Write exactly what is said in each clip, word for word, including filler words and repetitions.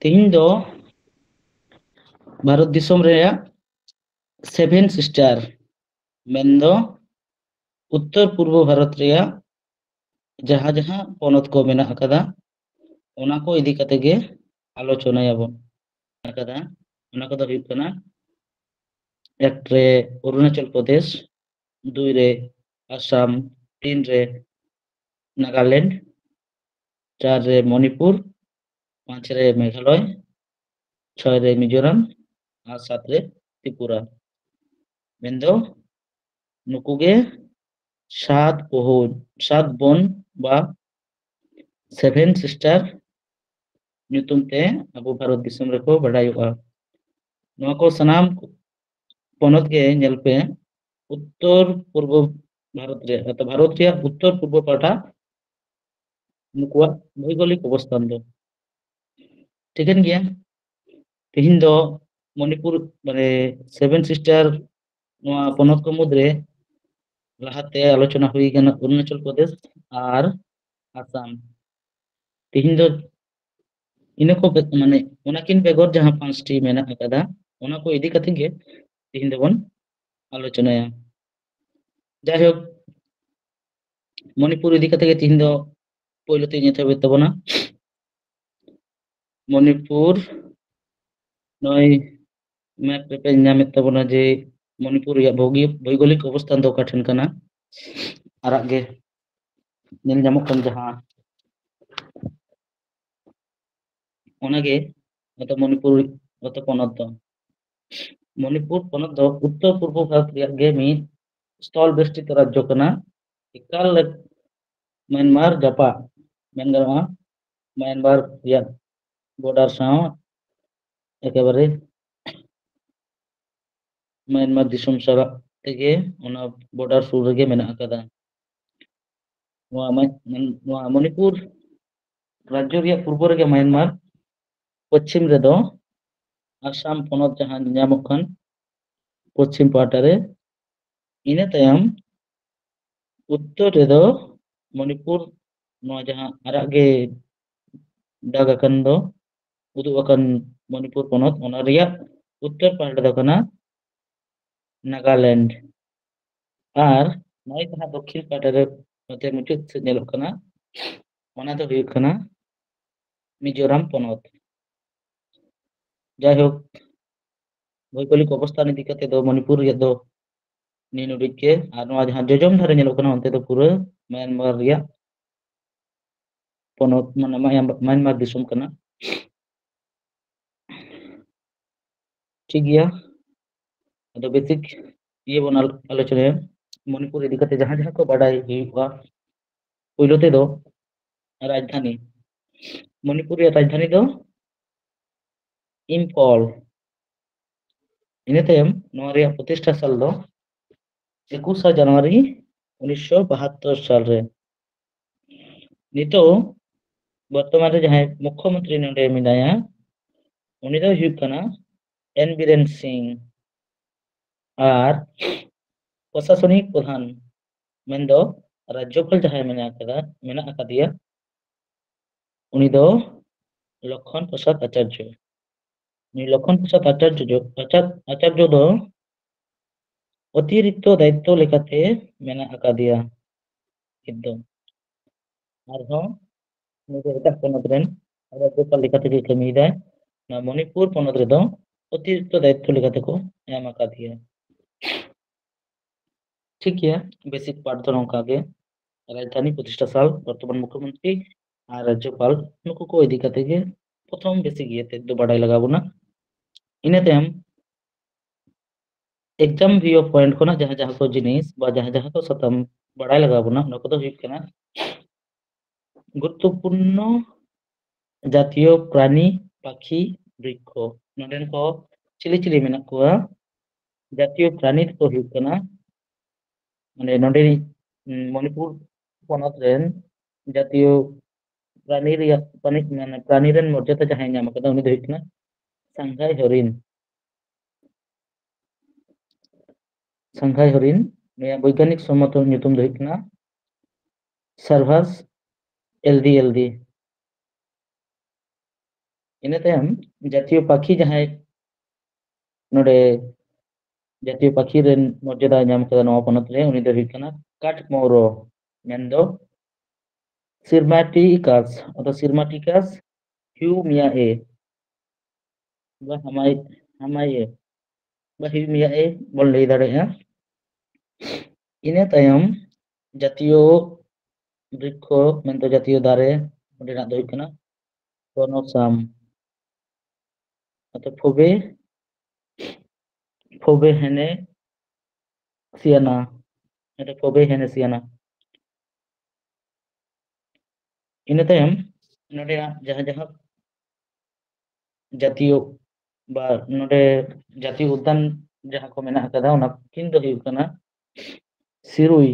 ᱛᱮᱦᱮᱧ ᱫᱚ ᱵᱷᱟᱨᱚᱛ ᱫᱤᱥᱚᱢ ᱨᱮᱭᱟᱜ ᱥᱮᱵᱷᱮᱱ ᱥᱤᱥᱴᱟᱨ, ᱢᱮᱱᱫᱚ ᱩᱛᱛᱚᱨ ᱯᱩᱨᱵᱚ ᱵᱷᱟᱨᱚᱛ ᱨᱮᱭᱟᱜ ᱡᱟᱦᱟᱸ ᱡᱟᱦᱟᱸ ᱯᱚᱱᱚᱛ ᱠᱚ ᱢᱮᱱᱟᱜ ᱟᱠᱟᱫᱟ, ᱚᱱᱟ ᱠᱚ ᱤᱫᱤ ᱠᱟᱛᱮ ᱜᱮ ᱟᱞᱳᱪᱚᱱᱟᱭᱟᱵᱚᱱ᱾ ᱟᱠᱟᱫᱟ, ᱚᱱᱟ ᱠᱚᱫᱚ ᱦᱩᱭᱩᱜ ᱠᱟᱱᱟ, ᱮᱠ ᱨᱮ ᱚᱨᱩᱱᱟᱪᱚᱞ ᱯᱨᱚᱫᱮᱥ, ᱫᱩᱭ ᱨᱮ ᱟᱥᱟᱢ, ᱛᱤᱱ ᱨᱮ ᱱᱟᱜᱟᱞᱮᱱᱰ, ᱪᱟᱨ ᱨᱮ ᱢᱚᱱᱤᱯᱩᱨ, ᱯᱟᱸᱪ ᱨᱮ ᱢᱮᱜᱷᱟᱞᱚᱭ, ᱪᱷᱚᱭ ᱨᱮ ᱢᱤᱡᱳᱨᱟᱢ ᱟᱨ ᱥᱟᱛ ᱨᱮ ᱛᱨᱤᱯᱩᱨᱟ᱾ ᱢᱮᱱᱫᱚ ᱱᱩᱠᱩ ᱜᱮ ᱥᱟᱛ ᱵᱚᱦᱩ ᱥᱟᱛ ᱵᱚᱱ ᱵᱟ ᱥᱮᱵᱷᱮᱱ ᱥᱤᱥᱴᱟᱨ ᱧᱩᱛᱩᱢ ᱛᱮ ᱟᱵᱚ ᱵᱷᱟᱨᱚᱛ ᱫᱤᱥᱚᱢ ᱨᱮᱠᱚ ᱵᱟᱰᱟᱭᱚᱜᱼᱟ᱾ ᱱᱚᱣᱟ ᱠᱚ ᱥᱟᱱᱟᱢ ᱯᱚᱱᱚᱛ ᱜᱮ ᱧᱮᱞ ᱯᱮ, ᱩᱛᱛᱚᱨ ᱯᱩᱨᱵᱚ ᱵᱷᱟᱨᱚᱛ ᱨᱮ, ᱚᱨᱛᱷᱟᱛ ᱵᱷᱟᱨᱚᱛ ᱨᱮᱭᱟᱜ ᱩᱛᱛᱚᱨ ᱯᱩᱨᱵᱚ ᱯᱟᱦᱴᱟ ᱱᱩᱠᱩᱣᱟᱜ ᱵᱷᱳᱭᱜᱳᱞᱤᱠ ᱚᱵᱚᱥᱛᱷᱟᱱ ᱫᱚ᱾ ᱴᱷᱤᱠᱟᱹᱱ ᱜᱮᱭᱟ, ᱛᱮᱦᱮᱧ ᱫᱚ ᱢᱚᱱᱤᱯᱩᱨ, ᱢᱟᱱᱮ, ᱥᱮᱵᱷᱮᱱ ᱥᱤᱥᱴᱟᱨ ᱱᱚᱣᱟ ᱯᱚᱱᱚᱛ ᱠᱚ ᱢᱩᱫᱽᱨᱮ ᱞᱟᱦᱟᱛᱮ ᱟᱞᱳᱪᱚᱱᱟ ᱦᱩᱭ ᱠᱟᱱᱟ ᱚᱨᱩᱱᱟᱪᱚᱞ ᱯᱨᱚᱫᱮᱥ ᱟᱨ ᱟᱥᱟᱢ᱾ ᱛᱮᱦᱮᱧ ᱫᱚ ᱤᱱᱟᱹ ᱠᱚ ᱵᱮᱜ-, ᱢᱟᱱᱮ, ᱚᱱᱟᱠᱤᱱ ᱵᱮᱜᱚᱨ ᱡᱟᱦᱟᱸ ᱯᱟᱸᱪᱴᱤ ᱢᱮᱱᱟᱜ ᱟᱠᱟᱫᱟ, ᱚᱱᱟ ᱠᱚ ᱤᱫᱤ ᱠᱟᱛᱮ ᱜᱮ ᱛᱮᱦᱮᱧ ᱫᱚᱵᱚᱱ ᱟᱞᱳᱪᱚᱱᱟᱭᱟ᱾ ᱡᱟᱭᱦᱳᱠ, ᱢᱚᱱᱤᱯᱩᱨ ᱤᱫᱤ ᱠᱟᱛᱮ ᱜᱮ ᱛᱮᱦᱮᱧ ᱫᱚ ᱯᱳᱭᱞᱳ ᱛᱮᱧ ᱮᱛᱚᱦᱚᱵᱮᱫ ᱛᱟᱵᱚᱱᱟ᱾ ᱢᱚᱱᱤᱯᱩᱨ, ᱱᱚᱜᱼᱚᱭ ᱢᱮᱯ ᱨᱮᱯᱮ ᱧᱟᱢᱮᱫ ᱛᱟᱵᱚᱱᱟ ᱡᱮ ᱢᱚᱱᱤᱯᱩᱨ ᱨᱮᱭᱟᱜ ᱵᱷᱳᱜᱤ-, ᱵᱷᱳᱭᱜᱳᱞᱤᱠ ᱚᱵᱚᱥᱛᱷᱟᱱ ᱫᱚ ᱚᱠᱟ ᱴᱷᱮᱱ ᱠᱟᱱᱟ᱾ ᱟᱨᱟᱜ ᱜᱮ ᱧᱮᱞ ᱧᱟᱢᱚᱜ ᱠᱟᱱ ᱡᱟᱦᱟᱸ, ᱚᱱᱟᱜᱮ ᱱᱚᱛᱮ ᱢᱚᱱᱤᱯᱩᱨ ᱱᱚᱛᱮ ᱯᱚᱱᱚᱛ ᱫᱚ᱾ ᱢᱚᱱᱤᱯᱩᱨ ᱯᱚᱱᱚᱛ ᱫᱚ ᱩᱛᱛᱚᱨ ᱯᱩᱨᱵᱚ ᱵᱷᱟᱨᱚᱛ ᱨᱮᱭᱟᱜ ᱜᱮ ᱢᱤᱫ ᱥᱛᱷᱚᱞ ᱵᱮᱥᱴᱤᱛ ᱨᱟᱡᱽᱡᱚ ᱠᱟᱱᱟ᱾ ᱮᱠᱟᱞ ᱢᱟᱭᱟᱱᱢᱟᱨ ᱡᱟᱯᱟᱜ, ᱢᱮᱱ ᱜᱟᱱᱚᱜᱼᱟ, ᱢᱟᱭᱟᱱᱢᱟᱨ ᱨᱮᱭᱟᱜ ᱵᱚᱰᱟᱨ ᱥᱟᱶ ᱮᱠᱮᱵᱟᱨᱮ ᱢᱟᱭᱟᱱᱢᱟᱨ ᱫᱤᱥᱚᱢ ᱥᱟᱞᱟᱜ ᱛᱮᱜᱮ ᱚᱱᱟ ᱵᱚᱰᱟᱨ ᱥᱩᱨ ᱨᱮᱜᱮ ᱢᱮᱱᱟᱜ ᱟᱠᱟᱫᱟ᱾ ᱱᱚᱣᱟ ᱢᱟ-, ᱱᱚᱣᱟ ᱢᱚᱱᱤᱯᱩᱨ ᱨᱟᱡᱽᱡᱚ ᱨᱮᱭᱟᱜ ᱯᱩᱨᱵᱚ ᱨᱮᱜᱮ ᱢᱟᱭᱟᱱᱢᱟᱨ, ᱯᱚᱪᱷᱤᱢ ᱨᱮᱫᱚ ᱟᱥᱟᱢ ᱯᱚᱱᱚᱛ ᱡᱟᱦᱟᱸ ᱧᱟᱢᱚᱜ ᱠᱟᱱ ᱯᱚᱪᱷᱤᱢ ᱯᱟᱦᱴᱟ ᱨᱮ, ᱤᱱᱟᱹ ᱛᱟᱭᱚᱢ ᱩᱛᱛᱚᱨ ᱨᱮᱫᱚ ᱢᱚᱱᱤᱯᱩᱨ, ᱱᱚᱣᱟ ᱡᱟᱦᱟᱸ ᱟᱨᱟᱜ ᱜᱮ ᱫᱟᱜᱽ ᱟᱠᱟᱱ ᱫᱚ, ᱩᱫᱩᱜ ᱟᱠᱟᱱ ᱢᱚᱱᱤᱯᱩᱨ ᱯᱚᱱᱚᱛ, ᱚᱱᱟ ᱨᱮᱭᱟᱜ ᱩᱛᱛᱚᱨ ᱯᱟᱦᱴᱟ ᱫᱚ ᱠᱟᱱᱟ ᱱᱟᱜᱟᱞᱮᱱᱰ᱾ ᱟᱨ ᱱᱚᱜᱼᱚᱭ ᱡᱟᱦᱟᱸ ᱫᱚᱠᱠᱷᱤᱱ ᱯᱟᱦᱴᱟ ᱨᱮ ᱱᱚᱛᱮ ᱢᱩᱪᱟᱹᱫ ᱥᱮᱫ ᱧᱮᱞᱚᱜ ᱠᱟᱱᱟ, ᱚᱱᱟ ᱫᱚ ᱦᱩᱭᱩᱜ ᱠᱟᱱᱟ ᱢᱤᱡᱳᱨᱟᱢ ᱯᱚᱱᱚᱛ᱾ ᱡᱟᱭᱦᱳᱠ, ᱵᱷᱳᱣᱜᱳᱞᱤᱠ ᱚᱵᱚᱥᱛᱷᱟᱱ ᱤᱫᱤ ᱠᱟᱛᱮ ᱫᱚ ᱢᱚᱱᱤᱯᱩᱨ ᱨᱮᱭᱟᱜ ᱫᱚ ᱱᱤᱱ ᱩᱰᱤᱡ ᱜᱮ᱾ ᱟᱨ ᱱᱚᱣᱟ ᱡᱟᱦᱟᱸ ᱡᱚᱡᱚᱢ ᱫᱷᱟᱨᱮ ᱧᱮᱞᱚᱜ ᱠᱟᱱᱟ, ᱚᱱᱛᱮ ᱫᱚ ᱯᱩᱨᱟᱹ ᱢᱟᱭᱟᱱᱢᱟᱨ ᱨᱮᱭᱟᱜ ᱯᱚᱱᱚᱛ, ᱢᱟᱱᱮ ᱢᱟᱭᱟᱱ-, ᱢᱟᱭᱟᱱᱢᱟᱨ ᱫᱤᱥᱚᱢ ᱠᱟᱱᱟ᱾ ᱴᱷᱤᱠ ᱜᱮᱭᱟ, ᱟᱫᱚ ᱵᱮᱥᱤᱠ ᱤᱭᱟᱹ ᱵᱚᱱ ᱟᱞ-, ᱟᱞᱳᱪᱚᱱᱟᱭᱟ᱾ ᱢᱚᱱᱤᱯᱩᱨ ᱤᱫᱤ ᱠᱟᱛᱮ ᱡᱟᱦᱟᱸ ᱡᱟᱦᱟᱸ ᱠᱚ ᱵᱟᱰᱟᱭ ᱦᱩᱭᱩᱜᱼᱟ, ᱯᱳᱭᱞᱳ ᱛᱮᱫᱚ ᱨᱟᱡᱽᱫᱷᱟᱱᱤ᱾ ᱢᱚᱱᱤᱯᱩᱨ ᱨᱮᱭᱟᱜ ᱨᱟᱡᱽᱫᱷᱟᱱᱤ ᱫᱚ ᱤᱢᱯᱷᱚᱞ᱾ ᱤᱱᱟᱹ ᱛᱟᱭᱚᱢ ᱱᱚᱣᱟ ᱨᱮᱭᱟᱜ ᱯᱨᱚᱛᱤᱥᱴᱷᱟ ᱥᱟᱞ ᱫᱚ ᱮᱠᱩᱥᱟ ᱡᱟᱱᱩᱣᱟᱨᱤ ᱩᱱᱤᱥᱥᱚ ᱵᱟᱦᱟᱛᱛᱳᱨ ᱥᱟᱞ ᱨᱮ᱾ ᱱᱤᱛᱚᱜ ᱵᱚᱨᱛᱚᱢᱟᱱ ᱨᱮ ᱡᱟᱦᱟᱸᱭ ᱢᱩᱠᱷᱭᱚᱢᱚᱱᱛᱨᱤ ᱱᱚᱰᱮ ᱢᱮᱱᱟᱭᱟ, ᱩᱱᱤ ᱫᱚᱭ ᱦᱩᱭᱩᱜ ᱠᱟᱱᱟ ᱮᱱ ᱵᱤᱨᱮᱱ ᱥᱤᱝ᱾ ᱟᱨ ᱯᱨᱚᱥᱟᱥᱚᱱᱤᱠ ᱯᱨᱚᱫᱷᱟᱱ, ᱢᱮᱱᱫᱚ ᱨᱟᱡᱽᱡᱚᱯᱟᱞ ᱡᱟᱦᱟᱸᱭ ᱢᱮᱱᱟᱜ ᱟᱠᱟᱫᱟ, ᱢᱮᱱᱟᱜ ᱟᱠᱟᱫᱮᱭᱟ, ᱩᱱᱤ ᱫᱚ ᱞᱚᱠᱠᱷᱚᱱ ᱯᱨᱚᱥᱟᱫᱽ ᱟᱪᱟᱨᱡᱚ᱾ ᱩᱱᱤ ᱞᱚᱠᱠᱷᱚᱱ ᱯᱨᱚᱥᱟᱫᱽ ᱟᱪᱟᱨᱡᱚ, ᱟᱪᱟᱨ-, ᱟᱪᱟᱨᱡᱚ ᱫᱚ ᱚᱛᱤᱨᱤᱠᱛᱚ ᱫᱟᱭᱤᱛᱛᱚ ᱞᱮᱠᱟᱛᱮ ᱢᱮᱱᱟᱜ ᱟᱠᱟᱫᱮᱭᱟ᱾ ᱮᱠᱫᱚᱢ᱾ ᱟᱨᱦᱚᱸ ᱩᱱᱤ ᱫᱚ ᱮᱴᱟᱜ ᱯᱚᱱᱚᱛ ᱨᱮᱱ ᱨᱟᱡᱽᱡᱚᱯᱟᱞ ᱞᱮᱠᱟ ᱛᱮᱜᱮ ᱠᱟᱹᱢᱤᱭᱮᱫᱟᱭ᱾ ᱱᱚᱣᱟ ᱢᱚᱱᱤᱯᱩᱨ ᱯᱚᱱᱚᱛ ᱨᱮᱫᱚ ᱚᱛᱤᱨᱤᱠᱛᱚ ᱫᱟᱭᱤᱛᱛᱚ ᱞᱮᱠᱟ ᱛᱮᱠᱚ ᱮᱢ ᱟᱠᱟᱫᱮᱭᱟ᱾ ᱴᱷᱤᱠ ᱜᱮᱭᱟ, ᱵᱮᱥᱤᱠ ᱯᱟᱨᱴ ᱫᱚ ᱱᱚᱝᱠᱟ ᱜᱮ᱾ ᱨᱟᱡᱽᱫᱷᱟᱱᱤ, ᱯᱨᱚᱛᱤᱥᱴᱷᱟ ᱥᱟᱞ, ᱵᱚᱨᱛᱚᱢᱟᱱ ᱢᱩᱠᱷᱭᱚᱢᱚᱱᱛᱨᱤ ᱟᱨ ᱨᱟᱡᱽᱡᱚᱯᱟᱞ, ᱱᱩᱠᱩ ᱠᱚ ᱤᱫᱤ ᱠᱟᱛᱮ ᱜᱮ ᱯᱨᱚᱛᱷᱚᱢ ᱵᱮᱥᱤᱠ ᱤᱭᱟᱹ ᱛᱮᱫ ᱫᱚ ᱵᱟᱰᱟᱭ ᱞᱟᱜᱟᱣ ᱵᱚᱱᱟ᱾ ᱤᱱᱟᱹ ᱛᱟᱭᱚᱢ exam view point ᱠᱷᱚᱱᱟᱜ ᱡᱟᱦᱟᱸ ᱡᱟᱦᱟᱸ ᱠᱚ ᱡᱤᱱᱤᱥ ᱵᱟ ᱡᱟᱦᱟᱸ ᱡᱟᱦᱟᱸ ᱠᱚ ᱥᱟᱛᱟᱢ ᱵᱟᱲᱟᱭ ᱞᱟᱜᱟᱣ ᱵᱚᱱᱟ, ᱚᱱᱟ ᱠᱚᱫᱚ ᱦᱩᱭᱩᱜ ᱠᱟᱱᱟ ᱜᱩᱨᱩᱛᱛᱚᱯᱩᱨᱱᱚ ᱡᱟᱛᱤᱭᱚ ᱯᱨᱟᱱᱤ, ᱯᱟᱠᱷᱤ, ᱵᱨᱤᱠᱠᱷᱚ᱾ ᱱᱚᱰᱮᱱ ᱠᱚ ᱪᱤᱞᱤ ᱪᱤᱞᱤ ᱢᱮᱱᱟᱜ ᱠᱚᱣᱟ? ᱡᱟᱛᱤᱭᱚ ᱯᱨᱟᱱᱤ ᱫᱚᱠᱚ ᱦᱩᱭᱩᱜ ᱠᱟᱱᱟ, ᱢᱟᱱᱮ ᱱᱚᱰᱮ, ᱩᱸ, ᱢᱚᱱᱤᱯᱩᱨ ᱯᱚᱱᱚᱛ ᱨᱮᱱ ᱡᱟᱛᱤᱭᱚ ᱯᱨᱟᱱᱤ ᱨᱮᱭᱟᱜ, ᱯᱨᱟᱱᱤ, ᱢᱟᱱᱮ ᱯᱨᱟᱱᱤ ᱨᱮᱱ ᱢᱚᱨᱡᱟᱫᱟ ᱡᱟᱦᱟᱸᱭ ᱧᱟᱢ ᱟᱠᱟᱫᱟ, ᱩᱱᱤ ᱫᱚ ᱦᱩᱭᱩᱜ ᱠᱟᱱᱟ ᱥᱟᱝᱜᱷᱟᱭ ᱦᱚᱨᱤᱱ᱾ ᱥᱟᱝᱜᱷᱟᱭ ᱦᱚᱨᱤᱱ, ᱱᱩᱭᱟᱜ ᱵᱳᱭᱜᱟᱱᱤᱠ ᱥᱚᱢᱢᱚᱛ ᱧᱩᱛᱩᱢ ᱫᱚ ᱦᱩᱭᱩᱜ ᱠᱟᱱᱟ ᱥᱟᱨᱵᱷᱟᱥ ᱮᱞ ᱰᱤ ᱮᱞ ᱰᱤ᱾ ᱤᱱᱟᱹ ᱛᱟᱭᱚᱢ ᱡᱟᱹᱛᱤᱭᱚ ᱯᱟᱠᱷᱤ ᱡᱟᱦᱟᱸᱭ ᱱᱚᱰᱮ ᱡᱟᱹᱛᱤᱭᱚ ᱯᱟᱠᱷᱤ ᱨᱮᱱ ᱢᱚᱨᱡᱟᱫᱟᱭ ᱧᱟᱢ ᱠᱟᱫᱟ ᱱᱚᱣᱟ ᱯᱚᱱᱚᱛ ᱨᱮ, ᱩᱱᱤ ᱫᱚ ᱦᱩᱭᱩᱜ ᱠᱟᱱᱟ ᱠᱟᱴᱢᱳᱨᱚ, ᱢᱮᱱᱫᱚ ᱥᱤᱨᱢᱟᱴᱤᱠᱟᱥ, ᱚᱫᱚ ᱥᱤᱨᱢᱟᱴᱤᱠᱟᱥ ᱦᱤᱣᱢᱤᱭᱟ ᱮ ᱵᱟ ᱦᱟᱢᱟᱭ ᱦᱟᱢᱟᱭ ᱮ ᱵᱟ ᱦᱤᱣᱢᱤᱭᱟ ᱮ ᱵᱚᱱ ᱞᱟᱹᱭ ᱫᱟᱲᱮᱭᱟᱜᱼᱟ᱾ ᱤᱱᱟᱹ ᱛᱟᱭᱚᱢ ᱡᱟᱹᱛᱤᱭᱚ ᱵᱨᱤᱠᱠᱷᱚ ᱢᱮᱱᱫᱚ ᱡᱟᱹᱛᱤᱭᱚ ᱫᱟᱨᱮ ᱚᱸᱰᱮᱱᱟᱜ ᱫᱚ ᱦᱩᱭᱩᱜ ᱠᱟᱱᱟ ᱠᱚᱱᱚᱥᱟᱢ᱾ ᱟᱫᱚ ᱯᱷᱳᱵᱮ ᱯᱷᱳᱵᱮ ᱦᱮᱱᱮ ᱥᱤᱭᱟᱱᱟ, ᱟᱫᱚ ᱯᱷᱳᱵᱮ ᱦᱮᱱᱮ ᱥᱤᱭᱟᱱᱟ᱾ ᱤᱱᱟᱹ ᱛᱟᱭᱚᱢ ᱱᱚᱰᱮᱱᱟᱜ ᱡᱟᱦᱟᱸ ᱡᱟᱦᱟᱸ ᱡᱟᱹᱛᱤᱭᱚ ᱵᱟ ᱱᱚᱰᱮ ᱡᱟᱹᱛᱤᱭᱚ ᱩᱫᱽᱫᱟᱱ ᱡᱟᱦᱟᱸ ᱠᱚ ᱢᱮᱱᱟᱜ ᱟᱠᱟᱫᱟ, ᱚᱱᱟ ᱠᱤᱱ ᱫᱚ ᱦᱩᱭᱩᱜ ᱠᱟᱱᱟ ᱥᱤᱨᱩᱭ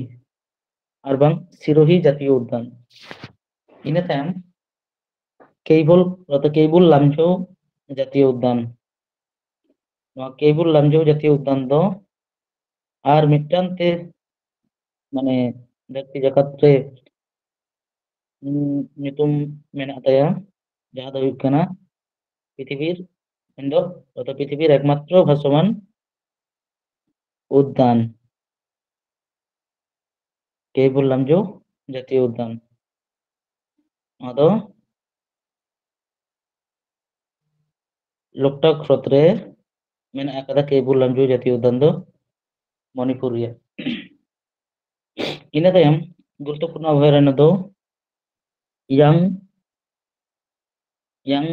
ᱟᱨ ᱵᱟᱝ ᱥᱤᱨᱳᱦᱤ ᱡᱟᱹᱛᱤᱭᱚ ᱩᱫᱽᱫᱟᱱ᱾ ᱤᱱᱟᱹ ᱛᱟᱭᱚᱢ ᱠᱮᱭᱵᱚᱞ ᱚᱨᱛᱷᱟᱛ ᱠᱮᱭᱵᱩᱞ ᱞᱟᱢᱡᱷᱳ ᱡᱟᱹᱛᱤᱭᱚ ᱩᱫᱽᱫᱟᱱ᱾ ᱱᱚᱣᱟ ᱠᱮᱭᱵᱩᱞ ᱞᱟᱢᱡᱷᱳ ᱡᱟᱹᱛᱤᱭᱚ ᱩᱫᱽᱫᱟᱱ ᱫᱚ ᱟᱨ ᱢᱤᱫᱴᱟᱝ ᱛᱮ ᱢᱟᱱᱮ ᱫᱷᱟᱹᱨᱛᱤ ᱡᱟᱠᱟᱛ ᱨᱮ ᱩᱸ, ᱧᱩᱛᱩᱢ ᱢᱮᱱᱟᱜ ᱛᱟᱭᱟ, ᱡᱟᱦᱟᱸ ᱫᱚ ᱦᱩᱭᱩᱜ ᱠᱟᱱᱟ ᱯᱨᱤᱛᱷᱤᱵᱤᱨ ᱢᱮᱱᱫᱚ ᱚᱨᱛᱷᱟᱛ ᱯᱨᱤᱛᱷᱤᱵᱤᱨ ᱮᱠᱢᱟᱛᱨᱚ ᱵᱷᱟᱥᱚᱢᱟᱱ ᱩᱫᱽᱫᱟᱱ, ᱠᱮᱭᱵᱩᱞ ᱞᱟᱢᱡᱳ ᱡᱟᱹᱛᱤᱭᱚ ᱩᱫᱽᱫᱟᱱ᱾ ᱱᱚᱣᱟ ᱫᱚ ᱞᱳᱠᱴᱟᱠ ᱦᱨᱚᱫ ᱨᱮ ᱢᱮᱱᱟᱜ ᱟᱠᱟᱫᱟ ᱠᱮᱭᱵᱩᱞ ᱞᱟᱢᱡᱳ ᱡᱟᱹᱛᱤᱭᱚ ᱩᱫᱽᱫᱟᱱ ᱫᱚ ᱢᱚᱱᱤᱯᱩᱨ ᱨᱮᱭᱟᱜ᱾ ᱤᱱᱟᱹ ᱛᱟᱭᱚᱢ ᱜᱩᱨᱩᱛᱛᱚᱯᱩᱨᱱᱚ ᱚᱵᱷᱚᱭᱟᱨᱚᱱᱱᱚ ᱫᱚ ᱤᱭᱟᱝ ᱤᱭᱟᱝ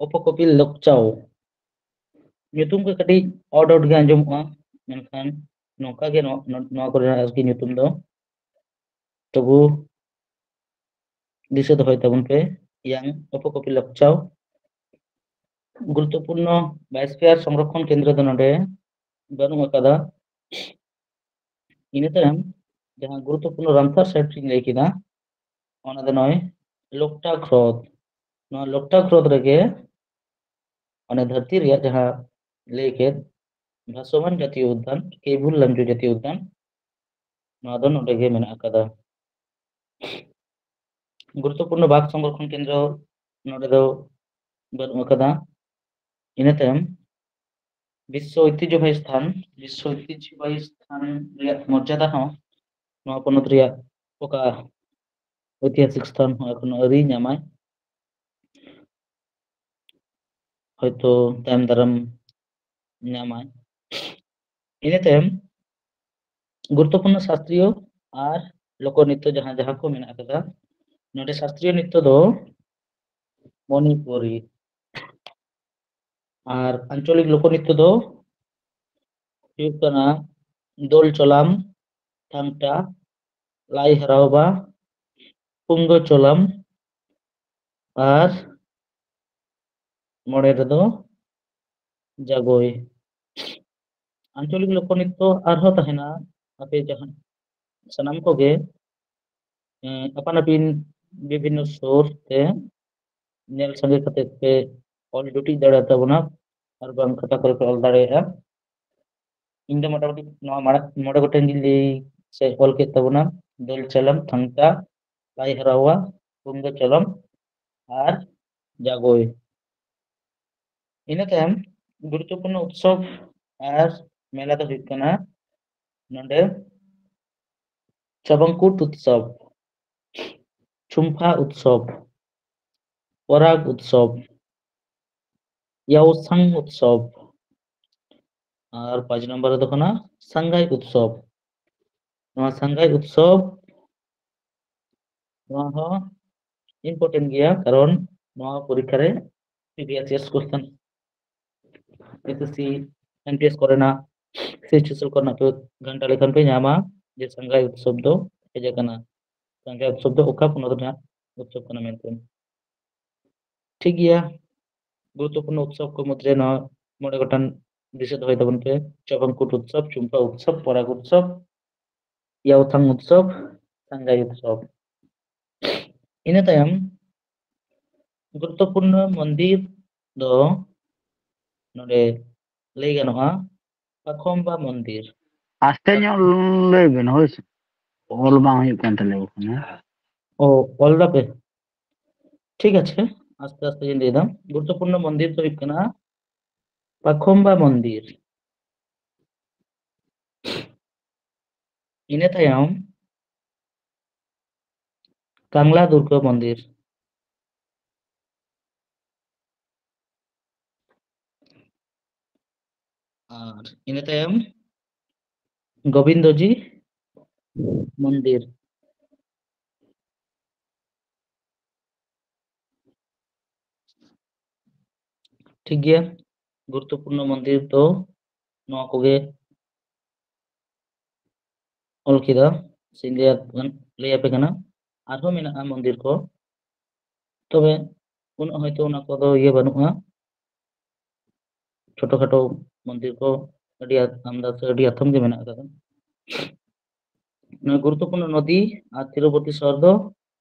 ᱚᱯᱚᱠᱚᱯᱤᱞ ᱞᱚᱠᱪᱟᱣ᱾ ᱧᱩᱛᱩᱢ ᱠᱚ ᱠᱟᱹᱴᱤᱡ odd odd ᱜᱮ ᱟᱸᱡᱚᱢᱚᱜᱼᱟ, ᱢᱮᱱᱠᱷᱟᱱ ᱱᱚᱝᱠᱟ ᱜᱮ ᱱᱚᱣᱟ, ᱱᱚᱣᱟ ᱠᱚᱨᱮᱱᱟᱜ ᱟᱨᱠᱤ ᱧᱩᱛᱩᱢ ᱫᱚ᱾ ᱛᱚᱵᱩ ᱫᱤᱥᱟᱹ ᱫᱚᱦᱚᱭ ᱛᱟᱵᱚᱱ ᱯᱮ, ᱤᱭᱟᱝ ᱚᱯᱚᱠᱚᱯᱤᱞ ᱞᱚᱠᱪᱟᱣ᱾ ᱜᱩᱨᱩᱛᱛᱚᱯᱩᱨᱱᱚ ᱵᱟᱭᱳᱥᱯᱷᱤᱭᱟᱨ ᱥᱚᱝᱨᱚᱠᱷᱚᱱ ᱠᱮᱱᱫᱨᱚ ᱫᱚ ᱱᱚᱰᱮ ᱵᱟᱹᱱᱩᱜ ᱟᱠᱟᱫᱟ᱾ ᱤᱱᱟᱹ ᱛᱟᱭᱚᱢ ᱡᱟᱦᱟᱸ ᱜᱩᱨᱩᱛᱛᱚᱯᱩᱨᱱᱚ ᱨᱟᱢᱥᱟᱨ ᱥᱟᱭᱤᱴ ᱤᱧ ᱞᱟᱹᱭ ᱠᱮᱫᱟ, ᱚᱱᱟ ᱫᱚ ᱱᱚᱜᱼᱚᱭ ᱞᱳᱠᱴᱟᱠ ᱦᱨᱚᱫ᱾ ᱱᱚᱣᱟ ᱞᱳᱠᱴᱟᱠ ᱦᱨᱚᱫ ᱨᱮᱜᱮ ᱚᱱᱮ ᱫᱷᱟᱹᱨᱛᱤ ᱨᱮᱭᱟᱜ ᱡᱟᱦᱟᱸ ᱞᱟᱹᱭ ᱠᱮᱫ ᱵᱷᱟᱥᱚᱢᱟᱱ ᱡᱟᱹᱛᱤᱭᱚ ᱩᱫᱽᱫᱟᱱ, ᱠᱮᱭᱵᱩᱞ ᱞᱟᱢᱡᱳ ᱡᱟᱹᱛᱤᱭᱚ ᱩᱫᱽᱫᱟᱱ, ᱱᱚᱣᱟ ᱫᱚ ᱱᱚᱰᱮ ᱜᱮ ᱢᱮᱱᱟᱜ ᱟᱠᱟᱫᱟ᱾ ᱜᱩᱨᱩᱛᱛᱚᱯᱩᱨᱱᱚ ᱵᱟᱜᱽ ᱥᱚᱝᱨᱚᱠᱷᱚᱱ ᱠᱮᱱᱫᱨᱚ ᱱᱚᱰᱮ ᱫᱚ ᱵᱟᱹᱱᱩᱜ ᱟᱠᱟᱫᱟ᱾ ᱤᱱᱟᱹ ᱛᱟᱭᱚᱢ ᱵᱤᱥᱥᱚ ᱳᱭᱛᱤᱦᱡᱚᱵᱟᱦᱤ ᱥᱛᱷᱟᱱ, ᱵᱤᱥᱥᱚ ᱳᱭᱛᱤᱦᱡᱚᱵᱟᱦᱤ ᱥᱛᱷᱟᱱ ᱨᱮᱭᱟᱜ ᱢᱚᱨᱡᱟᱫᱟ ᱦᱚᱸ ᱱᱚᱣᱟ ᱯᱚᱱᱚᱛ ᱨᱮᱭᱟᱜ ᱚᱠᱟ ᱳᱭᱛᱤᱦᱟᱥᱤᱠ ᱥᱛᱷᱟᱱ ᱦᱚᱸ ᱮᱠᱷᱚᱱᱳ ᱟᱹᱣᱨᱤ ᱧᱟᱢᱟᱭ, ᱦᱚᱭᱛᱳ ᱛᱟᱭᱚᱢ ᱫᱟᱨᱟᱢ ᱧᱟᱢᱟᱭ᱾ ᱤᱱᱟᱹ ᱛᱟᱭᱚᱢ ᱜᱩᱨᱩᱛᱛᱚᱯᱩᱨᱱᱚ ᱥᱟᱥᱛᱨᱤᱭᱚ ᱟᱨ ᱞᱳᱠᱚ ᱱᱨᱤᱛᱛᱚ ᱡᱟᱦᱟᱸ ᱡᱟᱦᱟᱸ ᱠᱚ ᱢᱮᱱᱟᱜ ᱟᱠᱟᱫᱟ, ᱱᱚᱰᱮ ᱥᱟᱥᱛᱨᱤᱭᱚ ᱱᱨᱤᱛᱛᱚ ᱫᱚ ᱢᱚᱱᱤᱯᱩᱨᱤ, ᱟᱨ ᱟᱧᱪᱚᱞᱤᱠ ᱞᱳᱠᱚ ᱱᱨᱤᱛᱛᱚ ᱫᱚ ᱦᱩᱭᱩᱜ ᱠᱟᱱᱟ ᱫᱳᱞ ᱪᱚᱞᱟᱢ, ᱛᱷᱟᱝᱴᱟ, ᱞᱟᱭ ᱦᱟᱨᱟᱣᱵᱟ, ᱯᱩᱝᱜᱚ ᱪᱚᱞᱟᱢ, ᱟᱨ ᱢᱚᱬᱮ ᱨᱮᱫᱚ ᱡᱟᱜᱳᱭ᱾ ᱟᱧᱪᱚᱞᱤᱠ ᱞᱳᱠᱚ ᱱᱨᱤᱛᱛᱚ ᱟᱨᱦᱚᱸ ᱛᱟᱦᱮᱱᱟ, ᱟᱯᱮ ᱡᱟᱦᱟᱸ ᱥᱟᱱᱟᱢ ᱠᱚᱜᱮ ᱮᱸ, ᱟᱯᱟᱱ ᱟᱹᱯᱤᱱ ᱵᱤᱵᱷᱤᱱᱱᱚ ᱥᱳᱨᱥ ᱛᱮ ᱧᱮᱞ ᱥᱟᱸᱜᱮ ᱠᱟᱛᱮ ᱯᱮ ᱚᱞ ᱡᱩᱴᱤᱡ ᱫᱟᱲᱮᱭᱟᱛᱟᱵᱚᱱᱟ, ᱟᱨ ᱵᱟᱝ ᱠᱷᱟᱛᱟ ᱠᱚᱨᱮ ᱯᱮ ᱚᱞ ᱫᱟᱲᱮᱭᱟᱜᱼᱟ᱾ ᱤᱧ ᱫᱚ ᱢᱚᱴᱟᱢᱩᱴᱤ ᱱᱚᱣᱟ ᱢᱟᱲᱟᱝ ᱢᱚᱬᱮ ᱜᱚᱴᱮᱱ ᱜᱤᱧ ᱞᱟᱹᱭ ᱥᱮ ᱚᱞ ᱠᱮᱫ ᱛᱟᱵᱚᱱᱟ: ᱫᱳᱞ ᱪᱟᱞᱟᱢ, ᱛᱷᱟᱝᱴᱟ, ᱞᱟᱭ ᱦᱟᱨᱟᱣᱟ, ᱯᱩᱝᱜᱚ ᱪᱚᱞᱚᱢ ᱟᱨ ᱡᱟᱜᱳᱭ᱾ ᱤᱱᱟᱹ ᱛᱟᱭᱚᱢ ᱜᱩᱨᱩᱛᱛᱚᱯᱩᱨᱱᱚ ᱩᱛᱥᱚᱵ ᱟᱨ ᱢᱮᱞᱟ ᱫᱚ ᱦᱩᱭᱩᱜ ᱠᱟᱱᱟ ᱱᱚᱰᱮ ᱪᱟᱵᱟᱝᱠᱩᱴ ᱩᱛᱥᱚᱵ, ᱪᱷᱩᱢᱯᱷᱟ ᱩᱛᱥᱚᱵ, ᱯᱚᱨᱟᱜᱽ ᱩᱛᱥᱚᱵ, ᱭᱟᱣᱥᱟᱝ ᱩᱛᱥᱚᱵ, ᱟᱨ ᱯᱟᱸᱪ ᱱᱚᱢᱵᱚᱨ ᱨᱮᱫᱚ ᱠᱟᱱᱟ ᱥᱟᱝᱜᱟᱭ ᱩᱛᱥᱚᱵ᱾ ᱱᱚᱣᱟ ᱥᱟᱝᱜᱟᱭ ᱩᱛᱥᱚᱵ, ᱱᱚᱣᱟ ᱦᱚᱸ ᱤᱢᱯᱚᱨᱴᱮᱱᱴ ᱜᱮᱭᱟ, ᱠᱟᱨᱚᱱ ᱱᱚᱣᱟ ᱯᱚᱨᱤᱠᱠᱷᱟ ᱨᱮ previous years question, SSC, MTS ᱠᱚᱨᱮᱱᱟᱜ ᱥᱤᱪᱩᱭᱮᱥᱚᱱ ᱠᱚᱨᱮᱱᱟᱜ ᱯᱮ ᱜᱷᱟᱱᱴᱟ ᱞᱮᱠᱷᱟᱱ ᱯᱮ ᱧᱟᱢᱟ ᱡᱮ ᱥᱟᱝᱜᱟᱭ ᱩᱛᱥᱚᱵ ᱫᱚ ᱦᱮᱡ ᱟᱠᱟᱱᱟ, ᱥᱟᱝᱜᱟᱭ ᱩᱛᱥᱚᱵ ᱫᱚ ᱚᱠᱟ ᱯᱚᱱᱚᱛ ᱨᱮᱱᱟᱜ ᱩᱛᱥᱚᱵ ᱠᱟᱱᱟ ᱢᱮᱱᱛᱮ᱾ ᱴᱷᱤᱠ ᱜᱮᱭᱟ, ᱜᱩᱨᱩᱛᱛᱚᱯᱩᱨᱱᱚ ᱩᱛᱥᱚᱵ ᱠᱚ ᱢᱩᱫᱽᱨᱮ ᱱᱚᱣᱟ ᱢᱚᱬᱮ ᱜᱚᱴᱟᱝ ᱫᱤᱥᱟᱹ ᱫᱚᱦᱚᱭ ᱛᱟᱵᱚᱱ ᱯᱮ: ᱪᱟᱵᱟᱝᱠᱩᱴ ᱩᱛᱥᱚᱵ, ᱪᱩᱢᱯᱟ ᱩᱛᱥᱚᱵ, ᱯᱚᱨᱟᱜᱽ ᱩᱛᱥᱚᱵ, ᱭᱟᱣᱛᱷᱟᱝ ᱩᱛᱥᱚᱵ, ᱥᱟᱝᱜᱟᱭ ᱩᱛᱥᱚᱵ᱾ ᱤᱱᱟᱹ ᱛᱟᱭᱚᱢ ᱜᱩᱨᱩᱛᱛᱚᱯᱩᱨᱱᱚ ᱢᱚᱱᱫᱤᱨ ᱫᱚ ᱱᱚᱰᱮ ᱞᱟᱹᱭ ᱜᱟᱱᱚᱜᱼᱟ ᱯᱟᱠᱷᱚᱢᱵᱟ ᱢᱚᱱᱫᱤᱨ᱾ ᱟᱥᱛᱮ ᱧᱚᱜ ᱞᱟᱹᱭ ᱵᱮᱱ, ᱦᱳᱭ ᱥᱮ, ᱚᱞ ᱵᱟᱝ ᱦᱩᱭᱩᱜ ᱠᱟᱱ ᱛᱟᱞᱮᱭᱟ ᱵᱟᱠᱷᱟᱱ, ᱦᱮᱸ᱾ ᱚ, ᱚᱞ ᱫᱟᱯᱮ? ᱴᱷᱤᱠ ᱟᱪᱷᱮ, ᱟᱥᱛᱮ ᱟᱥᱛᱮ ᱜᱤᱧ ᱞᱟᱹᱭ ᱮᱫᱟ᱾ ᱜᱩᱨᱩᱛᱛᱚᱯᱩᱨᱱᱚ ᱢᱚᱱᱫᱤᱨ ᱫᱚ ᱦᱩᱭᱩᱜ ᱠᱟᱱᱟ ᱯᱟᱠᱷᱚᱢᱵᱟ ᱢᱚᱱᱫᱤᱨ᱾ ᱤᱱᱟᱹ ᱛᱟᱭᱚᱢ ᱠᱟᱝᱞᱟ ᱫᱩᱨᱜᱟ ᱢᱚᱱᱫᱤᱨ᱾ ᱟᱨ ᱤᱱᱟᱹ ᱛᱟᱭᱚᱢ ᱜᱳᱵᱤᱱᱫᱚᱡᱤ ᱢᱚᱱᱫᱤᱨ᱾ ᱴᱷᱤᱠ ᱜᱮᱭᱟ, ᱜᱩᱨᱩᱛᱛᱚᱯᱩᱨᱱᱚ ᱢᱚᱱᱫᱤᱨ ᱫᱚ ᱱᱚᱣᱟ ᱠᱚᱜᱮ ᱚᱞ ᱠᱮᱫᱟ, ᱥᱮᱧ ᱞᱟᱹᱭ ᱟᱯᱮ ᱠᱟᱱᱟ᱾ ᱟᱨᱦᱚᱸ ᱢᱮᱱᱟᱜᱼᱟ ᱢᱚᱱᱫᱤᱨ ᱠᱚ, ᱛᱚᱵᱮ ᱩᱱᱟᱹᱜ ᱦᱚᱭᱛᱳ ᱚᱱᱟ ᱠᱚᱫᱚ ᱤᱭᱟᱹ ᱵᱟᱹᱱᱩᱜᱼᱟ᱾ ᱪᱷᱳᱴᱳ ᱠᱷᱟᱴᱳ ᱢᱚᱱᱫᱤᱨ ᱠᱚ ᱟᱹᱰᱤ ᱟᱢᱫᱟ ᱥᱮ ᱟᱹᱰᱤ ᱟᱛᱷᱟᱢ ᱜᱮ ᱢᱮᱱᱟᱜ ᱟᱠᱟᱫᱟ᱾ ᱱᱚᱣᱟ ᱜᱩᱨᱩᱛᱛᱚᱯᱩᱨᱱᱚ ᱱᱚᱫᱤ ᱟᱨ ᱛᱤᱨᱩᱯᱚᱛᱤ ᱥᱚᱦᱚᱨ ᱫᱚ,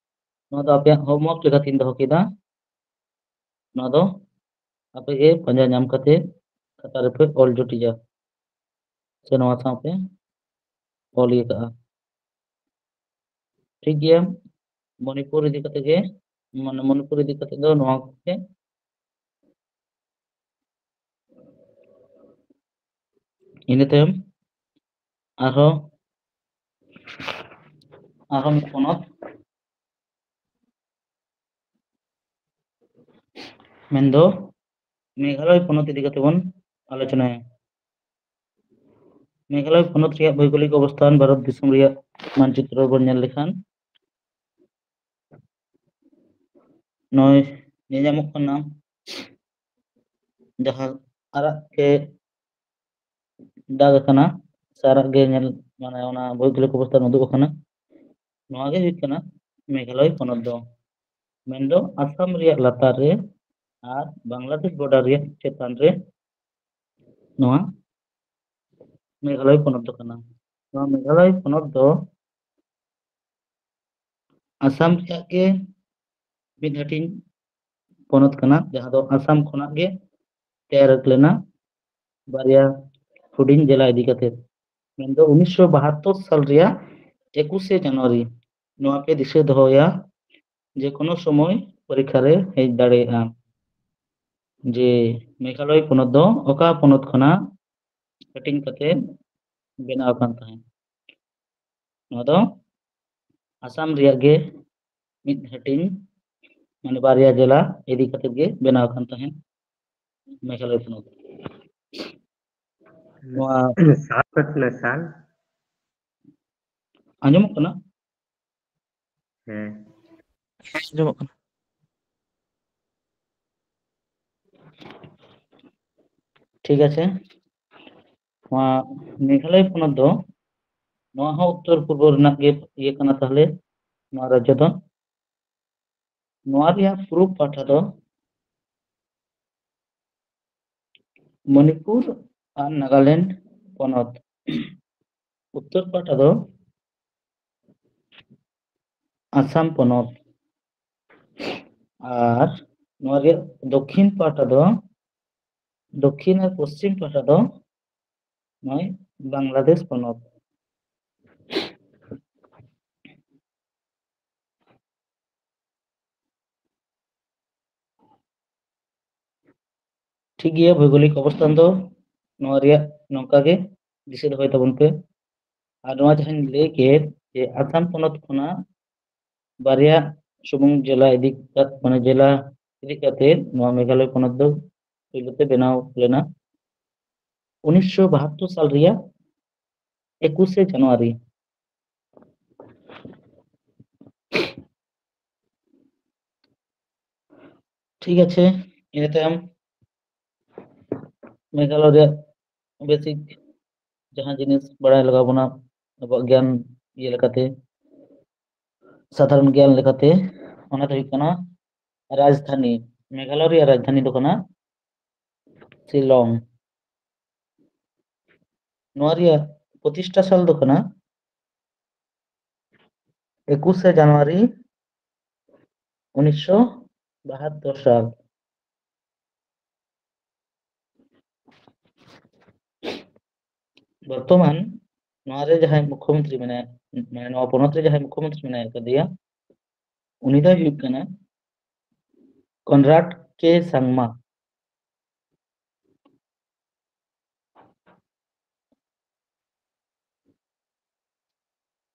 ᱱᱚᱣᱟ ᱫᱚ ᱟᱯᱮᱭᱟᱜ homework ᱞᱮᱠᱟᱛᱤᱧ ᱫᱚᱦᱚ ᱠᱮᱫᱟ᱾ ᱱᱚᱣᱟ ᱫᱚ ᱟᱯᱮ ᱜᱮ ᱯᱟᱸᱡᱟ ᱧᱟᱢ ᱠᱟᱛᱮ ᱠᱷᱟᱛᱟ ᱨᱮᱯᱮ ᱚᱞ ᱡᱩᱴᱤᱡᱟ, ᱥᱮ ᱱᱚᱣᱟ ᱥᱟᱶᱯᱮ ᱚᱞ ᱤᱭᱟᱹ ᱠᱟᱜᱼᱟ᱾ ᱴᱷᱤᱠ ᱜᱮᱭᱟ, ᱢᱚᱱᱤᱯᱩᱨ ᱤᱫᱤ ᱠᱟᱛᱮ ᱜᱮ, ᱢᱟᱱᱮ ᱢᱚᱱᱤᱯᱩᱨ ᱤᱫᱤ ᱠᱟᱛᱮ ᱫᱚ ᱱᱚᱣᱟ ᱠᱚᱜᱮ᱾ ᱤᱱᱟᱹ ᱛᱟᱭᱚᱢ ᱟᱨᱦᱚᱸ ᱟᱨᱦᱚᱸ ᱢᱤᱫ ᱯᱚᱱᱚᱛ, ᱢᱮᱱᱫᱚ ᱢᱮᱜᱷᱟᱞᱚᱭ ᱯᱚᱱᱚᱛ ᱤᱫᱤ ᱠᱟᱛᱮ ᱵᱚᱱ ᱟᱞᱳᱪᱚᱱᱟᱭᱟ᱾ ᱢᱮᱜᱷᱟᱞᱚᱭ ᱯᱚᱱᱚᱛ ᱨᱮᱭᱟᱜ ᱵᱷᱳᱭᱜᱳᱞᱤᱠ ᱚᱵᱚᱥᱛᱷᱟᱱ ᱵᱷᱟᱨᱚᱛ ᱫᱤᱥᱚᱢ ᱨᱮᱭᱟᱜ ᱢᱟᱱᱪᱤᱛᱨᱚ ᱵᱚᱱ ᱧᱮᱞ ᱞᱮᱠᱷᱟᱱ, ᱱᱚᱜᱼᱚᱭ ᱧᱮᱧᱟᱢᱚᱜ ᱠᱟᱱᱟ, ᱡᱟᱦᱟᱸ ᱟᱨᱟᱜ ᱜᱮ ᱫᱟᱜᱽ ᱟᱠᱟᱱᱟ, ᱥᱮ ᱟᱨᱟᱜ ᱜᱮ ᱧᱮᱞ, ᱢᱟᱱᱮ ᱚᱱᱟ ᱵᱷᱳᱭᱜᱳᱞᱤᱠ ᱚᱵᱚᱥᱛᱷᱟ ᱩᱫᱩᱜ ᱟᱠᱟᱱᱟ, ᱱᱚᱣᱟ ᱜᱮ ᱦᱩᱭᱩᱜ ᱠᱟᱱᱟ ᱢᱮᱜᱷᱟᱞᱚᱭ ᱯᱚᱱᱚᱛ ᱫᱚ᱾ ᱢᱮᱱᱫᱚ ᱟᱥᱟᱢ ᱨᱮᱭᱟᱜ ᱞᱟᱛᱟᱨ ᱨᱮ ᱟᱨ ᱵᱟᱝᱞᱟᱫᱮᱥ border ᱨᱮᱭᱟᱜ ᱪᱮᱛᱟᱱ ᱨᱮ ᱱᱚᱣᱟ ᱢᱮᱜᱷᱟᱞᱚᱭ ᱯᱚᱱᱚᱛ ᱫᱚ ᱠᱟᱱᱟ᱾ ᱱᱚᱣᱟ ᱢᱮᱜᱷᱟᱞᱚᱭ ᱯᱚᱱᱚᱛ ᱫᱚ ᱟᱥᱟᱢ ᱨᱮᱭᱟᱜ ᱜᱮ ᱢᱤᱫ ᱦᱟᱹᱴᱤᱧ ᱯᱚᱱᱚᱛ ᱠᱟᱱᱟ, ᱡᱟᱦᱟᱸ ᱫᱚ ᱟᱥᱟᱢ ᱠᱷᱚᱱᱟᱜ ᱜᱮ ᱛᱮᱭᱟᱨ ᱞᱮᱱᱟ ᱵᱟᱨᱭᱟ ᱦᱩᱰᱤᱧ ᱡᱮᱞᱟ ᱤᱫᱤ ᱠᱟᱛᱮ᱾ ᱢᱮᱱᱫᱚ ᱩᱱᱤᱥᱥᱚ ᱵᱟᱦᱟᱛᱛᱳᱨ ᱥᱟᱞ ᱨᱮᱭᱟᱜ ᱮᱠᱩᱥᱮ ᱡᱟᱱᱩᱣᱟᱨᱤ, ᱱᱚᱣᱟ ᱯᱮ ᱫᱤᱥᱟᱹ ᱫᱚᱦᱚᱭᱟ ᱡᱮ ᱠᱳᱱᱳ ᱥᱚᱢᱚᱭ ᱯᱚᱨᱤᱠᱠᱷᱟ ᱨᱮ ᱦᱮᱡ ᱫᱟᱲᱮᱭᱟᱜᱼᱟ ᱡᱮ ᱢᱮᱜᱷᱟᱞᱚᱭ ᱯᱚᱱᱚᱛ ᱫᱚ ᱚᱠᱟ ᱯᱚᱱᱚᱛ ᱠᱷᱚᱱᱟᱜ ᱦᱟᱹᱴᱤᱧ ᱠᱟᱛᱮ ᱵᱮᱱᱟᱣ ᱟᱠᱟᱱ ᱛᱟᱦᱮᱸᱫ᱾ ᱱᱚᱣᱟ ᱫᱚ ᱟᱥᱟᱢ ᱨᱮᱭᱟᱜ ᱜᱮ ᱢᱤᱫ ᱦᱟᱹᱴᱤᱧ, ᱢᱟᱱᱮ ᱵᱟᱨᱭᱟ ᱡᱮᱞᱟ ᱤᱫᱤ ᱠᱟᱛᱮ ᱜᱮ ᱵᱮᱱᱟᱣ ᱟᱠᱟᱱ ᱛᱟᱦᱮᱸᱫ ᱢᱮᱜᱷᱟᱞᱚᱭ ᱯᱚᱱᱚᱛ᱾ ᱱᱚᱣᱟ ᱥᱟᱞ ᱠᱚ ᱛᱤᱱᱟᱹᱜ ᱥᱟᱞ? ᱟᱸᱡᱚᱢᱚᱜ ᱠᱟᱱᱟ? ᱦᱮᱸ᱾ ᱦᱮᱸ, ᱟᱸᱡᱚᱢᱚᱜ ᱠᱟᱱᱟ᱾ ᱴᱷᱤᱠ ᱟᱪᱷᱮ, ᱱᱚᱣᱟ ᱢᱮᱜᱷᱟᱞᱚᱭ ᱯᱚᱱᱚᱛ ᱫᱚ ᱱᱚᱣᱟ ᱦᱚᱸ ᱩᱛᱛᱚᱨ ᱯᱩᱨᱵᱚ ᱨᱮᱱᱟᱜ ᱜᱮ ᱤᱭᱟᱹ ᱠᱟᱱᱟ᱾ ᱛᱟᱦᱚᱞᱮ ᱱᱚᱣᱟ ᱨᱟᱡᱽᱡᱚ ᱫᱚ, ᱱᱚᱣᱟ ᱨᱮᱭᱟᱜ ᱯᱩᱨᱩᱵ ᱯᱟᱦᱴᱟ ᱫᱚ ᱢᱚᱱᱤᱯᱩᱨ ᱟᱨ ᱱᱟᱜᱟᱞᱮᱱᱰ ᱯᱚᱱᱚᱛ, ᱩᱛᱛᱚᱨ ᱯᱟᱦᱴᱟ ᱫᱚ ᱟᱥᱟᱢ ᱯᱚᱱᱚᱛ, ᱟᱨ ᱱᱚᱣᱟ ᱨᱮᱭᱟᱜ ᱫᱚᱠᱠᱷᱤᱱ ᱯᱟᱦᱴᱟ ᱫᱚ, ᱫᱚᱠᱠᱷᱤᱱ ᱟᱨ ᱯᱚᱥᱪᱤᱢ ᱯᱟᱦᱴᱟ ᱫᱚ ᱱᱚᱜᱼᱚᱭ ᱵᱟᱝᱞᱟᱫᱮᱥ ᱯᱚᱱᱚᱛ᱾ ᱴᱷᱤᱠ ᱜᱮᱭᱟ, ᱵᱷᱳᱭᱜᱳᱞᱤᱠ ᱚᱵᱚᱥᱛᱷᱟᱱ ᱫᱚ ᱱᱚᱣᱟ ᱨᱮᱭᱟᱜ ᱱᱚᱝᱠᱟ ᱜᱮ ᱫᱤᱥᱟᱹ ᱫᱚᱦᱚᱭ ᱛᱟᱵᱚᱱ ᱯᱮ᱾ ᱟᱨ ᱱᱚᱣᱟ ᱡᱟᱦᱟᱸᱧ ᱞᱟᱹᱭ ᱠᱮᱫ ᱡᱮ ᱟᱥᱟᱢ ᱯᱚᱱᱚᱛ ᱠᱷᱚᱱᱟᱜ ᱵᱟᱨᱭᱟ ᱥᱩᱢᱩᱝ ᱡᱮᱞᱟ ᱤᱫᱤ ᱠᱟᱛ-, ᱢᱟᱱᱮ ᱡᱮᱞᱟ ᱤᱫᱤ ᱠᱟᱛᱮ ᱱᱚᱣᱟ ᱢᱮᱜᱷᱟᱞᱚᱭ ᱯᱚᱱᱚᱛ ᱫᱚ ᱯᱳᱭᱞᱳ ᱛᱮ ᱵᱮᱱᱟᱣ ᱞᱮᱱᱟ ᱩᱱᱤᱥᱥᱚ ᱵᱟᱦᱟᱛᱛᱳᱨ ᱥᱟᱞ ᱨᱮᱭᱟᱜ ᱮᱠᱩᱥᱮ ᱡᱟᱱᱩᱣᱟᱨᱤ᱾ ᱴᱷᱤᱠ ᱟᱪᱷᱮ, ᱤᱱᱟᱹ ᱛᱟᱭᱚᱢ ᱢᱮᱜᱷᱟᱞᱚᱭ ᱨᱮᱭᱟᱜ ᱵᱮᱥᱤᱠ ᱡᱟᱦᱟᱸ ᱡᱤᱱᱤᱥ ᱵᱟᱲᱟᱭ ᱞᱟᱜᱟᱣ ᱵᱚᱱᱟ ᱟᱵᱚᱣᱟᱜ ᱜᱮᱭᱟᱱ ᱤᱭᱟᱹ ᱞᱮᱠᱟᱛᱮ, ᱥᱟᱫᱷᱟᱨᱚᱱ ᱜᱮᱭᱟᱱ ᱞᱮᱠᱟᱛᱮ, ᱚᱱᱟ ᱫᱚ ᱦᱩᱭᱩᱜ ᱠᱟᱱᱟ ᱨᱟᱡᱽᱫᱷᱟᱱᱤ᱾ ᱢᱮᱜᱷᱟᱞᱚᱭ ᱨᱮᱭᱟᱜ ᱨᱟᱡᱽᱫᱷᱟᱱᱤ ᱫᱚ ᱠᱟᱱᱟ ᱥᱤᱞᱚᱝ᱾ ᱱᱚᱣᱟ ᱨᱮᱭᱟᱜ ᱯᱨᱚᱛᱤᱥᱴᱷᱟ ᱥᱟᱞ ᱫᱚ ᱠᱟᱱᱟ ᱮᱠᱩᱥᱮ ᱡᱟᱱᱩᱣᱟᱨᱤ ᱩᱱᱤᱥᱥᱚ ᱵᱟᱦᱟᱛᱛᱳᱨ ᱥᱟᱞ᱾ ᱵᱚᱨᱛᱚᱢᱟᱱ ᱱᱚᱣᱟ ᱨᱮ ᱡᱟᱦᱟᱸᱭ ᱢᱩᱠᱷᱭᱚᱢᱚᱱᱛᱨᱤ ᱢᱮᱱᱟᱭᱟ, ᱢᱟᱱᱮ ᱱᱚᱣᱟ ᱯᱚᱱᱚᱛ ᱨᱮ ᱡᱟᱦᱟᱸᱭ ᱢᱩᱠᱷᱭᱚᱢᱚᱱᱛᱨᱤ ᱢᱮᱱᱟᱭ ᱟᱠᱟᱫᱮᱭᱟ, ᱩᱱᱤ ᱫᱚᱭ ᱦᱩᱭᱩᱜ ᱠᱟᱱᱟ ᱠᱚᱱᱨᱟᱰ ᱠᱮ ᱥᱟᱝᱢᱟ᱾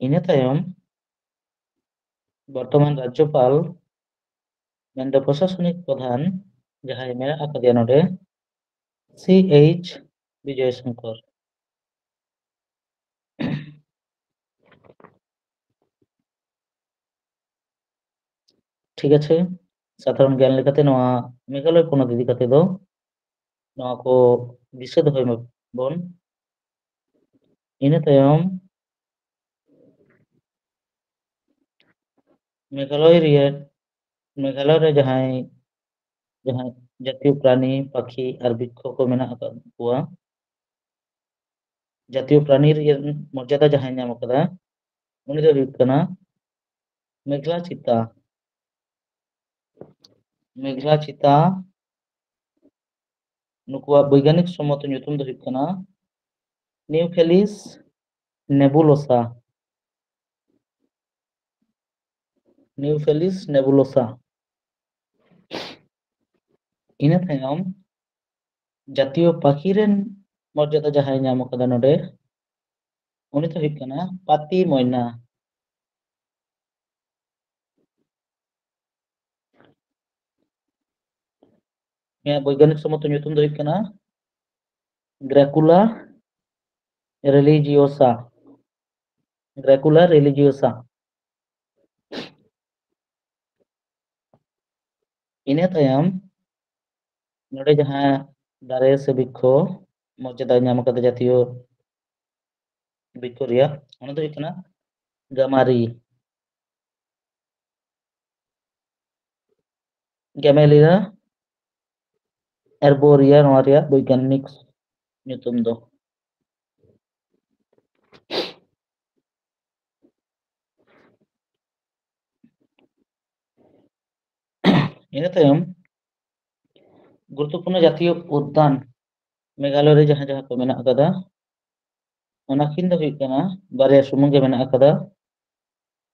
ᱤᱱᱟᱹ ᱛᱟᱭᱚᱢ ᱵᱚᱨᱛᱚᱢᱟᱱ ᱨᱟᱡᱽᱡᱚᱯᱟᱞ ᱢᱮᱱᱫᱚ ᱯᱨᱚᱥᱟᱥᱚᱱᱤᱠ ᱯᱨᱚᱫᱷᱟᱱ ᱡᱟᱦᱟᱸᱭ ᱢᱮᱱᱟᱜ ᱟᱠᱟᱫᱮᱭᱟ ᱱᱚᱰᱮ, ᱥᱤ ᱮᱭᱤᱪ ᱵᱤᱡᱚᱭ ᱥᱚᱝᱠᱚᱨ᱾ ᱴᱷᱤᱠ ᱟᱪᱷᱮ, ᱥᱟᱫᱷᱟᱨᱚᱱ ᱜᱮᱭᱟᱱ ᱞᱮᱠᱟᱛᱮ ᱱᱚᱣᱟ ᱢᱮᱜᱷᱟᱞᱚᱭ ᱯᱚᱱᱚᱛ ᱤᱫᱤ ᱠᱟᱛᱮ ᱫᱚ ᱱᱚᱣᱟ ᱠᱚ ᱫᱤᱥᱟᱹ ᱫᱚᱦᱚᱭ ᱢᱟᱵᱚᱱ᱾ ᱤᱱᱟᱹ ᱛᱟᱭᱚᱢ ᱢᱮᱜᱷᱟᱞᱚᱭ ᱨᱮᱭᱟᱜ, ᱢᱮᱜᱷᱟᱞᱚᱭ ᱨᱮ ᱡᱟᱦᱟᱸᱭ, ᱡᱟᱦᱟᱸᱭ ᱡᱟᱛᱤᱭᱚ ᱯᱨᱟᱱᱤ, ᱯᱟᱠᱷᱤ ᱟᱨ ᱵᱨᱤᱠᱠᱷᱚ ᱠᱚ ᱢᱮᱱᱟᱜ ᱟᱠᱟᱫ ᱠᱚᱣᱟ, ᱡᱟᱛᱤᱭᱚ ᱯᱨᱟᱱᱤ ᱨᱮᱭᱟᱜ ᱢᱚᱨᱡᱟᱫᱟ ᱡᱟᱦᱟᱸᱭ ᱧᱟᱢ ᱟᱠᱟᱫᱟ, ᱩᱱᱤ ᱫᱚ ᱦᱩᱭᱩᱜ ᱠᱟᱱᱟ ᱢᱮᱜᱷᱞᱟ ᱪᱤᱛᱟ᱾ ᱢᱮᱜᱷᱞᱟ ᱪᱤᱛᱟ, ᱱᱩᱠᱩᱣᱟᱜ ᱵᱳᱭᱜᱟᱱᱤᱠ ᱥᱚᱢᱢᱚᱛ ᱧᱩᱛᱩᱢ ᱫᱚ ᱦᱩᱭᱩᱜ ᱠᱟᱱᱟ Neophelis nebulosa᱾ Neophelis nebulosa᱾ ᱤᱱᱟᱹ ᱛᱟᱭᱚᱢ ᱡᱟᱛᱤᱭᱚ ᱯᱟᱠᱷᱤ ᱨᱮᱱ ᱢᱚᱨᱡᱟᱫᱟ ᱡᱟᱦᱟᱸᱭ ᱧᱟᱢ ᱟᱠᱟᱫᱟ ᱱᱚᱰᱮ, ᱩᱱᱤ ᱫᱚ ᱦᱩᱭᱩᱜ ᱠᱟᱱᱟ ᱯᱟᱛᱤ ᱢᱚᱭᱱᱟ᱾ ᱱᱩᱭᱟᱜ ᱵᱳᱭᱜᱟᱱᱤᱠ ᱥᱚᱢᱢᱚᱛ ᱧᱩᱛᱩᱢ ᱫᱚ ᱦᱩᱭᱩᱜ ᱠᱟᱱᱟ Gracula religiosa᱾ Gracula religiosa᱾ ᱤᱱᱟᱹ ᱛᱟᱭᱚᱢ ᱱᱚᱰᱮ ᱡᱟᱦᱟᱸ ᱫᱟᱨᱮ ᱥᱮ ᱵᱨᱤᱠᱠᱷᱚ ᱢᱚᱨᱡᱟᱫᱟ ᱧᱟᱢ ᱟᱠᱟᱫᱟ ᱡᱟᱛᱤᱭᱚ ᱵᱨᱤᱠᱠᱷᱚ ᱨᱮᱭᱟᱜ, ᱚᱱᱟ ᱫᱚ ᱦᱩᱭᱩᱜ ᱠᱟᱱᱟ ᱜᱟᱢᱟᱨᱤ, Gamellia arborea ᱱᱚᱣᱟ ᱨᱮᱭᱟᱜ ᱵᱳᱭᱜᱟᱱᱤᱠ ᱧᱩᱛᱩᱢ ᱫᱚ᱾ ᱤᱱᱟᱹ ᱛᱟᱭᱚᱢ ᱜᱩᱨᱩᱛᱛᱚᱯᱩᱨᱱᱚ ᱡᱟᱛᱤᱭᱚ ᱩᱫᱽᱫᱟᱱ ᱢᱮᱜᱷᱟᱞᱚᱭ ᱨᱮ ᱡᱟᱦᱟᱸ ᱡᱟᱦᱟᱸ ᱠᱚ ᱢᱮᱱᱟᱜ ᱟᱠᱟᱫᱟ, ᱚᱱᱟ ᱠᱤᱱ ᱫᱚ ᱦᱩᱭᱩᱜ ᱠᱟᱱᱟ, ᱵᱟᱨᱭᱟ ᱥᱩᱢᱩᱝ ᱜᱮ ᱢᱮᱱᱟᱜ ᱟᱠᱟᱫᱟ᱾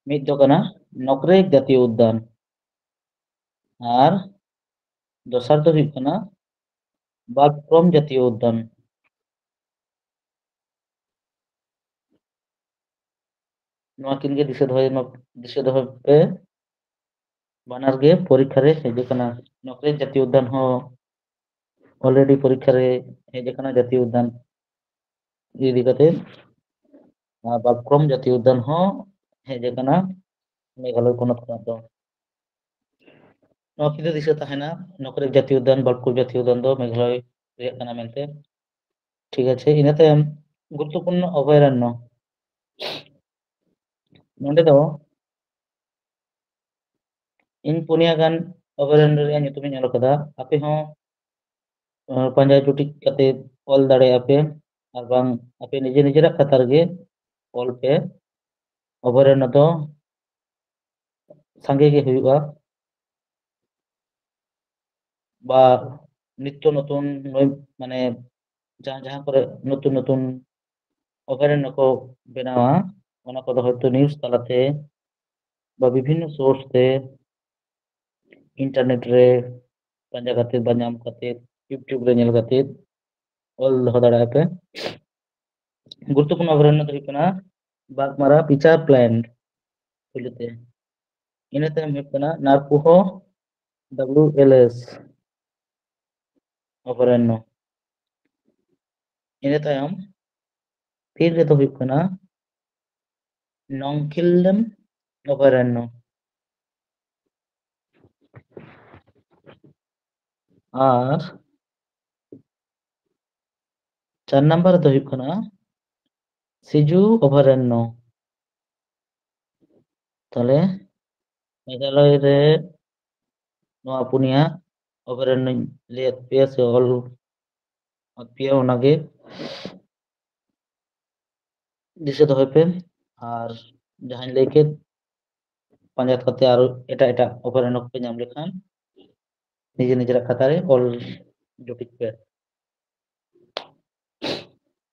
ᱢᱤᱫ ᱫᱚ ᱠᱟᱱᱟ ᱱᱚᱠᱨᱮᱠ ᱡᱟᱛᱤᱭᱚ ᱩᱫᱽᱫᱟᱱ ᱟᱨ ᱫᱚᱥᱟᱨ ᱫᱚ ᱦᱩᱭᱩᱜ ᱠᱟᱱᱟ ᱵᱟᱜᱽᱠᱨᱚᱢ ᱡᱟᱛᱤᱭᱚ ᱩᱫᱽᱫᱟᱱ᱾ ᱱᱚᱣᱟ ᱠᱤᱱ ᱜᱮ ᱫᱤᱥᱟᱹ ᱫᱚᱦᱚᱭ ᱢᱟ, ᱫᱤᱥᱟᱹ ᱫᱚᱦᱚᱭ ᱯᱮ, ᱵᱟᱱᱟᱨ ᱜᱮ ᱯᱚᱨᱤᱠᱠᱷᱟ ᱨᱮ ᱦᱮᱡ ᱟᱠᱟᱱᱟ᱾ ᱱᱚᱠᱨᱮᱡ ᱡᱟᱛᱤᱭᱚ ᱩᱫᱽᱫᱟᱱ ᱦᱚᱸ already ᱯᱚᱨᱤᱠᱠᱷᱟ ᱨᱮ ᱦᱮᱡ ᱟᱠᱟᱱᱟ, ᱡᱟᱛᱤᱭᱚ ᱩᱫᱽᱫᱟᱱ ᱤᱫᱤ ᱠᱟᱛᱮ᱾ ᱟᱨ ᱵᱟᱜᱽᱠᱨᱚᱢ ᱡᱟᱛᱤᱭᱚ ᱩᱫᱽᱫᱟᱱ ᱦᱚᱸ ᱦᱮᱡ ᱟᱠᱟᱱᱟ ᱢᱮᱜᱷᱟᱞᱚᱭ ᱯᱚᱱᱚᱛ ᱠᱷᱚᱱᱟᱜ ᱫᱚ᱾ ᱱᱚᱣᱟ ᱠᱤᱱ ᱫᱚ ᱫᱤᱥᱟᱹ ᱛᱟᱦᱮᱱᱟ, ᱱᱚᱠᱨᱮᱡ ᱡᱟᱛᱤᱭᱚ ᱩᱫᱽᱫᱟᱱ, ᱵᱟᱜᱽᱠᱨᱚᱢ ᱡᱟᱛᱤᱭᱚ ᱩᱫᱽᱫᱟᱱ ᱫᱚ ᱢᱮᱜᱷᱟᱞᱚᱭ ᱨᱮᱭᱟᱜ ᱠᱟᱱᱟ ᱢᱮᱱᱛᱮ᱾ ᱴᱷᱤᱠ ᱟᱪᱷᱮ, ᱤᱱᱟᱹ ᱛᱟᱭᱚᱢ ᱜᱩᱨᱩᱛᱛᱚᱯᱩᱨᱱᱚ ᱚᱵᱷᱚᱭᱟᱨᱚᱱᱱᱚ᱾ ᱱᱚᱰᱮ ᱫᱚ ᱤᱧ ᱯᱩᱱᱭᱟ ᱜᱟᱱ ᱚᱵᱷᱚᱭᱟᱨᱚᱱᱱᱚ ᱨᱮᱭᱟᱜ ᱧᱩᱛᱩᱢᱤᱧ ᱚᱞ ᱟᱠᱟᱫᱟ᱾ ᱟᱯᱮ ᱦᱚᱸ, ᱟᱸ, ᱯᱟᱸᱡᱟ ᱡᱩᱴᱤᱡ ᱠᱟᱛᱮ ᱚᱞ ᱫᱟᱲᱮᱭᱟᱜᱼᱟ ᱯᱮ, ᱟᱨ ᱵᱟᱝ ᱟᱯᱮ ᱱᱤᱡᱮ ᱱᱤᱡᱮᱨᱟᱜ ᱠᱷᱟᱛᱟ ᱨᱮᱜᱮ ᱚᱞ ᱯᱮ᱾ ᱚᱵᱷᱚᱭᱟᱨᱚᱱᱱᱚ ᱫᱚ ᱥᱟᱸᱜᱮ ᱜᱮ ᱦᱩᱭᱩᱜᱼᱟ, ᱵᱟ ᱱᱤᱛᱛᱚ ᱱᱚᱛᱩᱱ ᱱᱚᱭ-, ᱢᱟᱱᱮ ᱡᱟᱦᱟᱸ ᱡᱟᱦᱟᱸ ᱠᱚᱨᱮ ᱱᱚᱛᱩᱱ ᱱᱚᱛᱩᱱ ᱚᱵᱷᱚᱭᱟᱨᱚᱱᱱᱚ ᱠᱚ ᱵᱮᱱᱟᱣᱟ, ᱚᱱᱟ ᱠᱚᱫᱚ ᱦᱚᱭᱛᱳ news ᱛᱟᱞᱟᱛᱮ ᱵᱟ ᱵᱤᱵᱷᱤᱱᱱᱚ source ᱛᱮ, internet ᱨᱮ ᱯᱟᱸᱡᱟ ᱠᱟᱛᱮ ᱵᱟ ᱧᱟᱢ ᱠᱟᱛᱮ, YouTube ᱨᱮ ᱧᱮᱞ ᱠᱟᱛᱮ ᱚᱞ ᱫᱚᱦᱚ ᱫᱟᱲᱮᱭᱟᱜᱼᱟ ᱯᱮ᱾ ᱜᱩᱨᱩᱛᱛᱚᱯᱩᱨᱱᱚ ᱚᱵᱷᱚᱭᱟᱨᱚᱱᱱᱚ ᱫᱚ ᱦᱩᱭᱩᱜ ᱠᱟᱱᱟ ᱵᱟᱜᱽᱢᱟᱨᱟ ᱯᱤᱪᱟᱨ ᱯᱞᱮᱱᱴ ᱯᱩᱭᱞᱩ ᱛᱮ, ᱤᱱᱟᱹ ᱛᱟᱭᱚᱢ ᱦᱩᱭᱩᱜ ᱠᱟᱱᱟ ᱱᱟᱨᱯᱩᱦᱚ ᱰᱟᱵᱞᱤᱭᱩ ᱮᱞ ᱮᱥ ᱚᱵᱷᱚᱭᱟᱨᱚᱱᱱᱚ᱾ ᱤᱱᱟᱹ ᱛᱟᱭᱚᱢ ᱛᱤᱱ ᱨᱮᱫᱚ ᱦᱩᱭᱩᱜ ᱠᱟᱱᱟ ᱱᱚᱝᱠᱤᱞᱞᱮᱢ ᱚᱵᱷᱚᱭᱟᱨᱚᱱᱱᱚ᱾ ᱟᱨ ᱪᱟᱨ ᱱᱟᱢᱵᱟᱨ ᱨᱮᱫᱚ ᱦᱩᱭᱩᱜ ᱠᱟᱱᱟ ᱥᱤᱡᱩ ᱚᱵᱷᱚᱭᱟᱨᱚᱱᱱᱚ᱾ ᱛᱟᱦᱞᱮ ᱢᱮᱜᱷᱟᱞᱚᱭ ᱨᱮ ᱱᱚᱣᱟ ᱯᱩᱱᱭᱟ ᱚᱵᱷᱚᱭᱟᱨᱚᱱᱱᱚᱧ ᱞᱟᱹᱭᱟᱫ ᱯᱮᱭᱟ ᱥᱮ ᱚᱞ ᱟᱫ ᱯᱮᱭᱟ, ᱚᱱᱟᱜᱮ ᱫᱤᱥᱟᱹ ᱫᱚᱦᱚᱭ ᱯᱮ᱾ ᱟᱨ ᱡᱟᱦᱟᱸᱧ ᱞᱟᱹᱭ ᱠᱮᱫ, ᱯᱟᱸᱡᱟ ᱠᱟᱛᱮ ᱟᱨ ᱮᱴᱟᱜ ᱮᱴᱟᱜ ᱚᱵᱷᱚᱭᱟᱨᱚᱱᱱᱚ ᱠᱚᱯᱮ ᱧᱟᱢ ᱞᱮᱠᱷᱟᱱ ᱱᱤᱡᱮ ᱱᱤᱡᱮᱨᱟᱜ ᱠᱷᱟᱛᱟ ᱨᱮ ᱚᱞ ᱡᱩᱴᱤᱡ ᱯᱮ᱾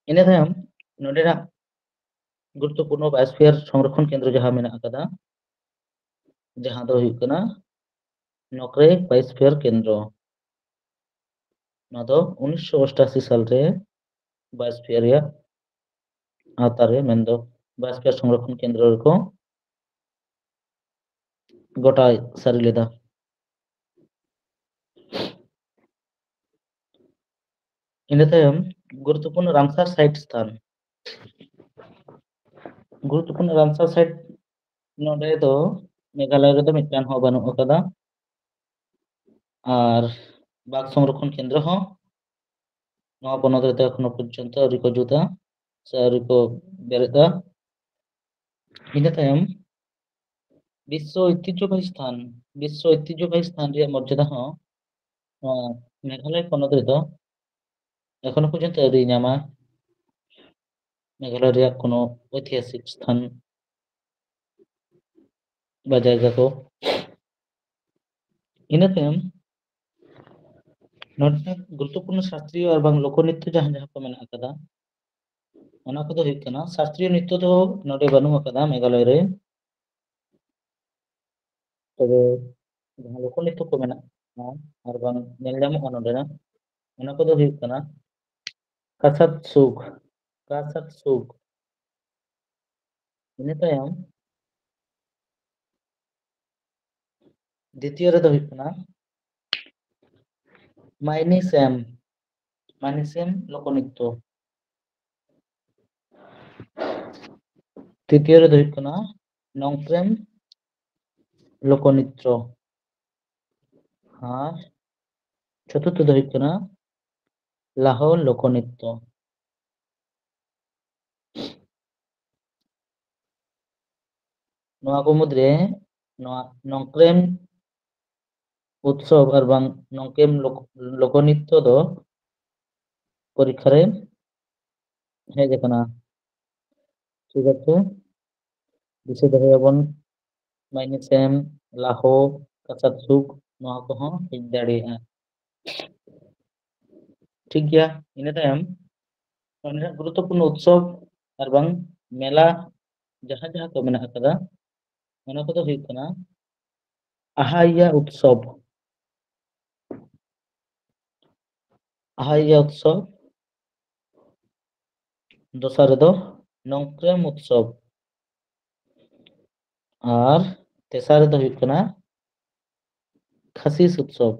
ᱤᱱᱟᱹ ᱛᱟᱭᱚᱢ ᱱᱚᱰᱮᱱᱟᱜ ᱜᱩᱨᱩᱛᱛᱚᱯᱩᱨᱱᱚ biosphere ᱥᱚᱝᱨᱚᱠᱷᱚᱱ ᱠᱮᱱᱫᱨᱚ ᱡᱟᱦᱟᱸ ᱢᱮᱱᱟᱜ ᱟᱠᱟᱫᱟ, ᱡᱟᱦᱟᱸ ᱫᱚ ᱦᱩᱭᱩᱜ ᱠᱟᱱᱟ ᱱᱚᱠᱨᱮᱡ biosphere ᱠᱮᱱᱫᱨᱚ᱾ ᱱᱚᱣᱟ ᱫᱚ ᱩᱱᱤᱥᱥᱚ ᱚᱥᱴᱟᱥᱤ ᱥᱟᱞ ᱨᱮ ᱵᱟᱭᱳᱥᱯᱷᱤᱭᱟᱨ ᱨᱮᱭᱟᱜ ᱟᱣᱛᱟ ᱨᱮ, ᱢᱮᱱᱫᱚ ᱵᱟᱭᱳᱥᱯᱷᱤᱭᱟᱨ ᱥᱚᱝᱨᱚᱠᱷᱚᱱ ᱠᱮᱱᱫᱨᱚ ᱨᱮᱠᱚ ᱜᱚᱴᱟ ᱥᱟᱹᱨᱤ ᱞᱮᱫᱟ᱾ ᱤᱱᱟᱹ ᱛᱟᱭᱚᱢ ᱜᱩᱨᱩᱛᱛᱚᱯᱩᱨᱱᱚ ᱨᱟᱢᱥᱟᱨ ᱥᱟᱭᱤᱴ ᱥᱛᱷᱟᱱ᱾ ᱜᱩᱨᱩᱛᱛᱚᱯᱩᱨᱱᱚ ᱨᱟᱢᱥᱟᱨ ᱥᱟᱭᱤᱴ ᱱᱚᱰᱮ ᱫᱚ ᱢᱮᱜᱷᱟᱞᱚᱭ ᱨᱮᱫᱚ ᱢᱤᱫᱴᱟᱝ ᱦᱚᱸ ᱵᱟᱹᱱᱩᱜ ᱟᱠᱟᱫᱟ, ᱟᱨ ᱵᱟᱜᱽ ᱥᱚᱝᱨᱚᱠᱷᱚᱱ ᱠᱮᱱᱫᱨᱚ ᱦᱚᱸ ᱱᱚᱣᱟ ᱯᱚᱱᱚᱛ ᱨᱮᱫᱚ ᱮᱠᱷᱚᱱᱳ ᱯᱚᱨᱡᱚᱱᱛᱚ ᱟᱹᱣᱨᱤ ᱠᱚ ᱡᱩᱛᱟ ᱥᱮ ᱟᱹᱣᱨᱤ ᱠᱚ ᱵᱮᱨᱮᱫᱟ᱾ ᱤᱱᱟᱹ ᱛᱟᱭᱚᱢ ᱵᱤᱥᱥᱚ ᱳᱭᱛᱤᱦᱡᱚᱵᱟᱦᱤ ᱥᱛᱷᱟᱱ, ᱵᱤᱥᱥᱚ ᱳᱭᱛᱤᱦᱡᱚᱵᱟᱦᱤ ᱥᱛᱷᱟᱱ ᱨᱮᱭᱟᱜ ᱢᱚᱨᱡᱟᱫᱟ ᱦᱚᱸ ᱱᱚᱣᱟ ᱢᱮᱜᱷᱟᱞᱚᱭ ᱯᱚᱱᱚᱛ ᱨᱮᱫᱚ ᱮᱠᱷᱚᱱᱳ ᱯᱚᱨᱡᱚᱱᱛᱚ ᱟᱹᱣᱨᱤ ᱧᱟᱢᱟ᱾ ᱢᱮᱜᱷᱟᱞᱚᱭ ᱨᱮᱭᱟᱜ ᱠᱳᱱᱳ ᱳᱭᱛᱤᱦᱟᱥᱤᱠ ᱥᱛᱷᱟᱱ ᱵᱟ ᱡᱟᱭᱜᱟ ᱠᱚ᱾ ᱤᱱᱟᱹ ᱛᱟᱭᱚᱢ ᱱᱚᱰᱮᱱᱟᱜ ᱜᱩᱨᱩᱛᱛᱚᱯᱩᱨᱱᱚ ᱥᱟᱥᱛᱨᱤᱭᱚ ᱟᱨ ᱵᱟᱝ ᱞᱳᱠᱚ ᱱᱨᱤᱛᱛᱚ ᱡᱟᱦᱟᱸ ᱡᱟᱦᱟᱸ ᱠᱚ ᱢᱮᱱᱟᱜ ᱟᱠᱟᱫᱟ, ᱚᱱᱟ ᱠᱚᱫᱚ ᱦᱩᱭᱩᱜ ᱠᱟᱱᱟ, ᱥᱟᱥᱛᱨᱤᱭᱚ ᱱᱨᱤᱛᱛᱚ ᱫᱚ ᱱᱚᱰᱮ ᱵᱟᱹᱱᱩᱜ ᱟᱠᱟᱫᱟ ᱢᱮᱜᱷᱟᱞᱚᱭ ᱨᱮ, ᱛᱚᱵᱮ ᱡᱟᱦᱟᱸ ᱞᱳᱠᱚ ᱱᱨᱤᱛᱛᱚ ᱠᱚ ᱢᱮᱱᱟᱜᱼᱟ ᱟᱨ ᱵᱟᱝ ᱧᱮᱞ ᱧᱟᱢᱚᱜᱼᱟ ᱱᱚᱰᱮᱱᱟᱜ, ᱚᱱᱟ ᱠᱚᱫᱚ ᱦᱩᱭᱩᱜ ᱠᱟᱱᱟ ᱠᱟᱥᱟᱛ ᱥᱩᱠ, ᱠᱟᱥᱟᱛ ᱥᱩᱠ᱾ ᱤᱱᱟᱹ ᱛᱟᱭᱚᱢ ᱫᱤᱛᱤᱭᱚ ᱨᱮᱫᱚ ᱦᱩᱭᱩᱜ ᱠᱟᱱᱟ ᱢᱟᱭᱱᱤ ᱥᱮᱢ, ᱢᱟᱭᱱᱤ ᱥᱮᱢ ᱞᱳᱠᱚ ᱱᱨᱤᱛᱛᱚ᱾ ᱛᱨᱤᱛᱤᱭᱚ ᱨᱮᱫᱚ ᱦᱩᱭᱩᱜ ᱠᱟᱱᱟ ᱱᱚᱝᱠᱨᱮᱢ ᱞᱳᱠᱚ ᱱᱨᱤᱛᱛᱚ᱾ ᱟᱨ ᱪᱚᱛᱩᱨᱛᱷᱚ ᱫᱚ ᱦᱩᱭᱩᱜ ᱠᱟᱱᱟ ᱞᱟᱦᱳ ᱞᱳᱠᱚ ᱱᱨᱤᱛᱛᱚ᱾ ᱱᱚᱣᱟ ᱠᱚ ᱢᱩᱫᱽᱨᱮ ᱱᱚᱣᱟ ᱱᱚᱝᱠᱨᱮᱢ ᱩᱛᱥᱚᱵ ᱟᱨ ᱵᱟᱝ ᱱᱚᱝᱠᱨᱮᱢ ᱞᱳᱠ-, ᱞᱳᱠᱚ ᱱᱨᱤᱛᱛᱚ ᱫᱚ ᱯᱚᱨᱤᱠᱠᱷᱟ ᱨᱮ ᱦᱮᱡ ᱟᱠᱟᱱᱟ᱾ ᱴᱷᱤᱠ ᱟᱪᱷᱮ, ᱫᱤᱥᱟᱹ ᱫᱚᱦᱚᱭᱟᱵᱚᱱ, ᱢᱟᱭᱱᱤ ᱥᱮᱢ, ᱞᱟᱦᱳ, ᱠᱟᱥᱟᱛ ᱥᱩᱠ, ᱱᱚᱣᱟ ᱠᱚᱦᱚᱸ ᱦᱮᱡ ᱫᱟᱲᱮᱭᱟᱜᱼᱟ᱾ ᱴᱷᱤᱠ ᱜᱮᱭᱟ, ᱤᱱᱟᱹ ᱛᱟᱭᱚᱢ ᱱᱚᱰᱮᱱᱟᱜ ᱜᱩᱨᱩᱛᱛᱚᱯᱩᱨᱱᱚ ᱩᱛᱥᱚᱵ ᱟᱨ ᱵᱟᱝ ᱢᱮᱞᱟ ᱡᱟᱦᱟᱸ ᱡᱟᱦᱟᱸ ᱠᱚ ᱢᱮᱱᱟᱜ ᱟᱠᱟᱫᱟ, ᱚᱱᱟ ᱠᱚᱫᱚ ᱦᱩᱭᱩᱜ ᱠᱟᱱᱟ ᱟᱦᱟᱭᱟ ᱩᱛᱥᱚᱵ᱾ ᱦᱟᱭᱭᱟ ᱩᱛᱥᱚᱵᱽ, ᱫᱚᱥᱟᱨ ᱨᱮᱫᱚ ᱱᱚᱝᱠᱨᱮᱢ ᱩᱛᱥᱚᱵᱽ, ᱟᱨ ᱛᱮᱥᱟᱨ ᱨᱮᱫᱚ ᱦᱩᱭᱩᱜ ᱠᱟᱱᱟ ᱠᱷᱟᱥᱤᱥ ᱩᱛᱥᱚᱵᱽ᱾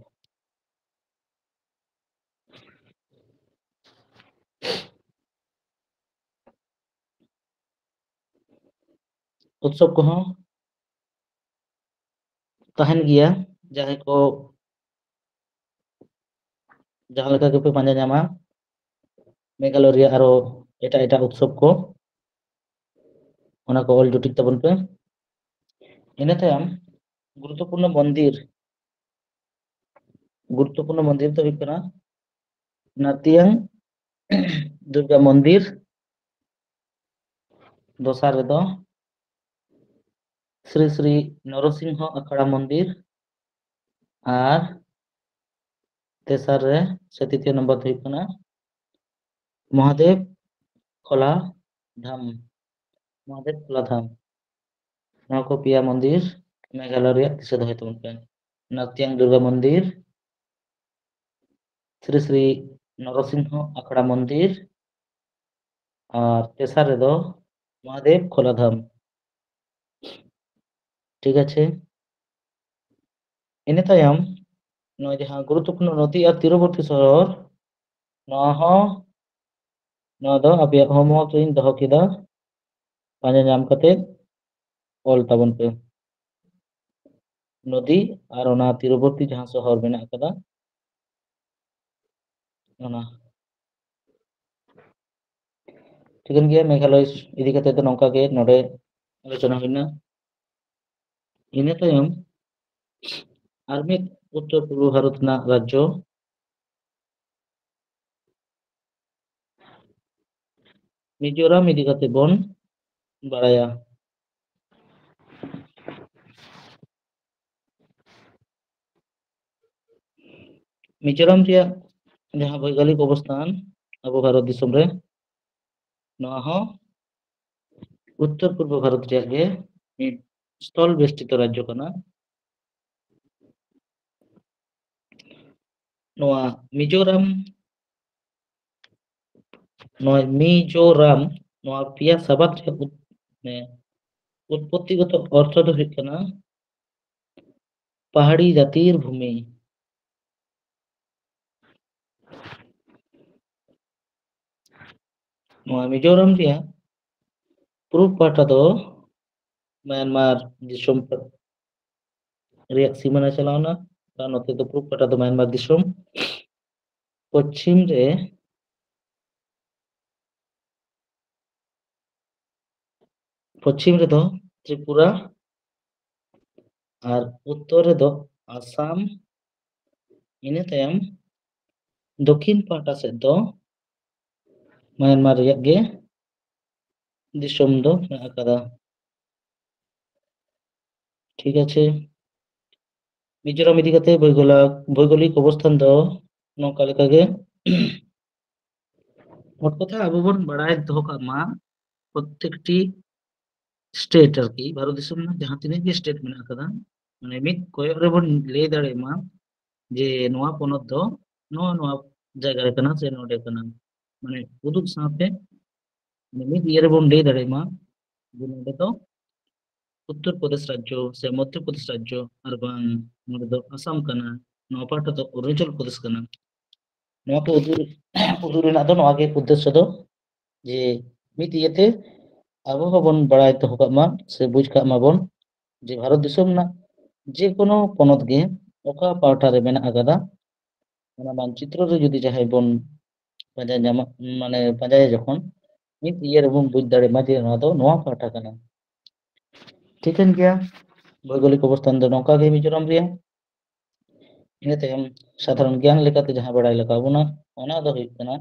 ᱩᱛᱥᱚᱵᱽ ᱠᱚᱦᱚᱸ ᱛᱟᱦᱮᱱ ᱜᱮᱭᱟ, ᱡᱟᱦᱟᱸᱭ ᱠᱚ ᱡᱟᱦᱟᱸ ᱞᱮᱠᱟ ᱜᱮᱯᱮ ᱯᱟᱸᱡᱟ ᱧᱟᱢᱟ ᱢᱮᱜᱷᱟᱞᱚᱭ ᱨᱮᱭᱟᱜ ᱟᱨᱚ ᱮᱴᱟᱜ ᱮᱴᱟᱜ ᱩᱛᱥᱚᱵᱽ ᱠᱚ, ᱚᱱᱟ ᱠᱚ ᱚᱞ ᱡᱩᱴᱤᱡ ᱛᱟᱵᱚᱱ ᱯᱮ᱾ ᱤᱱᱟᱹ ᱛᱟᱭᱚᱢ ᱜᱩᱨᱩᱛᱛᱚᱯᱩᱨᱱᱚ ᱢᱚᱱᱫᱤᱨ, ᱜᱩᱨᱩᱛᱛᱚᱯᱩᱨᱱᱚ ᱢᱚᱱᱫᱤᱨ ᱫᱚ ᱦᱩᱭᱩᱜ ᱠᱟᱱᱟ ᱱᱟᱨᱛᱤᱭᱟᱝ ᱫᱩᱨᱜᱟ ᱢᱚᱱᱫᱤᱨ, ᱫᱚᱥᱟᱨ ᱨᱮᱫᱚ ᱥᱨᱤ ᱥᱨᱤ ᱱᱚᱨᱚᱥᱤᱝᱦᱚ ᱟᱠᱷᱲᱟ ᱢᱚᱱᱫᱤᱨ, ᱟᱨ ᱛᱮᱥᱟᱨ ᱨᱮ ᱥᱮ ᱛᱨᱤᱛᱤᱭᱚ ᱱᱚᱢᱵᱚᱨ ᱫᱚ ᱦᱩᱭᱩᱜ ᱠᱟᱱᱟ ᱢᱚᱦᱟᱫᱮᱵ ᱠᱷᱚᱞᱟ ᱫᱷᱟᱢ, ᱢᱚᱦᱟᱫᱮᱵ ᱠᱷᱚᱞᱟ ᱫᱷᱟᱢ᱾ ᱱᱚᱣᱟ ᱠᱚ ᱯᱮᱭᱟ ᱢᱚᱱᱫᱤᱨ ᱢᱮᱜᱷᱟᱞᱚᱭ ᱨᱮᱭᱟᱜ ᱫᱤᱥᱟᱹ ᱫᱚᱦᱚᱭ ᱛᱟᱵᱚᱱ ᱯᱮ᱾ ᱱᱟᱨᱛᱤᱭᱟᱝ ᱫᱩᱨᱜᱟ ᱢᱚᱱᱫᱤᱨ, ᱥᱨᱤ ᱥᱨᱤ ᱱᱚᱨᱚᱥᱤᱝᱦᱚ ᱟᱠᱷᱲᱟ ᱢᱚᱱᱫᱤᱨ, ᱟᱨ ᱛᱮᱥᱟᱨ ᱨᱮᱫᱚ ᱢᱚᱦᱟᱫᱮᱵ ᱠᱷᱚᱞᱟ ᱫᱷᱟᱢ᱾ ᱴᱷᱤᱠ ᱟᱪᱷᱮ, ᱤᱱᱟᱹ ᱛᱟᱭᱚᱢ ᱱᱚᱣᱟ ᱡᱟᱦᱟᱸ ᱜᱩᱨᱩᱛᱛᱚᱯᱩᱨᱱᱚ ᱱᱚᱫᱤ ᱟᱨ ᱛᱤᱨᱚᱵᱚᱨᱛᱤ ᱥᱚᱦᱚᱨ, ᱱᱚᱣᱟ ᱦᱚᱸ, ᱱᱚᱣᱟ ᱫᱚ ᱟᱯᱮᱭᱟᱜ homework ᱨᱤᱧ ᱫᱚᱦᱚ ᱠᱮᱫᱟ, ᱯᱟᱸᱡᱟ ᱧᱟᱢ ᱠᱟᱛᱮ ᱚᱞ ᱛᱟᱵᱚᱱ ᱯᱮ᱾ ᱱᱚᱫᱤ ᱟᱨ ᱚᱱᱟ ᱛᱤᱨᱚᱵᱚᱨᱛᱤ ᱡᱟᱦᱟᱸ ᱥᱚᱦᱚᱨ ᱢᱮᱱᱟᱜ ᱟᱠᱟᱫᱟ, ᱚᱱᱟ᱾ ᱴᱷᱤᱠᱟᱹᱱ ᱜᱮᱭᱟ, ᱢᱮᱜᱷᱟᱞᱚᱭ ᱤᱫᱤ ᱠᱟᱛᱮ ᱫᱚ ᱱᱚᱝᱠᱟ ᱜᱮ ᱱᱚᱰᱮ ᱟᱞᱳᱪᱚᱱᱟ ᱦᱩᱭᱱᱟ᱾ ᱤᱱᱟᱹ ᱛᱟᱭᱚᱢ ᱟᱨ ᱢᱤᱫ ᱩᱛᱛᱚᱨ ᱯᱩᱨᱵᱚ ᱵᱷᱟᱨᱚᱛ ᱨᱮᱱᱟᱜ ᱨᱟᱡᱽᱡᱚ ᱢᱤᱡᱳᱨᱟᱢ ᱤᱫᱤ ᱠᱟᱛᱮ ᱵᱚᱱ ᱵᱟᱲᱟᱭᱟ᱾ ᱢᱤᱡᱳᱨᱟᱢ ᱨᱮᱭᱟᱜ ᱡᱟᱦᱟᱸ ᱵᱷᱳᱭᱜᱳᱞᱤᱠ ᱚᱵᱚᱥᱛᱷᱟᱱ ᱟᱵᱚ ᱵᱷᱟᱨᱚᱛ ᱫᱤᱥᱚᱢ ᱨᱮ, ᱱᱚᱣᱟ ᱦᱚᱸ ᱩᱛᱛᱚᱨ ᱯᱩᱨᱵᱚ ᱵᱷᱟᱨᱚᱛ ᱨᱮᱭᱟᱜ ᱜᱮ ᱢᱤᱫ ᱥᱛᱷᱚᱞ ᱵᱮᱥᱴᱤᱛᱚ ᱨᱟᱡᱽᱡᱚ ᱠᱟᱱᱟ᱾ ᱱᱚᱣᱟ ᱢᱤᱡᱳᱨᱟᱢ ᱱᱚᱣᱟ ᱢᱤᱡᱳᱨᱟᱢ, ᱱᱚᱣᱟ ᱯᱮᱭᱟ ᱥᱟᱵᱟᱫ ᱨᱮᱭᱟᱜ ᱩᱛ-, ᱢᱟᱱᱮ, ᱩᱛᱯᱚᱛᱛᱤᱜᱚᱛᱚ ᱚᱨᱛᱷᱚ ᱫᱚ ᱦᱩᱭᱩᱜ ᱠᱟᱱᱟ ᱯᱟᱦᱟᱲᱤ ᱡᱟᱹᱛᱤᱨ ᱵᱷᱩᱢᱤ᱾ ᱱᱚᱣᱟ ᱢᱤᱡᱳᱨᱟᱢ ᱨᱮᱭᱟᱜ ᱯᱩᱨᱩᱵ ᱯᱟᱦᱴᱟ ᱫᱚ ᱢᱟᱭᱟᱱᱢᱟᱨ ᱫᱤᱥᱚᱢ ᱨᱮᱭᱟᱜ ᱥᱤᱢᱟᱹᱱᱟ ᱪᱟᱞᱟᱣᱱᱟ, ᱟᱨ ᱱᱚᱛᱮ ᱫᱚ ᱯᱩᱨᱩᱵ ᱯᱟᱦᱴᱟ ᱫᱚ ᱢᱟᱭᱟᱱᱢᱟᱨ ᱫᱤᱥᱚᱢ᱾ ᱯᱚᱪᱷᱤᱢ ᱨᱮ, ᱯᱚᱪᱷᱤᱢ ᱨᱮᱫᱚ ᱛᱨᱤᱯᱩᱨᱟ, ᱟᱨ ᱩᱛᱛᱚᱨ ᱨᱮᱫᱚ ᱟᱥᱟᱢ, ᱤᱱᱟᱹ ᱛᱟᱭᱚᱢ ᱫᱚᱠᱷᱤᱱ ᱯᱟᱦᱴᱟ ᱥᱮᱫ ᱫᱚ ᱢᱟᱭᱟᱱᱢᱟᱨ ᱨᱮᱭᱟᱜ ᱜᱮ ᱫᱤᱥᱚᱢ ᱫᱚ ᱢᱮᱱᱟᱜ ᱟᱠᱟᱫᱟ᱾ ᱴᱷᱤᱠ ᱟᱪᱷᱮ, ᱢᱤᱡᱳᱨᱟᱢ ᱤᱫᱤ ᱠᱟᱛᱮ ᱵᱷᱳᱭᱜᱳᱞᱟ-, ᱵᱷᱳᱭᱜᱳᱞᱤᱠ ᱚᱵᱚᱥᱛᱷᱟᱱ ᱫᱚ ᱱᱚᱝᱠᱟ ᱞᱮᱠᱟᱜᱮ᱾ ᱢᱳᱴ ᱠᱟᱛᱷᱟ ᱟᱵᱚ ᱵᱚᱱ ᱵᱟᱲᱟᱭ ᱫᱚᱦᱚ ᱠᱟᱜ ᱢᱟ, ᱯᱨᱚᱛᱮᱠᱴᱤ ᱥᱴᱮᱴ ᱟᱨᱠᱤ, ᱵᱷᱟᱨᱚᱛ ᱫᱤᱥᱚᱢ ᱨᱮᱱᱟᱜ ᱡᱟᱦᱟᱸ ᱛᱤᱱᱟᱹᱜ ᱜᱮ ᱥᱴᱮᱴ ᱢᱮᱱᱟᱜ ᱟᱠᱟᱫᱟ, ᱢᱟᱱᱮ ᱢᱤᱫ ᱠᱚᱭᱚᱜ ᱨᱮᱵᱚᱱ ᱞᱟᱹᱭ ᱫᱟᱲᱮᱭᱟᱜ ᱢᱟ ᱡᱮ ᱱᱚᱣᱟ ᱯᱚᱱᱚᱛ ᱫᱚ ᱱᱚᱣᱟ ᱱᱚᱣᱟ ᱡᱟᱭᱜᱟ ᱨᱮ ᱠᱟᱱᱟ ᱥᱮ ᱱᱚᱰᱮ ᱠᱟᱱᱟ, ᱢᱟᱱᱮ ᱩᱫᱩᱜ ᱥᱟᱶᱛᱮ ᱢᱤᱫ ᱤᱭᱟᱹ ᱨᱮᱵᱚᱱ ᱞᱟᱹᱭ ᱫᱟᱲᱮᱭᱟᱜ ᱢᱟ ᱡᱮ ᱱᱚᱰᱮ ᱫᱚ ᱩᱛᱛᱚᱨ ᱯᱨᱚᱫᱮᱥ ᱨᱟᱡᱽᱡᱚ ᱥᱮ ᱢᱚᱫᱽᱫᱷᱚ ᱯᱨᱚᱫᱮᱥ ᱨᱟᱡᱽᱡᱚ, ᱟᱨ ᱵᱟᱝ ᱱᱚᱰᱮ ᱫᱚ ᱟᱥᱟᱢ ᱠᱟᱱᱟ, ᱱᱚᱣᱟ ᱯᱟᱦᱴᱟ ᱫᱚ ᱚᱨᱩᱱᱟᱪᱚᱞ ᱯᱨᱚᱫᱮᱥ ᱠᱟᱱᱟ᱾ ᱱᱚᱣᱟ ᱠᱚ ᱩᱫᱩᱜ, ᱩᱫᱩᱜ ᱨᱮᱱᱟᱜ ᱫᱚ ᱱᱚᱣᱟ ᱜᱮ ᱩᱫᱽᱫᱮᱥᱥᱚ ᱫᱚ, ᱡᱮ ᱢᱤᱫ ᱤᱭᱟᱹᱛᱮ ᱟᱵᱚ ᱦᱚᱸᱵᱚᱱ ᱵᱟᱲᱟᱭ ᱫᱚᱦᱚ ᱠᱟᱜ ᱢᱟ ᱥᱮ ᱵᱩᱡᱽ ᱠᱟᱜ ᱢᱟᱵᱚᱱ ᱡᱮ ᱵᱷᱟᱨᱚᱛ ᱫᱤᱥᱚᱢ ᱨᱮᱱᱟᱜ ᱡᱮᱠᱳᱱᱳ ᱯᱚᱱᱚᱛ ᱜᱮ ᱚᱠᱟ ᱯᱟᱦᱴᱟ ᱨᱮ ᱢᱮᱱᱟᱜ ᱟᱠᱟᱫᱟ, ᱚᱱᱟ ᱢᱟᱱᱪᱤᱛᱨᱚ ᱨᱮ ᱡᱩᱫᱤ ᱡᱟᱦᱟᱸᱭ ᱵᱚᱱ ᱯᱟᱸᱡᱟ ᱧᱟᱢᱟ, ᱢᱟᱱᱮ ᱯᱟᱸᱡᱟᱭᱟ ᱡᱚᱠᱷᱚᱱ, ᱢᱤᱫ ᱤᱭᱟᱹ ᱨᱮᱵᱚᱱ ᱵᱩᱡᱽ ᱫᱟᱲᱮᱭᱟᱜ ᱢᱟ ᱡᱮ ᱱᱚᱣᱟ ᱫᱚ ᱱᱚᱣᱟ ᱯᱟᱦᱴᱟ ᱠᱟᱱᱟ᱾ ᱴᱷᱤᱠᱟᱹᱱ ᱜᱮᱭᱟ, ᱵᱷᱳᱭᱜᱳᱞᱤᱠ ᱚᱵᱚᱥᱛᱷᱟᱱ ᱫᱚ ᱱᱚᱝᱠᱟ ᱜᱮ ᱢᱤᱡᱳᱨᱟᱢ ᱨᱮᱭᱟᱜ᱾ ᱤᱱᱟᱹ ᱛᱟᱭᱚᱢ ᱥᱟᱫᱷᱟᱨᱚᱱ ᱜᱮᱭᱟᱱ ᱞᱮᱠᱟᱛᱮ ᱡᱟᱦᱟᱸ ᱵᱟᱲᱟᱭ ᱞᱟᱜᱟᱣ ᱵᱚᱱᱟ, ᱚᱱᱟ ᱫᱚ ᱦᱩᱭᱩᱜ ᱠᱟᱱᱟ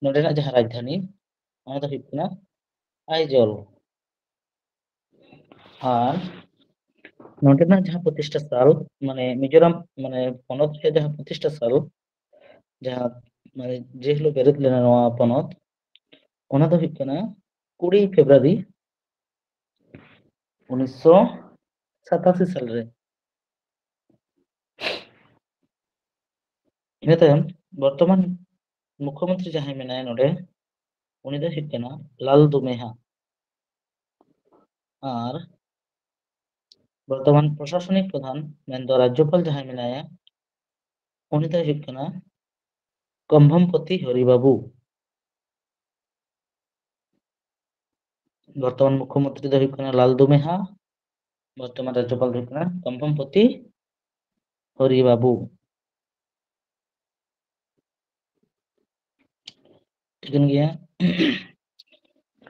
ᱱᱚᱰᱮᱱᱟᱜ ᱡᱟᱦᱟᱸ ᱨᱟᱡᱽᱫᱷᱟᱱᱤ, ᱚᱱᱟ ᱫᱚ ᱦᱩᱭᱩᱜ ᱠᱟᱱᱟ ᱟᱭᱡᱚᱞ᱾ ᱟᱨ ᱱᱚᱰᱮᱱᱟᱜ ᱡᱟᱦᱟᱸ ᱯᱨᱚᱛᱤᱥᱴᱷᱟ ᱥᱟᱞ, ᱢᱟᱱᱮ ᱢᱤᱡᱳᱨᱟᱢ, ᱢᱟᱱᱮ ᱯᱚᱱᱚᱛ ᱨᱮᱭᱟᱜ ᱡᱟᱦᱟᱸ ᱯᱨᱚᱛᱤᱥᱴᱷᱟ ᱥᱟᱞ, ᱡᱟᱦᱟᱸ ᱢᱟᱱᱮ ᱡᱮ ᱦᱤᱞᱳᱜ ᱵᱮᱨᱮᱫ ᱞᱮᱱᱟ ᱱᱚᱣᱟ ᱯᱚᱱᱚᱛ, ᱚᱱᱟ ᱫᱚ ᱦᱩᱭᱩᱜ ᱠᱟᱱᱟ ᱠᱩᱲᱤ ᱯᱷᱮᱵᱽᱨᱩᱣᱟᱨᱤ ᱩᱱᱤᱥᱥᱚ ᱥᱟᱛᱟᱥᱤ ᱥᱟᱞ ᱨᱮ᱾ ᱤᱱᱟᱹ ᱛᱟᱭᱚᱢ ᱵᱚᱨᱛᱚᱢᱟᱱ ᱢᱩᱠᱷᱭᱚᱢᱚᱱᱛᱨᱤ ᱡᱟᱦᱟᱸᱭ ᱢᱮᱱᱟᱭᱟ ᱱᱚᱰᱮ, ᱩᱱᱤ ᱫᱚᱭ ᱦᱩᱭᱩᱜ ᱠᱟᱱᱟ ᱞᱟᱞ ᱫᱩᱢᱮᱦᱟ᱾ ᱟᱨ ᱵᱚᱨᱛᱚᱢᱟᱱ ᱯᱨᱚᱥᱟᱥᱚᱱᱤᱠ ᱯᱨᱚᱫᱷᱟᱱ ᱢᱮᱱᱫᱚ ᱨᱟᱡᱽᱡᱚᱯᱟᱞ ᱡᱟᱦᱟᱸᱭ ᱢᱮᱱᱟᱭᱟ, ᱩᱱᱤ ᱫᱚᱭ ᱦᱩᱭᱩᱜ ᱠᱟᱱᱟ ᱠᱚᱢᱵᱷᱚᱢᱯᱚᱛᱤ ᱦᱚᱨᱤ ᱵᱟᱹᱵᱩ᱾ ᱵᱚᱨᱛᱚᱢᱟᱱ ᱢᱩᱠᱷᱭᱚᱢᱚᱱᱛᱨᱤ ᱫᱚ ᱦᱩᱭᱩᱜ ᱠᱟᱱᱟ ᱞᱟᱞ ᱫᱩᱢᱮᱦᱟ, ᱵᱚᱨᱛᱚᱢᱟᱱ ᱨᱟᱡᱽᱡᱚᱯᱟᱞ ᱫᱚ ᱦᱩᱭᱩᱜ ᱠᱟᱱᱟ ᱠᱚᱢᱵᱷᱚᱢᱯᱚᱛᱤ ᱦᱚᱨᱤ ᱵᱟᱹᱵᱩ᱾ ᱴᱷᱤᱠᱟᱹᱱ ᱜᱮᱭᱟ᱾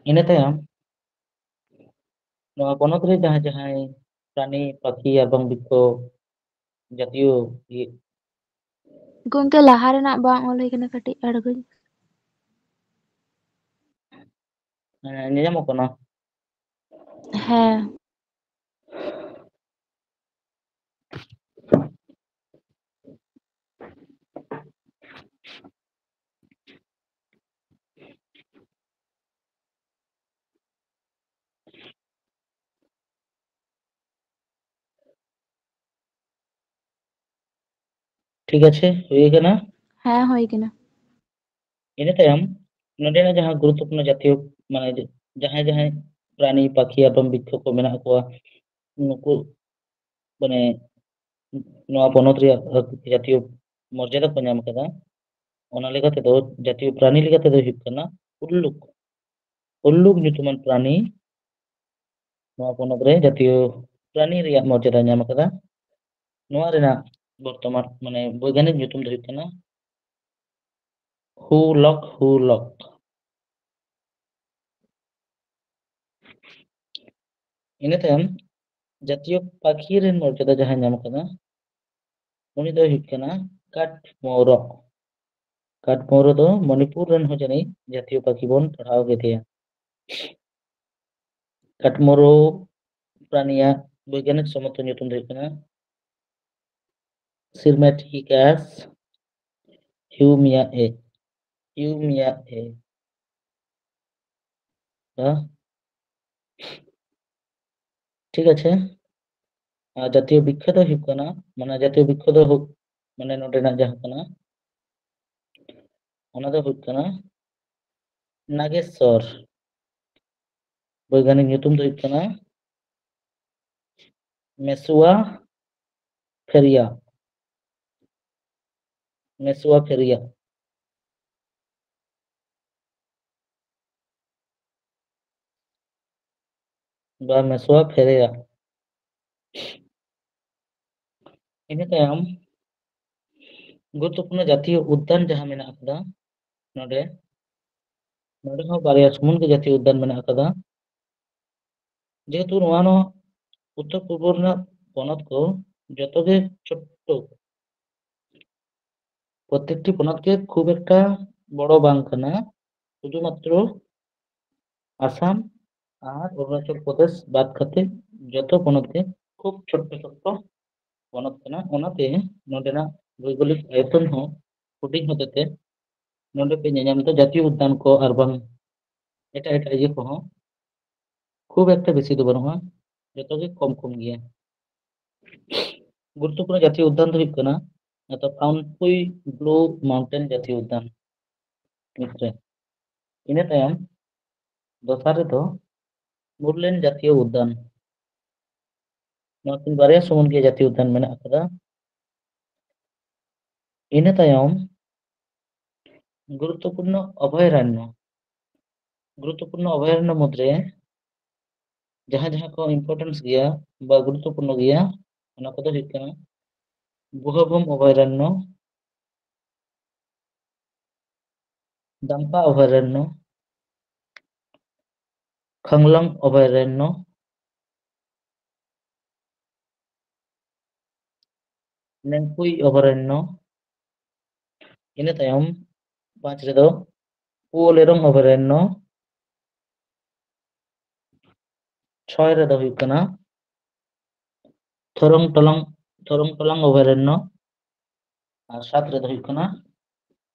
ᱤᱱᱟᱹ ᱛᱟᱭᱚᱢ ᱱᱚᱣᱟ ᱯᱚᱱᱚᱛ ᱨᱮ ᱡᱟᱦᱟᱸ ᱡᱟᱦᱟᱸᱭ ᱯᱨᱟᱱᱤ, ᱯᱟᱠᱷᱤ ᱟᱨ ᱵᱟᱝ ᱵᱤᱠᱠᱷᱚ ᱡᱟᱛᱤᱭᱚ ᱤᱭᱟᱹ ᱜᱚᱝᱠᱮ, ᱞᱟᱦᱟ ᱨᱮᱱᱟᱜ ᱵᱟᱝ ᱚᱞ ᱦᱩᱭ ᱠᱟᱱᱟ, ᱠᱟᱹᱴᱤᱡ ᱟᱬᱜᱚᱧ᱾ ᱦᱮᱸ, ᱧᱮᱧᱟᱢᱚᱜ ᱠᱟᱱᱟ᱾ ᱦᱮᱸ᱾ ᱴᱷᱤᱠ ᱟᱪᱷᱮ, ᱦᱩᱭ ᱟᱠᱟᱱᱟ? ᱦᱮᱸ, ᱦᱩᱭ ᱟᱠᱟᱱᱟ᱾ ᱤᱱᱟᱹ ᱛᱟᱭᱚᱢ ᱱᱚᱰᱮᱱᱟᱜ ᱡᱟᱦᱟᱸ ᱜᱩᱨᱩᱛᱛᱚᱯᱩᱨᱱᱚ ᱡᱟᱛᱤᱭᱚ, ᱢᱟᱱᱮ, ᱡᱟᱦᱟᱸᱭ ᱡᱟᱦᱟᱸᱭ ᱯᱨᱟᱱᱤ, ᱯᱟᱠᱷᱤ ᱟᱨ ᱵᱟᱝ ᱵᱤᱠᱠᱷᱚ ᱠᱚ ᱢᱮᱱᱟᱜ ᱠᱚᱣᱟ, ᱱᱩᱠᱩ, ᱢᱟᱱᱮ, ᱱᱚᱣᱟ ᱯᱚᱱᱚᱛ ᱨᱮᱭᱟᱜ ᱡᱟᱛᱤᱭᱚ ᱢᱚᱨᱡᱟᱫᱟ ᱠᱚ ᱧᱟᱢ ᱟᱠᱟᱫᱟ, ᱚᱱᱟ ᱞᱮᱠᱟ ᱛᱮᱫᱚ ᱡᱟᱛᱤᱭᱚ ᱯᱨᱟᱱᱤ ᱞᱮᱠᱟ ᱛᱮᱫᱚ ᱦᱩᱭᱩᱜ ᱠᱟᱱᱟ ᱩᱞᱞᱩᱠ᱾ ᱩᱞᱞᱩᱠ ᱧᱩᱛᱩᱢᱟᱱ ᱯᱨᱟᱱᱤ ᱱᱚᱣᱟ ᱯᱚᱱᱚᱛ ᱨᱮ ᱡᱟᱛᱤᱭᱚ ᱯᱨᱟᱱᱤ ᱨᱮᱭᱟᱜ ᱢᱚᱨᱡᱟᱫᱟ ᱧᱟᱢ ᱟᱠᱟᱫᱟ᱾ ᱱᱚᱣᱟ ᱨᱮᱱᱟᱜ ᱵᱚᱨᱛᱚᱢᱟᱱ, ᱢᱟᱱᱮ, ᱵᱳᱭᱜᱟᱱᱤᱠ ᱧᱩᱛᱩᱢ ᱫᱚ ᱦᱩᱭᱩᱜ ᱠᱟᱱᱟ ᱦᱩᱞᱚᱠ, ᱦᱩᱞᱚᱠ᱾ ᱤᱱᱟᱹ ᱛᱟᱭᱚᱢ ᱡᱟᱛᱤᱭᱚ ᱯᱟᱠᱷᱤ ᱨᱮᱱ ᱢᱚᱨᱡᱟᱫᱟ ᱡᱟᱦᱟᱸᱭ ᱧᱟᱢ ᱟᱠᱟᱫᱟ, ᱩᱱᱤ ᱫᱚᱭ ᱦᱩᱭᱩᱜ ᱠᱟᱱᱟ ᱠᱟᱴᱢᱚᱨᱚ᱾ ᱠᱟᱴᱢᱚᱨᱚ ᱫᱚ ᱢᱚᱱᱤᱯᱩᱨ ᱨᱮᱱ ᱦᱚᱸ ᱡᱟᱹᱱᱤᱡ ᱡᱟᱛᱤᱭᱚ ᱯᱟᱠᱷᱤ ᱵᱚᱱ ᱯᱟᱲᱦᱟᱣ ᱠᱮᱫᱮᱭᱟ᱾ ᱠᱟᱴᱢᱚᱨᱚ ᱯᱨᱟᱱᱤᱭᱟᱜ ᱵᱳᱭᱜᱟᱱᱤᱠ ᱥᱚᱢᱢᱚᱛᱚ ᱧᱩᱛᱩᱢ ᱫᱚ ᱦᱩᱭᱩᱜ ᱠᱟᱱᱟ Syrmaticus humiae, humiae᱾ ᱦᱮᱸ? ᱴᱷᱤᱠ ᱟᱪᱷᱮ, ᱟᱨ ᱡᱟᱛᱤᱭᱚ ᱵᱤᱠᱠᱷᱚ ᱫᱚ ᱦᱩᱭᱩᱜ ᱠᱟᱱᱟ, ᱢᱟᱱᱮ, ᱡᱟᱛᱤᱭᱚ ᱵᱤᱠᱠᱷᱚ ᱫᱚ ᱦᱩᱭᱩᱜ, ᱢᱟᱱᱮ, ᱱᱚᱰᱮᱱᱟᱜ ᱡᱟᱦᱟᱸ ᱠᱟᱱᱟ, ᱚᱱᱟ ᱫᱚ ᱦᱩᱭᱩᱜ ᱠᱟᱱᱟ ᱱᱟᱜᱮᱥᱚᱨ᱾ ᱵᱳᱭᱜᱟᱱᱤᱠ ᱧᱩᱛᱩᱢ ᱫᱚ ᱦᱩᱭᱩᱜ ᱠᱟᱱᱟ ᱢᱮᱥᱩᱣᱟ ᱯᱷᱮᱨᱤᱭᱟ᱾ ᱢᱮᱥᱩᱣᱟ ᱯᱷᱮᱨᱤᱭᱟ ᱵᱟ ᱢᱮᱥᱩᱣᱟ ᱯᱷᱮᱨᱮᱭᱟ᱾ ᱤᱱᱟᱹ ᱛᱟᱭᱚᱢ ᱜᱩᱨᱩᱛᱛᱚᱯᱩᱨᱱᱚ ᱡᱟᱛᱤᱭᱚ ᱩᱫᱽᱫᱟᱱ ᱡᱟᱦᱟᱸ ᱢᱮᱱᱟᱜ ᱟᱠᱟᱫᱟ ᱱᱚᱰᱮ, ᱱᱚᱰᱮ ᱦᱚᱸ ᱵᱟᱨᱭᱟ ᱥᱩᱢᱩᱝ ᱜᱮ ᱡᱟᱛᱤᱭᱚ ᱩᱫᱽᱫᱟᱱ ᱢᱮᱱᱟᱜ ᱟᱠᱟᱫᱟ᱾ ᱡᱮᱦᱮᱛᱩ ᱱᱚᱣᱟ ᱱᱚᱣᱟ ᱩᱛᱛᱚᱨ ᱯᱩᱨᱵᱚ ᱨᱮᱱᱟᱜ ᱯᱚᱱᱚᱛ ᱠᱚ ᱡᱚᱛᱚ ᱜᱮ ᱪᱷᱳᱴᱴᱚ, ᱯᱨᱚᱛᱮᱠᱴᱤ ᱯᱚᱱᱚᱛ ᱜᱮ ᱠᱷᱩᱵ ᱮᱠᱴᱟ ᱵᱚᱲᱚ ᱵᱟᱝ ᱠᱟᱱᱟ, ᱥᱩᱫᱷᱩᱢᱟᱛᱨᱚ ᱟᱥᱟᱢ ᱟᱨ ᱚᱨᱩᱱᱟᱪᱚᱞ ᱯᱨᱚᱫᱮᱥ ᱵᱟᱫ ᱠᱟᱛᱮ ᱡᱚᱛᱚ ᱯᱚᱱᱚᱛ ᱜᱮ ᱠᱷᱩᱵ ᱪᱷᱳᱴᱴᱚ ᱪᱷᱳᱴᱴᱚ ᱯᱚᱱᱚᱛ ᱠᱟᱱᱟ᱾ ᱚᱱᱟᱛᱮ ᱱᱚᱰᱮᱱᱟᱜ ᱵᱷᱳᱭᱜᱳᱞᱤᱠ ᱟᱭᱚᱛᱚᱱ ᱦᱚᱸ ᱦᱩᱰᱤᱧ ᱦᱚᱛᱮᱛᱮ ᱱᱚᱰᱮ ᱯᱮ ᱧᱮᱧᱟᱢ ᱫᱚ ᱡᱟᱛᱤᱭᱚ ᱩᱫᱽᱫᱟᱱ ᱠᱚ ᱟᱨ ᱵᱟᱝ ᱮᱴᱟᱜ ᱮᱴᱟᱜ ᱤᱭᱟᱹ ᱠᱚᱦᱚᱸ ᱠᱷᱩᱵ ᱮᱠᱴᱟ ᱵᱮᱥᱤ ᱫᱚ ᱵᱟᱹᱱᱩᱜᱼᱟ, ᱡᱚᱛᱚ ᱜᱮ ᱠᱚᱢ ᱠᱚᱢ ᱜᱮᱭᱟ᱾ ᱜᱩᱨᱩᱛᱛᱚᱯᱩᱨᱱᱚ ᱡᱟᱛᱤᱭᱚ ᱩᱫᱽᱫᱟᱱ ᱫᱚ ᱦᱩᱭᱩᱜ ᱠᱟᱱᱟ ᱱᱚᱣᱟ ᱯᱷᱟᱣᱩᱱᱯᱩᱭ ᱵᱞᱩ ᱢᱟᱣᱩᱱᱴᱮᱱ ᱡᱟᱛᱤᱭᱚ ᱩᱫᱽᱫᱟᱱ ᱢᱤᱫ ᱨᱮ᱾ ᱤᱱᱟᱹ ᱛᱟᱭᱚᱢ ᱫᱚᱥᱟᱨ ᱨᱮᱫᱚ ᱢᱩᱨᱞᱮᱱ ᱡᱟᱛᱤᱭᱚ ᱩᱫᱽᱫᱟᱱ᱾ ᱱᱚᱣᱟ ᱠᱤᱱ ᱵᱟᱨᱭᱟ ᱥᱩᱢᱩᱝ ᱜᱮ ᱡᱟᱛᱤᱭᱚ ᱩᱫᱽᱫᱟᱱ ᱢᱮᱱᱟᱜ ᱟᱠᱟᱫᱟ᱾ ᱤᱱᱟᱹ ᱛᱟᱭᱚᱢ ᱜᱩᱨᱩᱛᱛᱚᱯᱩᱨᱱᱚ ᱚᱵᱷᱚᱭᱟᱨᱚᱱᱱᱚ᱾ ᱜᱩᱨᱩᱛᱛᱚᱯᱩᱨᱱᱚ ᱚᱵᱷᱚᱭᱟᱨᱚᱱᱱᱚ ᱢᱩᱫᱽᱨᱮ ᱡᱟᱦᱟᱸ ᱡᱟᱦᱟᱸ ᱠᱚ ᱤᱢᱯᱚᱨᱴᱮᱱᱥ ᱜᱮᱭᱟ ᱵᱟ ᱜᱩᱨᱩᱛᱛᱚᱯᱩᱨᱱᱚ ᱜᱮᱭᱟ, ᱚᱱᱟ ᱠᱚᱫᱚ ᱦᱩᱭᱩᱜ ᱠᱟᱱᱟ ᱜᱩᱦᱟᱵᱷᱩᱢ ᱚᱵᱷᱚᱭᱟᱨᱚᱱᱱᱚ, ᱫᱟᱢᱯᱟ ᱚᱵᱷᱚᱭᱟᱨᱚᱱᱱᱚ, ᱠᱷᱟᱝᱞᱚᱝ ᱚᱵᱷᱚᱭᱟᱨᱚᱱᱱᱚ, ᱱᱮᱝᱯᱩᱭ ᱚᱵᱷᱚᱭᱟᱨᱚᱱᱱᱚ, ᱤᱱᱟᱹ ᱛᱟᱭᱚᱢ ᱯᱟᱸᱪ ᱨᱮᱫᱚ ᱯᱩᱣᱟᱹᱞᱮᱨᱚᱝ ᱚᱵᱷᱚᱭᱟᱨᱚᱱᱱᱚ, ᱪᱷᱚᱭ ᱨᱮᱫᱚ ᱦᱩᱭᱩᱜ ᱠᱟᱱᱟ ᱛᱷᱚᱨᱚᱝ ᱴᱚᱞᱚᱝ, ᱛᱷᱚᱨᱚᱝ ᱴᱚᱞᱚᱝ ᱚᱵᱷᱚᱭᱟᱨᱚᱱᱱᱚ, ᱟᱨ ᱥᱟᱛ ᱨᱮᱫᱚ ᱦᱩᱭᱩᱜ ᱠᱟᱱᱟ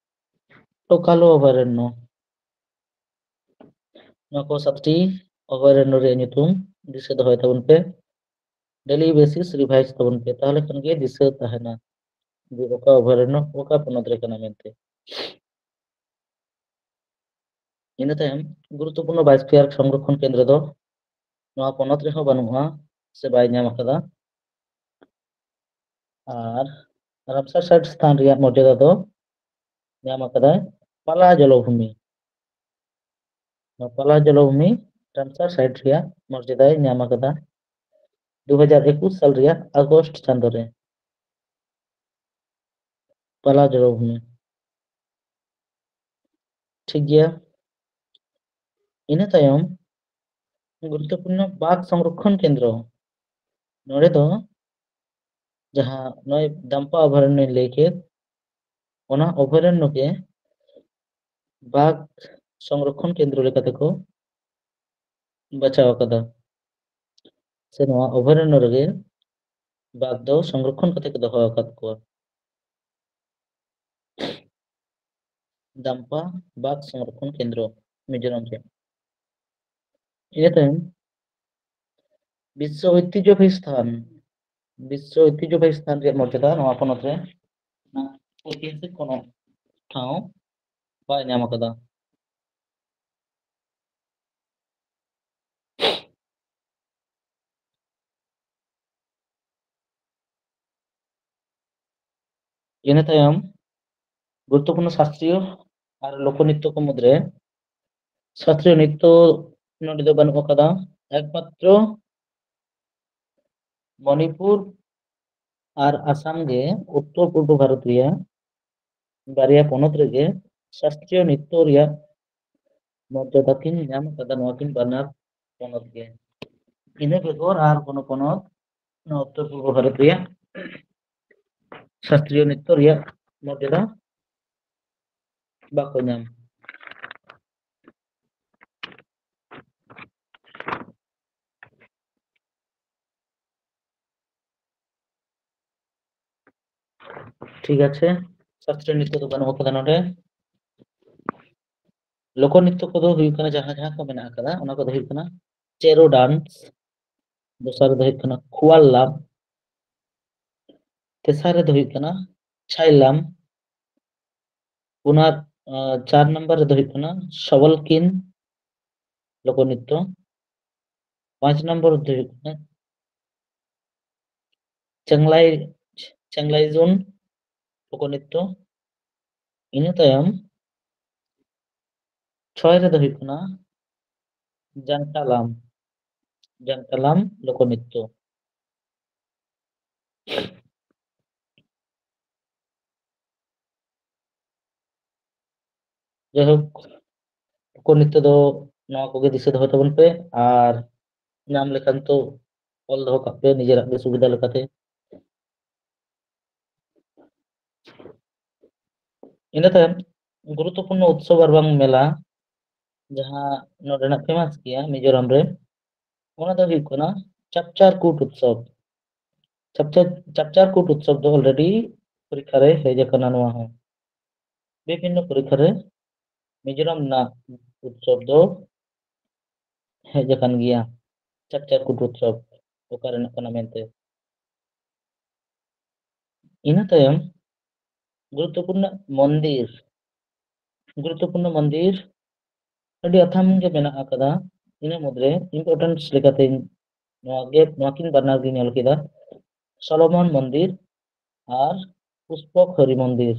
ᱴᱳᱠᱟᱞᱳ ᱚᱵᱷᱚᱭᱟᱨᱚᱱᱱᱚ᱾ ᱱᱚᱣᱟ ᱠᱚ ᱥᱟᱛᱴᱤ ᱚᱵᱷᱚᱭᱟᱨᱚᱱᱱᱚ ᱨᱮᱭᱟᱜ ᱧᱩᱛᱩᱢ ᱫᱤᱥᱟᱹ ᱫᱚᱦᱚᱭ ᱛᱟᱵᱚᱱ ᱯᱮ, ᱰᱮᱞᱤ ᱵᱮᱥᱤᱥ ᱨᱤᱵᱷᱟᱭᱤᱡᱽ ᱛᱟᱵᱚᱱ ᱯᱮ, ᱛᱟᱦᱚᱞᱮ ᱠᱷᱟᱱ ᱜᱮ ᱫᱤᱥᱟᱹ ᱛᱟᱦᱮᱱᱟ ᱡᱮ ᱚᱠᱟ ᱚᱵᱷᱚᱭᱟᱨᱚᱱᱱᱚ ᱚᱠᱟ ᱯᱚᱱᱚᱛ ᱨᱮ ᱠᱟᱱᱟ ᱢᱮᱱᱛᱮ᱾ ᱤᱱᱟᱹ ᱛᱟᱭᱚᱢ ᱜᱩᱨᱩᱛᱛᱚᱯᱩᱨᱱᱚ biosphere ᱥᱚᱝᱨᱚᱠᱷᱚᱱ ᱠᱮᱱᱫᱨᱚ ᱫᱚ ᱱᱚᱣᱟ ᱯᱚᱱᱚᱛ ᱨᱮᱦᱚᱸ ᱵᱟᱹᱱᱩᱜᱼᱟ ᱥᱮ ᱵᱟᱭ ᱧᱟᱢ ᱟᱠᱟᱫᱟ᱾ ᱟᱨ ᱨᱟᱢᱥᱟᱨ site ᱥᱛᱷᱟᱱ ᱨᱮᱭᱟᱜ ᱢᱚᱨᱡᱟᱫᱟ ᱫᱚ ᱧᱟᱢ ᱟᱠᱟᱫᱟᱭ ᱯᱟᱞᱟ ᱡᱚᱞᱚᱵᱷᱩᱢᱤ᱾ ᱱᱚᱣᱟ ᱯᱟᱞᱟ ᱡᱚᱞᱚᱵᱷᱩᱢᱤ ᱨᱟᱢᱥᱟᱨ site ᱨᱮᱭᱟᱜ ᱢᱚᱨᱡᱟᱫᱟᱭ ᱧᱟᱢ ᱟᱠᱟᱫᱟ ᱫᱩ ᱦᱟᱡᱟᱨ ᱮᱠᱩᱥ ᱥᱟᱞ ᱨᱮᱭᱟᱜ ᱟᱜᱚᱥᱴ ᱪᱟᱸᱫᱳ ᱨᱮ᱾ ᱯᱟᱞᱟ ᱡᱚᱞᱚᱵᱷᱩᱢᱤ᱾ ᱴᱷᱤᱠ ᱜᱮᱭᱟ᱾ ᱤᱱᱟᱹ ᱛᱟᱭᱚᱢ ᱜᱩᱨᱩᱛᱛᱚᱯᱩᱨᱱᱚ ᱵᱟᱜᱽ ᱥᱚᱝᱨᱚᱠᱷᱚᱱ ᱠᱮᱱᱫᱨᱚ, ᱱᱚᱰᱮ ᱫᱚ ᱡᱟᱦᱟᱸ ᱱᱚᱜᱼᱚᱭ ᱫᱟᱢᱯᱟ ᱚᱵᱷᱚᱭᱟᱨᱚᱱᱱᱚᱧ ᱞᱟᱹᱭ ᱠᱮᱫ, ᱚᱱᱟ ᱚᱵᱷᱚᱭᱟᱨᱚᱱᱱᱚ ᱜᱮ ᱵᱟᱜᱽ ᱥᱚᱝᱨᱚᱠᱷᱚᱱ ᱠᱮᱱᱫᱨᱚ ᱞᱮᱠᱟᱛᱮ ᱠᱚ ᱵᱟᱪᱷᱟᱣ ᱟᱠᱟᱫᱟ, ᱥᱮ ᱱᱚᱣᱟ ᱚᱵᱷᱚᱭᱟᱨᱚᱱᱱᱚ ᱨᱮᱜᱮ ᱵᱟᱜᱽ ᱫᱚ ᱥᱚᱝᱨᱚᱠᱷᱚᱱ ᱠᱟᱛᱮ ᱠᱚ ᱫᱚᱦᱚ ᱟᱠᱟᱫ ᱠᱚᱣᱟ᱾ ᱫᱟᱢᱯᱟ ᱵᱟᱜᱽ ᱥᱚᱝᱨᱚᱠᱷᱚᱱ ᱠᱮᱱᱫᱨᱚ ᱢᱤᱡᱳᱨᱟᱢ ᱨᱮ᱾ ᱤᱱᱟᱹ ᱛᱟᱭᱚᱢ ᱵᱤᱥᱥᱚ ᱳᱭᱛᱤᱡᱽᱡᱚᱵᱟᱦᱤ ᱥᱛᱷᱟᱱ, ᱵᱤᱥᱥᱚ ᱳᱭᱛᱤᱡᱽᱡᱚᱵᱟᱦᱤ ᱥᱛᱷᱟᱱ ᱨᱮᱭᱟᱜ ᱢᱚᱨᱡᱟᱫᱟ ᱱᱚᱣᱟ ᱯᱚᱱᱚᱛ ᱨᱮ ᱚᱱᱟ ᱳᱭᱛᱤᱦᱟᱥᱤᱠ ᱠᱳᱱᱳ ᱴᱷᱟᱶ ᱵᱟᱭ ᱧᱟᱢ ᱟᱠᱟᱫᱟ᱾ ᱤᱱᱟᱹ ᱛᱟᱭᱚᱢ ᱜᱩᱨᱩᱛᱛᱚᱯᱩᱨᱱᱚ ᱥᱟᱥᱛᱨᱤᱭᱚ ᱟᱨ ᱞᱳᱠᱚ ᱱᱨᱤᱛᱛᱚ ᱠᱚ ᱢᱩᱫᱽᱨᱮ ᱥᱟᱥᱛᱨᱤᱭᱚ ᱱᱨᱤᱛᱛᱚ ᱱᱚᱰᱮ ᱫᱚ ᱵᱟᱹᱱᱩᱜ ᱟᱠᱟᱫᱟ᱾ ᱮᱠᱢᱟᱛᱨᱚ ᱢᱚᱱᱤᱯᱩᱨ ᱟᱨ ᱟᱥᱟᱢ ᱜᱮ ᱩᱛᱛᱚᱨ ᱯᱩᱨᱵᱚ ᱵᱷᱟᱨᱚᱛ ᱨᱮᱭᱟᱜ ᱵᱟᱨᱭᱟ ᱯᱚᱱᱚᱛ ᱨᱮᱜᱮ ᱥᱟᱥᱛᱨᱤᱭᱚ ᱱᱨᱤᱛᱛᱚ ᱨᱮᱭᱟᱜ ᱢᱚᱨᱡᱟᱫᱟ ᱠᱤᱱ ᱧᱟᱢ ᱟᱠᱟᱫᱟ, ᱱᱚᱣᱟ ᱠᱤᱱ ᱵᱟᱱᱟᱨ ᱯᱚᱱᱚᱛ ᱜᱮ᱾ ᱤᱱᱟᱹ ᱵᱮᱜᱚᱨ ᱟᱨ ᱠᱳᱱᱳ ᱯᱚᱱᱚᱛ ᱱᱚᱣᱟ ᱩᱛᱛᱚᱨ ᱯᱩᱨᱵᱚ ᱵᱷᱟᱨᱚᱛ ᱨᱮᱭᱟᱜ ᱥᱟᱥᱛᱨᱤᱭᱚ ᱱᱨᱤᱛᱛᱚ ᱨᱮᱭᱟᱜ ᱢᱚᱨᱡᱟᱫᱟ ᱵᱟᱠᱚ ᱧᱟᱢ᱾ ᱴᱷᱤᱠ ᱟᱪᱷᱮ, ᱥᱟᱥᱛᱨᱤᱭᱚ ᱱᱨᱤᱛᱛᱚ ᱫᱚ ᱵᱟᱹᱱᱩᱜ ᱟᱠᱟᱫᱟ ᱱᱚᱰᱮ᱾ ᱞᱳᱠᱚ ᱱᱨᱤᱛᱛᱚ ᱠᱚᱫᱚ ᱦᱩᱭᱩᱜ ᱠᱟᱱᱟ, ᱡᱟᱦᱟᱸ ᱡᱟᱦᱟᱸ ᱠᱚ ᱢᱮᱱᱟᱜ ᱟᱠᱟᱫᱟ, ᱚᱱᱟ ᱠᱚᱫᱚ ᱦᱩᱭᱩᱜ ᱠᱟᱱᱟ ᱪᱮᱨᱳ ᱰᱟᱱᱥ, ᱫᱚᱥᱟᱨ ᱨᱮᱫᱚ ᱦᱩᱭᱩᱜ ᱠᱟᱱᱟ ᱠᱷᱩᱣᱟᱞᱞᱟᱢ, ᱛᱮᱥᱟᱨ ᱨᱮᱫᱚ ᱦᱩᱭᱩᱜ ᱠᱟᱱᱟ ᱪᱷᱟᱭᱞᱟᱢ, ᱯᱩᱱᱟᱨ ᱟᱨ ᱪᱟᱨ ᱱᱟᱢᱵᱟᱨ ᱨᱮᱫᱚ ᱦᱩᱭᱩᱜ ᱠᱟᱱᱟ ᱥᱚᱵᱚᱞᱠᱤᱱ ᱞᱳᱠᱚᱱᱤᱛᱛᱚ᱾ ᱯᱟᱸᱪ ᱱᱟᱢᱵᱟᱨ ᱨᱮᱫᱚ ᱦᱩᱭᱩᱜ ᱠᱟᱱᱟ ᱪᱟᱝᱞᱟᱭ, ᱪᱟᱝᱞᱟᱭᱡᱩᱱ ᱞᱳᱠᱚᱱᱤᱛᱛᱚ᱾ ᱤᱱᱟᱹ ᱛᱟᱭᱚᱢ ᱪᱷᱚᱭ ᱨᱮᱫᱚ ᱦᱩᱭᱩᱜ ᱠᱟᱱᱟ ᱡᱟᱱᱴᱟᱞᱟᱢ, ᱡᱟᱱᱴᱟᱞᱟᱢ ᱞᱳᱠᱚᱱᱤᱛᱛᱚ᱾ ᱡᱟᱭᱦᱳᱠ, ᱞᱳᱠᱚᱱᱤᱛᱛᱚ ᱫᱚ ᱱᱚᱣᱟ ᱠᱚᱜᱮ ᱫᱤᱥᱟᱹ ᱫᱚᱦᱚᱭ ᱛᱟᱵᱚᱱ ᱯᱮ, ᱟᱨ ᱧᱟᱢ ᱞᱮᱠᱷᱟᱱ ᱛᱚ ᱚᱞ ᱫᱚᱦᱚ ᱠᱟᱜ ᱯᱮ ᱱᱤᱡᱮᱨᱟᱜ ᱜᱮ ᱥᱩᱵᱤᱫᱷᱟ ᱞᱮᱠᱟᱛᱮ᱾ ᱤᱱᱟᱹ ᱛᱟᱭᱚᱢ ᱜᱩᱨᱩᱛᱛᱚᱯᱩᱨᱱᱚ ᱩᱛᱥᱚᱵ ᱟᱨ ᱵᱟᱝ ᱢᱮᱞᱟ, ᱡᱟᱦᱟᱸ ᱱᱚᱰᱮᱱᱟᱜ famous ᱜᱮᱭᱟ ᱢᱤᱡᱳᱨᱟᱢ ᱨᱮ, ᱚᱱᱟ ᱫᱚ ᱦᱩᱭᱩᱜ ᱠᱟᱱᱟ ᱪᱟᱯᱪᱟᱨ ᱠᱩᱴ ᱩᱛᱥᱚᱵ᱾ ᱪᱟᱯᱪᱟᱨ, ᱪᱟᱯᱪᱟᱨ ᱠᱩᱴ ᱩᱛᱥᱚᱵ ᱫᱚ already ᱯᱚᱨᱤᱠᱠᱷᱟ ᱨᱮ ᱦᱮᱡ ᱟᱠᱟᱱᱟ ᱱᱚᱣᱟ ᱦᱚᱸ᱾ ᱵᱤᱵᱷᱤᱱᱱᱚ ᱯᱚᱨᱤᱠᱠᱷᱟ ᱨᱮ ᱢᱤᱡᱳᱨᱟᱢ ᱨᱮᱱᱟᱜ ᱩᱛᱥᱚᱵ ᱫᱚ ᱦᱮᱡ ᱟᱠᱟᱱ ᱜᱮᱭᱟ, ᱪᱟᱯᱪᱟᱨ ᱠᱩᱴ ᱩᱛᱥᱚᱵ ᱚᱠᱟ ᱨᱮᱱᱟᱜ ᱠᱟᱱᱟ ᱢᱮᱱᱛᱮ᱾ ᱤᱱᱟᱹ ᱛᱟᱭᱚᱢ ᱜᱩᱨᱩᱛᱛᱚᱯᱩᱨᱱᱚ ᱢᱚᱱᱫᱤᱨ, ᱜᱩᱨᱩᱛᱛᱚᱯᱩᱨᱱᱚ ᱢᱚᱱᱫᱤᱨ ᱟᱹᱰᱤ ᱟᱛᱷᱟᱢ ᱜᱮ ᱢᱮᱱᱟᱜ ᱟᱠᱟᱫᱟ᱾ ᱤᱱᱟᱹ ᱢᱩᱫᱽᱨᱮ importance ᱞᱮᱠᱟᱛᱮ ᱱᱚᱣᱟ ᱜᱮ, ᱱᱚᱣᱟ ᱠᱤᱱ ᱵᱟᱱᱟᱨ ᱜᱤᱧ ᱧᱮᱞ ᱠᱮᱫᱟ, ᱥᱚᱞᱳᱢᱚᱱ ᱢᱚᱱᱫᱤᱨ ᱟᱨ ᱯᱩᱥᱯᱚᱠ ᱦᱚᱨᱤ ᱢᱚᱱᱫᱤᱨ᱾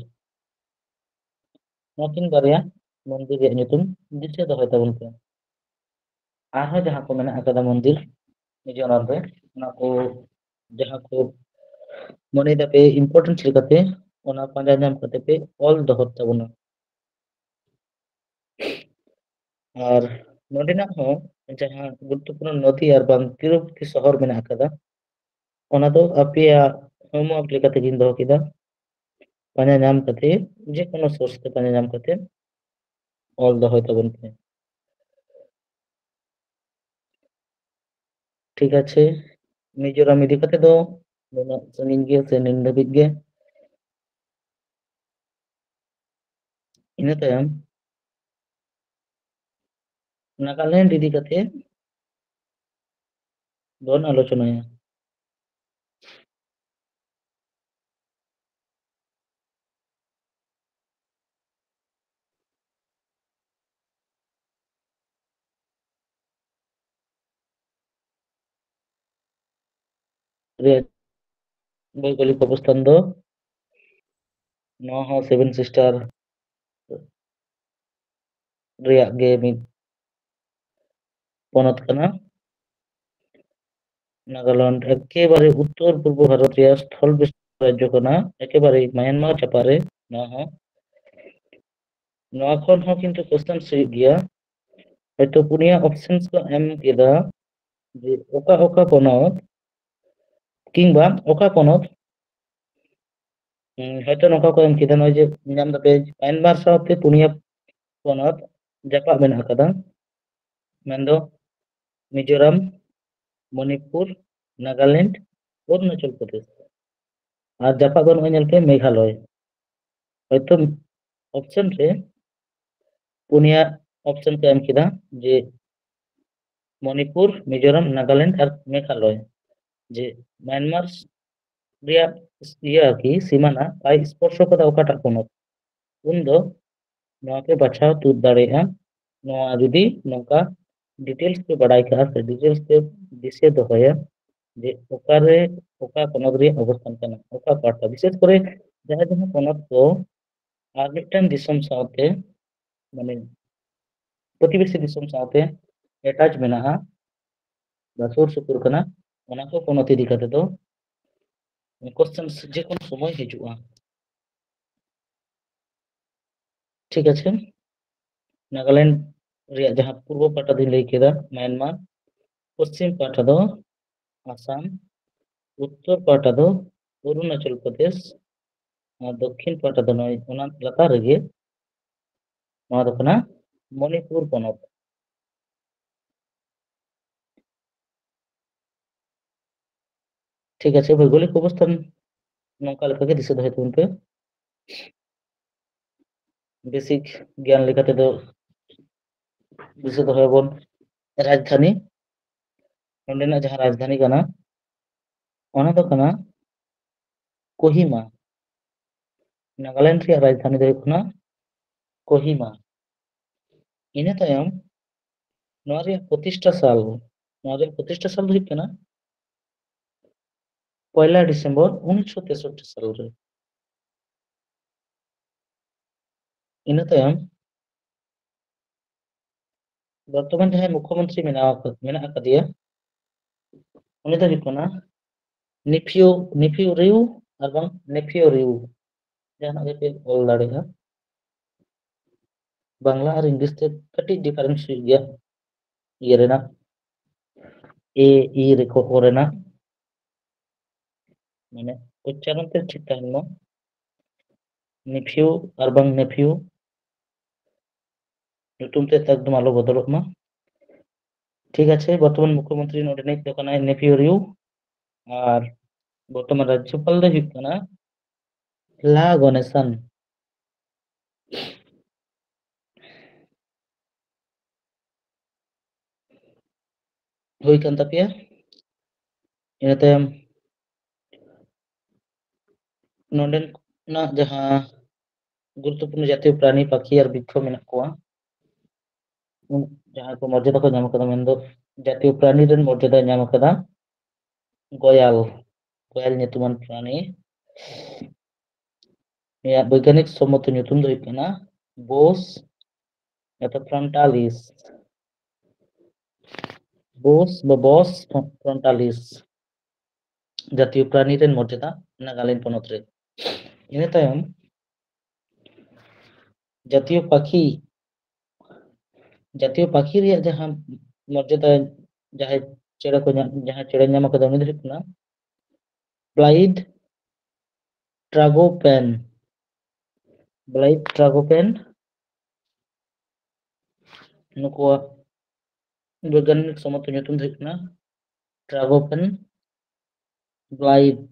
ᱱᱚᱣᱟ ᱠᱤᱱ ᱵᱟᱨᱭᱟ ᱢᱚᱱᱫᱤᱨ ᱨᱮᱭᱟᱜ ᱧᱩᱛᱩᱢ ᱫᱤᱥᱟᱹ ᱫᱚᱦᱚᱭ ᱛᱟᱵᱚᱱ ᱯᱮ᱾ ᱟᱨᱦᱚᱸ ᱡᱟᱦᱟᱸ ᱠᱚ ᱢᱮᱱᱟᱜ ᱟᱠᱟᱫᱟ ᱢᱚᱱᱫᱤᱨ ᱢᱤᱡᱳᱨᱟᱢ ᱨᱮ, ᱚᱱᱟ ᱠᱚ ᱡᱟᱦᱟᱸ ᱠᱚ ᱢᱚᱱᱮᱭ ᱫᱟᱯᱮ importance ᱞᱮᱠᱟᱛᱮ, ᱚᱱᱟ ᱯᱟᱸᱡᱟ ᱧᱟᱢ ᱠᱟᱛᱮ ᱯᱮ ᱚᱞ ᱫᱚᱦᱚ ᱛᱟᱵᱚᱱᱟ᱾ ᱟᱨ ᱱᱚᱰᱮᱱᱟᱜ ᱦᱚᱸ ᱡᱟᱦᱟᱸ ᱜᱩᱨᱩᱛᱛᱚᱯᱩᱨᱱᱚ ᱱᱚᱫᱤ ᱟᱨ ᱵᱟᱝ ᱛᱤᱨᱩᱯᱚᱛᱤ ᱥᱚᱦᱚᱨ ᱢᱮᱱᱟᱜ ᱟᱠᱟᱫᱟ, ᱚᱱᱟ ᱫᱚ ᱟᱯᱮᱭᱟᱜ homework ᱞᱮᱠᱟᱛᱮ ᱜᱤᱧ ᱫᱚᱦᱚ ᱠᱮᱫᱟ᱾ ᱯᱟᱸᱡᱟ ᱧᱟᱢ ᱠᱟᱛᱮ, ᱡᱮᱠᱳᱱᱳ source ᱛᱮ ᱯᱟᱸᱡᱟ ᱧᱟᱢ ᱠᱟᱛᱮ ᱚᱞ ᱫᱚᱦᱚᱭ ᱛᱟᱵᱚᱱ ᱯᱮ᱾ ᱴᱷᱤᱠ ᱟᱪᱷᱮ, ᱢᱤᱡᱳᱨᱟᱢ ᱤᱫᱤ ᱠᱟᱛᱮ ᱫᱚ ᱱᱩᱱᱟᱹᱜ ᱥᱟᱺᱜᱤᱧ ᱜᱮ ᱥᱮ ᱱᱤᱱ ᱫᱷᱟᱹᱵᱤᱡ ᱜᱮ᱾ ᱤᱱᱟᱹ ᱛᱟᱭᱚᱢ ᱱᱟᱜᱟᱞᱮᱱᱰ ᱤᱫᱤ ᱠᱟᱛᱮ ᱵᱚᱱ ᱟᱞᱳᱪᱚᱱᱟᱭᱟ᱾ ᱨᱮᱭᱟᱜ ᱵᱷᱳᱣᱜᱳᱞᱤᱠ ᱚᱵᱚᱥᱛᱷᱟᱱ ᱫᱚ ᱱᱚᱣᱟ ᱦᱚᱸ ᱥᱮᱵᱷᱮᱱ ᱥᱤᱥᱴᱟᱨ ᱨᱮᱭᱟᱜ ᱜᱮ ᱢᱤᱫ ᱯᱚᱱᱚᱛ ᱠᱟᱱᱟ᱾ ᱱᱟᱜᱟᱞᱮᱱᱰ ᱮᱠᱮᱵᱟᱨᱮ ᱩᱛᱛᱚᱨ ᱯᱩᱨᱵᱚ ᱵᱷᱟᱨᱚᱛ ᱨᱮᱭᱟᱜ ᱥᱛᱷᱚᱞ ᱵᱤᱥᱛᱟᱨ ᱨᱟᱡᱽᱡᱚ ᱠᱟᱱᱟ, ᱮᱠᱮᱵᱟᱨᱮ ᱢᱟᱭᱟᱱᱢᱟᱨ ᱪᱟᱯᱟ ᱨᱮ ᱱᱚᱣᱟ ᱦᱚᱸ᱾ ᱱᱚᱣᱟ ᱠᱷᱚᱱ ᱦᱚᱸ ᱠᱤᱱᱛᱩ ᱠᱚᱥᱪᱮᱱ ᱦᱩᱭᱩᱜ ᱜᱮᱭᱟ᱾ ᱦᱚᱭᱛᱳ ᱯᱩᱱᱭᱟ ᱚᱯᱥᱮᱱᱥ ᱠᱚ ᱮᱢ ᱠᱮᱫᱟ ᱡᱮ ᱚᱠᱟ ᱚᱠᱟ ᱯᱚᱱᱚᱛ, ᱠᱤᱝᱵᱟ ᱚᱠᱟ ᱯᱚᱱᱚᱛ, ᱦᱩᱸ, ᱦᱚᱭᱛᱳ ᱱᱚᱝᱠᱟ ᱠᱚ ᱮᱢ ᱠᱮᱫᱟ, ᱱᱚᱜᱼᱚᱭ ᱡᱮ ᱧᱟᱢ ᱫᱟᱯᱮ ᱢᱟᱭᱟᱱᱢᱟᱨ ᱥᱟᱶᱛᱮ ᱯᱩᱱᱭᱟ ᱯᱚᱱᱚᱛ ᱡᱟᱯᱟᱜ ᱢᱮᱱᱟᱜ ᱟᱠᱟᱫᱟ, ᱢᱮᱱᱫᱚ ᱢᱤᱡᱳᱨᱟᱢ, ᱢᱚᱱᱤᱯᱩᱨ, ᱱᱟᱜᱟᱞᱮᱱᱰ, ᱚᱨᱩᱱᱟᱪᱚᱞ ᱯᱨᱚᱫᱮᱥ᱾ ᱟᱨ ᱡᱟᱯᱟᱜ ᱫᱚ ᱱᱚᱜᱼᱚᱭ ᱧᱮᱞ ᱯᱮ ᱢᱮᱜᱷᱟᱞᱚᱭ᱾ ᱦᱚᱭᱛᱳ ᱚᱯᱥᱮᱱ ᱨᱮ ᱯᱩᱱᱭᱟ ᱚᱯᱥᱮᱱ ᱠᱚ ᱮᱢ ᱠᱮᱫᱟ, ᱡᱮ ᱢᱚᱱᱤᱯᱩᱨ, ᱢᱤᱡᱳᱨᱟᱢ, ᱱᱟᱜᱟᱞᱮᱱᱰ ᱟᱨ ᱢᱮᱜᱷᱟᱞᱚᱭ, ᱡᱮ ᱢᱟᱭᱟᱱᱢᱟᱨ ᱨᱮᱭᱟᱜ ᱤᱭᱟᱹ ᱟᱨᱠᱤ ᱥᱤᱢᱟᱱᱟ ᱵᱟᱭ ᱥᱯᱚᱨᱥᱚ ᱠᱟᱫᱟ ᱚᱠᱟᱴᱟᱜ ᱯᱚᱱᱚᱛ, ᱩᱱᱫᱚ ᱱᱚᱣᱟ ᱯᱮ ᱵᱟᱪᱷᱟᱣ ᱛᱩᱫ ᱫᱟᱲᱮᱭᱟᱜᱼᱟ᱾ ᱱᱚᱣᱟ ᱡᱩᱫᱤ ᱱᱚᱝᱠᱟ ᱰᱤᱴᱮᱞᱥ ᱯᱮ ᱵᱟᱲᱟᱭ ᱠᱟᱜᱼᱟ ᱥᱮ ᱰᱤᱴᱮᱞᱥ ᱯᱮ ᱫᱤᱥᱟᱹ ᱫᱚᱦᱚᱭᱟ ᱡᱮ ᱚᱠᱟᱨᱮ ᱚᱠᱟ ᱯᱚᱱᱚᱛ ᱨᱮᱭᱟᱜ ᱚᱵᱚᱥᱛᱷᱟᱱ ᱠᱟᱱᱟ, ᱚᱠᱟ ᱯᱟᱦᱴᱟ, ᱵᱤᱥᱮᱥ ᱠᱚᱨᱮ ᱡᱟᱦᱟᱸ ᱡᱟᱦᱟᱸ ᱯᱚᱱᱚᱛ ᱠᱚ ᱟᱨ ᱢᱤᱫᱴᱟᱝ ᱫᱤᱥᱚᱢ ᱥᱟᱶᱛᱮ, ᱢᱟᱱᱮ ᱯᱨᱚᱛᱤᱵᱮᱥᱤ ᱫᱤᱥᱚᱢ ᱥᱟᱶᱛᱮ ᱮᱴᱟᱪ ᱢᱮᱱᱟᱜᱼᱟ ᱵᱟ ᱥᱩᱨ ᱥᱩᱯᱩᱨ ᱠᱟᱱᱟ, ᱚᱱᱟ ᱠᱚ ᱯᱚᱱᱚᱛ ᱤᱫᱤ ᱠᱟᱛᱮ ᱫᱚ ᱠᱚᱥᱪᱮᱱ ᱡᱮ ᱠᱳᱱᱳ ᱥᱚᱢᱚᱭ ᱦᱤᱡᱩᱜᱼᱟ᱾ ᱴᱷᱤᱠ ᱟᱪᱷᱮ, ᱱᱟᱜᱟᱞᱮᱱᱰ ᱨᱮᱭᱟᱜ ᱡᱟᱦᱟᱸ ᱯᱩᱨᱵᱚ ᱯᱟᱦᱴᱟ ᱫᱚᱧ ᱞᱟᱹᱭ ᱠᱮᱫᱟ ᱢᱟᱭᱟᱱᱢᱟᱨ, ᱯᱚᱥᱪᱤᱢ ᱯᱟᱦᱴᱟ ᱫᱚ ᱟᱥᱟᱢ, ᱩᱛᱛᱚᱨ ᱯᱟᱦᱴᱟ ᱫᱚ ᱚᱨᱩᱱᱟᱪᱚᱞ ᱯᱨᱚᱫᱮᱥ, ᱟᱨ ᱫᱚᱠᱠᱷᱤᱱ ᱯᱟᱦᱴᱟ ᱫᱚ ᱱᱚᱜᱼᱚᱭ ᱚᱱᱟ ᱞᱟᱛᱟᱨ ᱨᱮᱜᱮ, ᱱᱚᱣᱟ ᱫᱚ ᱠᱟᱱᱟ ᱢᱚᱱᱤᱯᱩᱨ ᱯᱚᱱᱚᱛ᱾ ᱴᱷᱤᱠ ᱟᱪᱷᱮ, ᱵᱷᱳᱣᱜᱳᱞᱤᱠ ᱚᱵᱚᱥᱛᱷᱟᱱ ᱱᱚᱝᱠᱟ ᱞᱮᱠᱟᱜᱮ ᱫᱤᱥᱟᱹ ᱫᱚᱦᱚᱭ ᱛᱟᱵᱚᱱ ᱯᱮ᱾ ᱵᱮᱥᱤᱠ ᱜᱮᱭᱟᱱ ᱞᱮᱠᱟ ᱛᱮᱫᱚ ᱫᱤᱥᱟᱹ ᱫᱚᱦᱚᱭᱟᱵᱚᱱ ᱨᱟᱡᱽᱫᱷᱟᱱᱤ, ᱱᱚᱸᱰᱮᱱᱟᱜ ᱡᱟᱦᱟᱸ ᱨᱟᱡᱽᱫᱷᱟᱱᱤ ᱠᱟᱱᱟ, ᱚᱱᱟ ᱫᱚ ᱠᱟᱱᱟ ᱠᱳᱦᱤᱢᱟ᱾ ᱱᱟᱜᱟᱞᱮᱱᱰ ᱨᱮᱭᱟᱜ ᱨᱟᱡᱽᱫᱷᱟᱱᱤ ᱫᱚ ᱦᱩᱭᱩᱜ ᱠᱟᱱᱟ ᱠᱳᱦᱤᱢᱟ᱾ ᱤᱱᱟᱹ ᱛᱟᱭᱚᱢ ᱱᱚᱣᱟ ᱨᱮᱭᱟᱜ ᱯᱨᱚᱛᱤᱥᱴᱷᱟ ᱥᱟᱞ, ᱱᱚᱣᱟ ᱨᱮᱭᱟᱜ ᱯᱨᱚᱛᱤᱥᱴᱷᱟ ᱥᱟᱞ ᱫᱚ ᱦᱩᱭᱩᱜ ᱠᱟᱱᱟ ᱯᱚᱭᱞᱟ ᱰᱤᱥᱮᱢᱵᱚᱨ ᱩᱱᱤᱥᱥᱚ ᱛᱮᱥᱚᱴᱴᱤ ᱥᱟᱞ ᱨᱮ᱾ ᱤᱱᱟᱹ ᱛᱟᱭᱚᱢ ᱵᱚᱨᱛᱚᱢᱟᱱ ᱡᱟᱦᱟᱸᱭ ᱢᱩᱠᱷᱭᱚᱢᱚᱱᱛᱨᱤ ᱢᱮᱱᱟᱜ ᱟᱠᱟᱫ, ᱢᱮᱱᱟᱜ ᱟᱠᱟᱫᱮᱭᱟ, ᱩᱱᱤ ᱫᱚ ᱦᱩᱭᱩᱜ ᱠᱟᱱᱟ ᱱᱤᱯᱷᱤᱭᱳ, ᱱᱤᱯᱷᱤᱭᱳ ᱨᱤᱭᱩ ᱟᱨ ᱵᱟᱝ ᱱᱮᱯᱷᱤᱭᱳ ᱨᱤᱭᱩ, ᱡᱟᱦᱟᱱᱟᱜ ᱜᱮᱯᱮ ᱚᱞ ᱫᱟᱲᱮᱭᱟᱜᱼᱟ᱾ ᱵᱟᱝᱞᱟ ᱟᱨ ᱤᱝᱞᱤᱥ ᱛᱮ ᱠᱟᱹᱴᱤᱡ ᱰᱤᱯᱷᱟᱨᱮᱱᱥ ᱦᱩᱭᱩᱜ ᱜᱮᱭᱟ, ᱤᱭᱟᱹ ᱨᱮᱱᱟᱜ, ᱮ ᱤ ᱨᱮᱠᱚ ᱚ ᱨᱮᱱᱟᱜ, ᱢᱟᱱᱮ ᱩᱪᱪᱟᱨᱚᱱ ᱛᱮ ᱴᱷᱤᱠ ᱛᱟᱦᱮᱱ ᱢᱟ᱾ ᱱᱤᱯᱷᱤᱭᱩ ᱟᱨ ᱵᱟᱝ ᱱᱮᱯᱷᱤᱭᱩ ᱧᱩᱛᱩᱢ ᱛᱮ ᱮᱠᱫᱚᱢ ᱟᱞᱚ ᱵᱚᱫᱚᱞᱚᱜ ᱢᱟ᱾ ᱴᱷᱤᱠ ᱟᱪᱷᱮ, ᱵᱚᱨᱛᱚᱢᱟᱱ ᱢᱩᱠᱷᱭᱚᱢᱚᱱᱛᱨᱤ ᱱᱚᱰᱮᱱᱤᱡ ᱫᱚ ᱠᱟᱱᱟᱭ ᱱᱮᱯᱷᱤᱭᱩ ᱨᱤᱭᱩ, ᱟᱨ ᱵᱚᱨᱛᱚᱢᱟᱱ ᱨᱟᱡᱽᱡᱚᱯᱟᱞ ᱫᱚᱭ ᱦᱩᱭᱩᱜ ᱠᱟᱱᱟ ᱞᱟ ᱜᱚᱱᱮᱥᱟᱱ᱾ ᱦᱩᱭ ᱠᱟᱱ ᱛᱟᱯᱮᱭᱟ᱾ ᱤᱱᱟᱹ ᱛᱟᱭᱚᱢ ᱱᱚᱰᱮᱱᱟᱜ ᱡᱟᱦᱟᱸ ᱜᱩᱨᱩᱛᱛᱚᱯᱩᱨᱱᱚ ᱡᱟᱛᱤᱭᱚ ᱯᱨᱟᱱᱤ, ᱯᱟᱠᱷᱤ ᱟᱨ ᱵᱨᱤᱠᱠᱷᱚ ᱢᱮᱱᱟᱜ ᱠᱚᱣᱟ, ᱩᱱ-, ᱡᱟᱦᱟᱸᱭ ᱠᱚ ᱢᱚᱨᱡᱟᱫᱟ ᱠᱚ ᱧᱟᱢ ᱟᱠᱟᱫᱟ, ᱢᱮᱱᱫᱚ ᱡᱟᱛᱤᱭᱚ ᱯᱨᱟᱱᱤ ᱨᱮᱱ ᱢᱚᱨᱡᱟᱫᱟᱭ ᱧᱟᱢ ᱟᱠᱟᱫᱟ ᱜᱚᱭᱟᱞ, ᱜᱚᱭᱟᱞ ᱧᱩᱛᱩᱢᱟᱱ ᱯᱨᱟᱱᱤ᱾ ᱱᱩᱭᱟᱜ ᱵᱳᱭᱜᱟᱱᱤᱠ ᱥᱚᱢᱢᱚᱛᱚ ᱧᱩᱛᱩᱢ ᱫᱚ ᱦᱩᱭᱩᱜ ᱠᱟᱱᱟ ᱵᱳᱥ ᱢᱮᱴᱟᱯᱷᱨᱚᱱᱴᱟᱞᱤᱥ, ᱵᱳᱥ ᱵᱟ ᱵᱚᱥ ᱯᱷᱨᱚᱱᱴᱟᱞᱤᱥ, ᱡᱟᱛᱤᱭᱚ ᱯᱨᱟᱱᱤ ᱨᱮᱱ ᱢᱚᱨᱡᱟᱫᱟ ᱱᱟᱜᱟᱞᱮᱱᱰ ᱯᱚᱱᱚᱛ ᱨᱮ᱾ ᱤᱱᱟᱹ ᱛᱟᱭᱚᱢ ᱡᱟᱛᱤᱭᱚ ᱯᱟᱠᱷᱤ, ᱡᱟᱛᱤᱭᱚ ᱯᱟᱠᱷᱤ ᱨᱮᱭᱟᱜ ᱡᱟᱦᱟᱸ ᱢᱚᱨᱡᱟᱫᱟ, ᱡᱟᱦᱟᱸᱭ ᱪᱮᱬᱮ ᱠᱚ ᱧᱟᱢ, ᱡᱟᱦᱟᱸᱭ ᱪᱮᱬᱮ ᱧᱟᱢ ᱟᱠᱟᱫᱟ, ᱩᱱᱤ ᱫᱚ ᱦᱩᱭᱩᱜ ᱠᱟᱱᱟ ᱵᱞᱟᱭᱤᱰ ᱴᱨᱟᱜᱳᱯᱮᱱ, ᱵᱞᱟᱭᱤᱰ ᱴᱨᱟᱜᱳᱯᱮᱱ᱾ ᱱᱩᱠᱩᱣᱟᱜ ᱵᱳᱭᱜᱟᱱᱤᱠ ᱥᱚᱢᱢᱚᱛᱚ ᱧᱩᱛᱩᱢ ᱫᱚ ᱦᱩᱭᱩᱜ ᱠᱟᱱᱟ ᱴᱨᱟᱜᱳᱯᱮᱱ ᱵᱞᱟᱭᱤᱰ,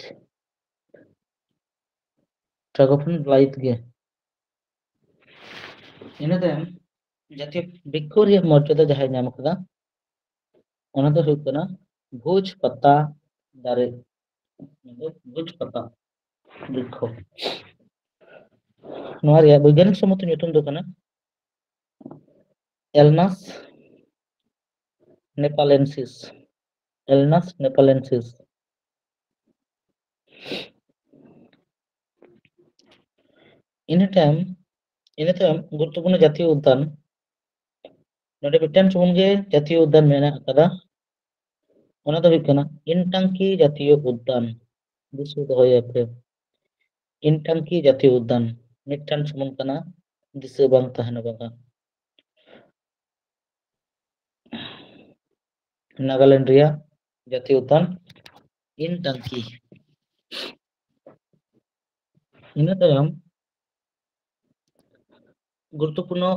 ᱴᱨᱟᱜᱳᱯᱮᱱ ᱵᱞᱟᱭᱤᱰ ᱜᱮ᱾ ᱤᱱᱟᱹ ᱛᱟᱭᱚᱢ ᱡᱟᱛᱤᱭᱚ ᱵᱨᱤᱠᱠᱷᱚ ᱨᱮᱭᱟᱜ ᱢᱚᱨᱡᱟᱫᱟ ᱡᱟᱦᱟᱸᱭ ᱧᱟᱢ ᱟᱠᱟᱫᱟ, ᱚᱱᱟ ᱫᱚ ᱦᱩᱭᱩᱜ ᱠᱟᱱᱟ ᱵᱷᱳᱡᱽ ᱯᱟᱛᱟ ᱫᱟᱨᱮ, ᱵᱷᱳᱡᱽ ᱯᱟᱛᱟ ᱵᱨᱤᱠᱠᱷᱚ᱾ ᱱᱚᱣᱟ ᱨᱮᱭᱟᱜ ᱵᱳᱭᱜᱟᱱᱤᱠ ᱥᱚᱢᱢᱚᱛᱚ ᱧᱩᱛᱩᱢ ᱫᱚ ᱠᱟᱱᱟ ᱮᱞᱱᱟᱥ ᱱᱮᱯᱟᱞᱮᱱᱥᱤᱥ, ᱮᱞᱱᱟᱥ ᱱᱮᱯᱟᱞᱮᱱᱥᱤᱥ᱾ ᱤᱱᱟᱹ ᱛᱟᱭᱚᱢ, ᱤᱱᱟᱹ ᱛᱟᱭᱚᱢ ᱜᱩᱨᱩᱛᱛᱚᱯᱩᱨᱱᱚ ᱡᱟᱛᱤᱭᱚ ᱩᱫᱽᱫᱟᱱ, ᱱᱚᱰᱮ ᱢᱤᱫᱴᱟᱝ ᱥᱩᱢᱩᱝ ᱜᱮ ᱡᱟᱛᱤᱭᱚ ᱩᱫᱽᱫᱟᱱ ᱢᱮᱱᱟᱜ ᱟᱠᱟᱫᱟ, ᱚᱱᱟ ᱫᱚ ᱦᱩᱭᱩᱜ ᱠᱟᱱᱟ ᱤᱱᱴᱟᱝᱠᱤ ᱡᱟᱛᱤᱭᱚ ᱩᱫᱽᱫᱟᱱ᱾ ᱫᱤᱥᱟᱹ ᱫᱚᱦᱚᱭᱟᱯᱮ, ᱤᱱᱴᱟᱝᱠᱤ ᱡᱟᱛᱤᱭᱚ ᱩᱫᱽᱫᱟᱱ ᱢᱤᱫᱴᱟᱝ ᱥᱩᱢᱩᱝ ᱠᱟᱱᱟ, ᱫᱤᱥᱟᱹ ᱵᱟᱝ ᱛᱟᱦᱮᱱᱟ ᱵᱟᱝᱠᱷᱟᱱ᱾ ᱱᱟᱜᱟᱞᱮᱱᱰ ᱨᱮᱭᱟᱜ ᱡᱟᱛᱤᱭᱚ ᱩᱫᱽᱫᱟᱱ ᱤᱱᱴᱟᱝᱠᱤ᱾ ᱤᱱᱟᱹ ᱛᱟᱭᱚᱢ ᱜᱩᱨᱩᱛᱛᱚᱯᱩᱨᱱᱚ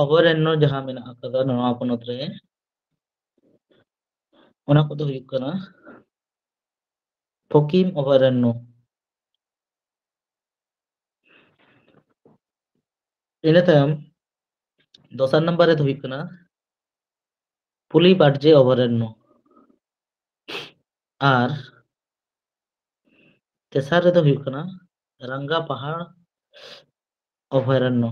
ᱚᱵᱷᱚᱭᱟᱨᱚᱱᱱᱚ ᱡᱟᱦᱟᱸ ᱢᱮᱱᱟᱜ ᱟᱠᱟᱫᱟ ᱱᱚᱣᱟ ᱯᱚᱱᱚᱛ ᱨᱮ, ᱚᱱᱟ ᱠᱚᱫᱚ ᱦᱩᱭᱩᱜ ᱠᱟᱱᱟ ᱯᱷᱚᱠᱤᱢ ᱚᱵᱷᱚᱭᱟᱨᱚᱱᱱᱚ᱾ ᱤᱱᱟᱹ ᱛᱟᱭᱚᱢ ᱫᱚᱥᱟᱨ ᱱᱟᱢᱵᱟᱨ ᱨᱮᱫᱚ ᱦᱩᱭᱩᱜ ᱠᱟᱱᱟ ᱯᱩᱞᱤ ᱵᱟᱰᱡᱮ ᱚᱵᱷᱚᱭᱟᱨᱚᱱᱱᱚ᱾ ᱟᱨ ᱛᱮᱥᱟᱨ ᱨᱮᱫᱚ ᱦᱩᱭᱩᱜ ᱠᱟᱱᱟ ᱨᱟᱝᱜᱟ ᱯᱟᱦᱟᱲ ᱚᱵᱷᱚᱭᱟᱨᱚᱱᱱᱚ᱾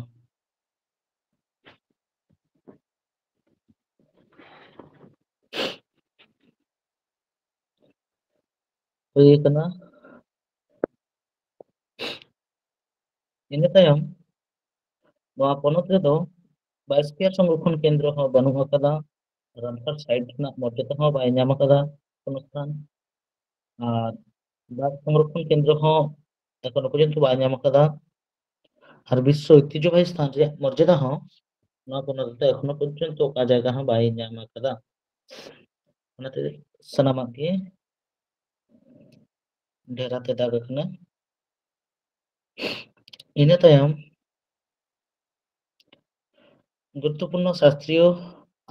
ᱦᱩᱭ ᱟᱠᱟᱱᱟ᱾ ᱤᱱᱟᱹ ᱛᱟᱭᱚᱢ ᱱᱚᱣᱟ ᱯᱚᱱᱚᱛ ᱨᱮᱫᱚ ᱵᱟᱭᱳᱥᱯᱷᱤᱭᱟᱨ ᱥᱚᱝᱨᱚᱠᱷᱚᱱ ᱠᱮᱱᱫᱨᱚ ᱦᱚᱸ ᱵᱟᱹᱱᱩᱜ ᱟᱠᱟᱫᱟ, ᱨᱟᱢᱥᱟᱨ ᱥᱟᱭᱤᱴ ᱨᱮᱱᱟᱜ ᱢᱚᱨᱡᱟᱫᱟ ᱦᱚᱸ ᱵᱟᱭ ᱧᱟᱢ ᱟᱠᱟᱫᱟ ᱠᱳᱱᱳ ᱥᱛᱷᱟᱱ᱾ ᱟᱨ ᱵᱟᱜᱽ ᱥᱚᱝᱨᱚᱠᱷᱚᱱ ᱠᱮᱱᱫᱨᱚ ᱦᱚᱸ ᱮᱠᱷᱚᱱᱳ ᱯᱚᱨᱡᱚᱱᱛᱚ ᱵᱟᱭ ᱧᱟᱢ ᱟᱠᱟᱫᱟ᱾ ᱟᱨ ᱵᱤᱥᱥᱚ ᱳᱭᱛᱤᱦᱡᱚᱵᱟᱦᱤ ᱥᱛᱷᱟᱱ ᱨᱮᱭᱟᱜ ᱢᱚᱨᱡᱟᱫᱟ ᱦᱚᱸ ᱱᱚᱣᱟ ᱯᱚᱱᱚᱛ ᱨᱮᱫᱚ ᱮᱠᱷᱚᱱᱳ ᱯᱚᱨᱡᱚᱱᱛᱚ ᱚᱠᱟ ᱡᱟᱭᱜᱟ ᱦᱚᱸ ᱵᱟᱭ ᱧᱟᱢ ᱟᱠᱟᱫᱟ᱾ ᱚᱱᱟᱛᱮ ᱥᱟᱱᱟᱢᱟᱜ ᱜᱮ ᱰᱷᱮᱨᱟᱛᱮ ᱫᱟᱜ ᱟᱠᱟᱱᱟ᱾ ᱤᱱᱟᱹ ᱛᱟᱭᱚᱢ ᱜᱩᱨᱩᱛᱛᱚᱯᱩᱨᱱᱚ ᱥᱟᱥᱛᱨᱤᱭᱚ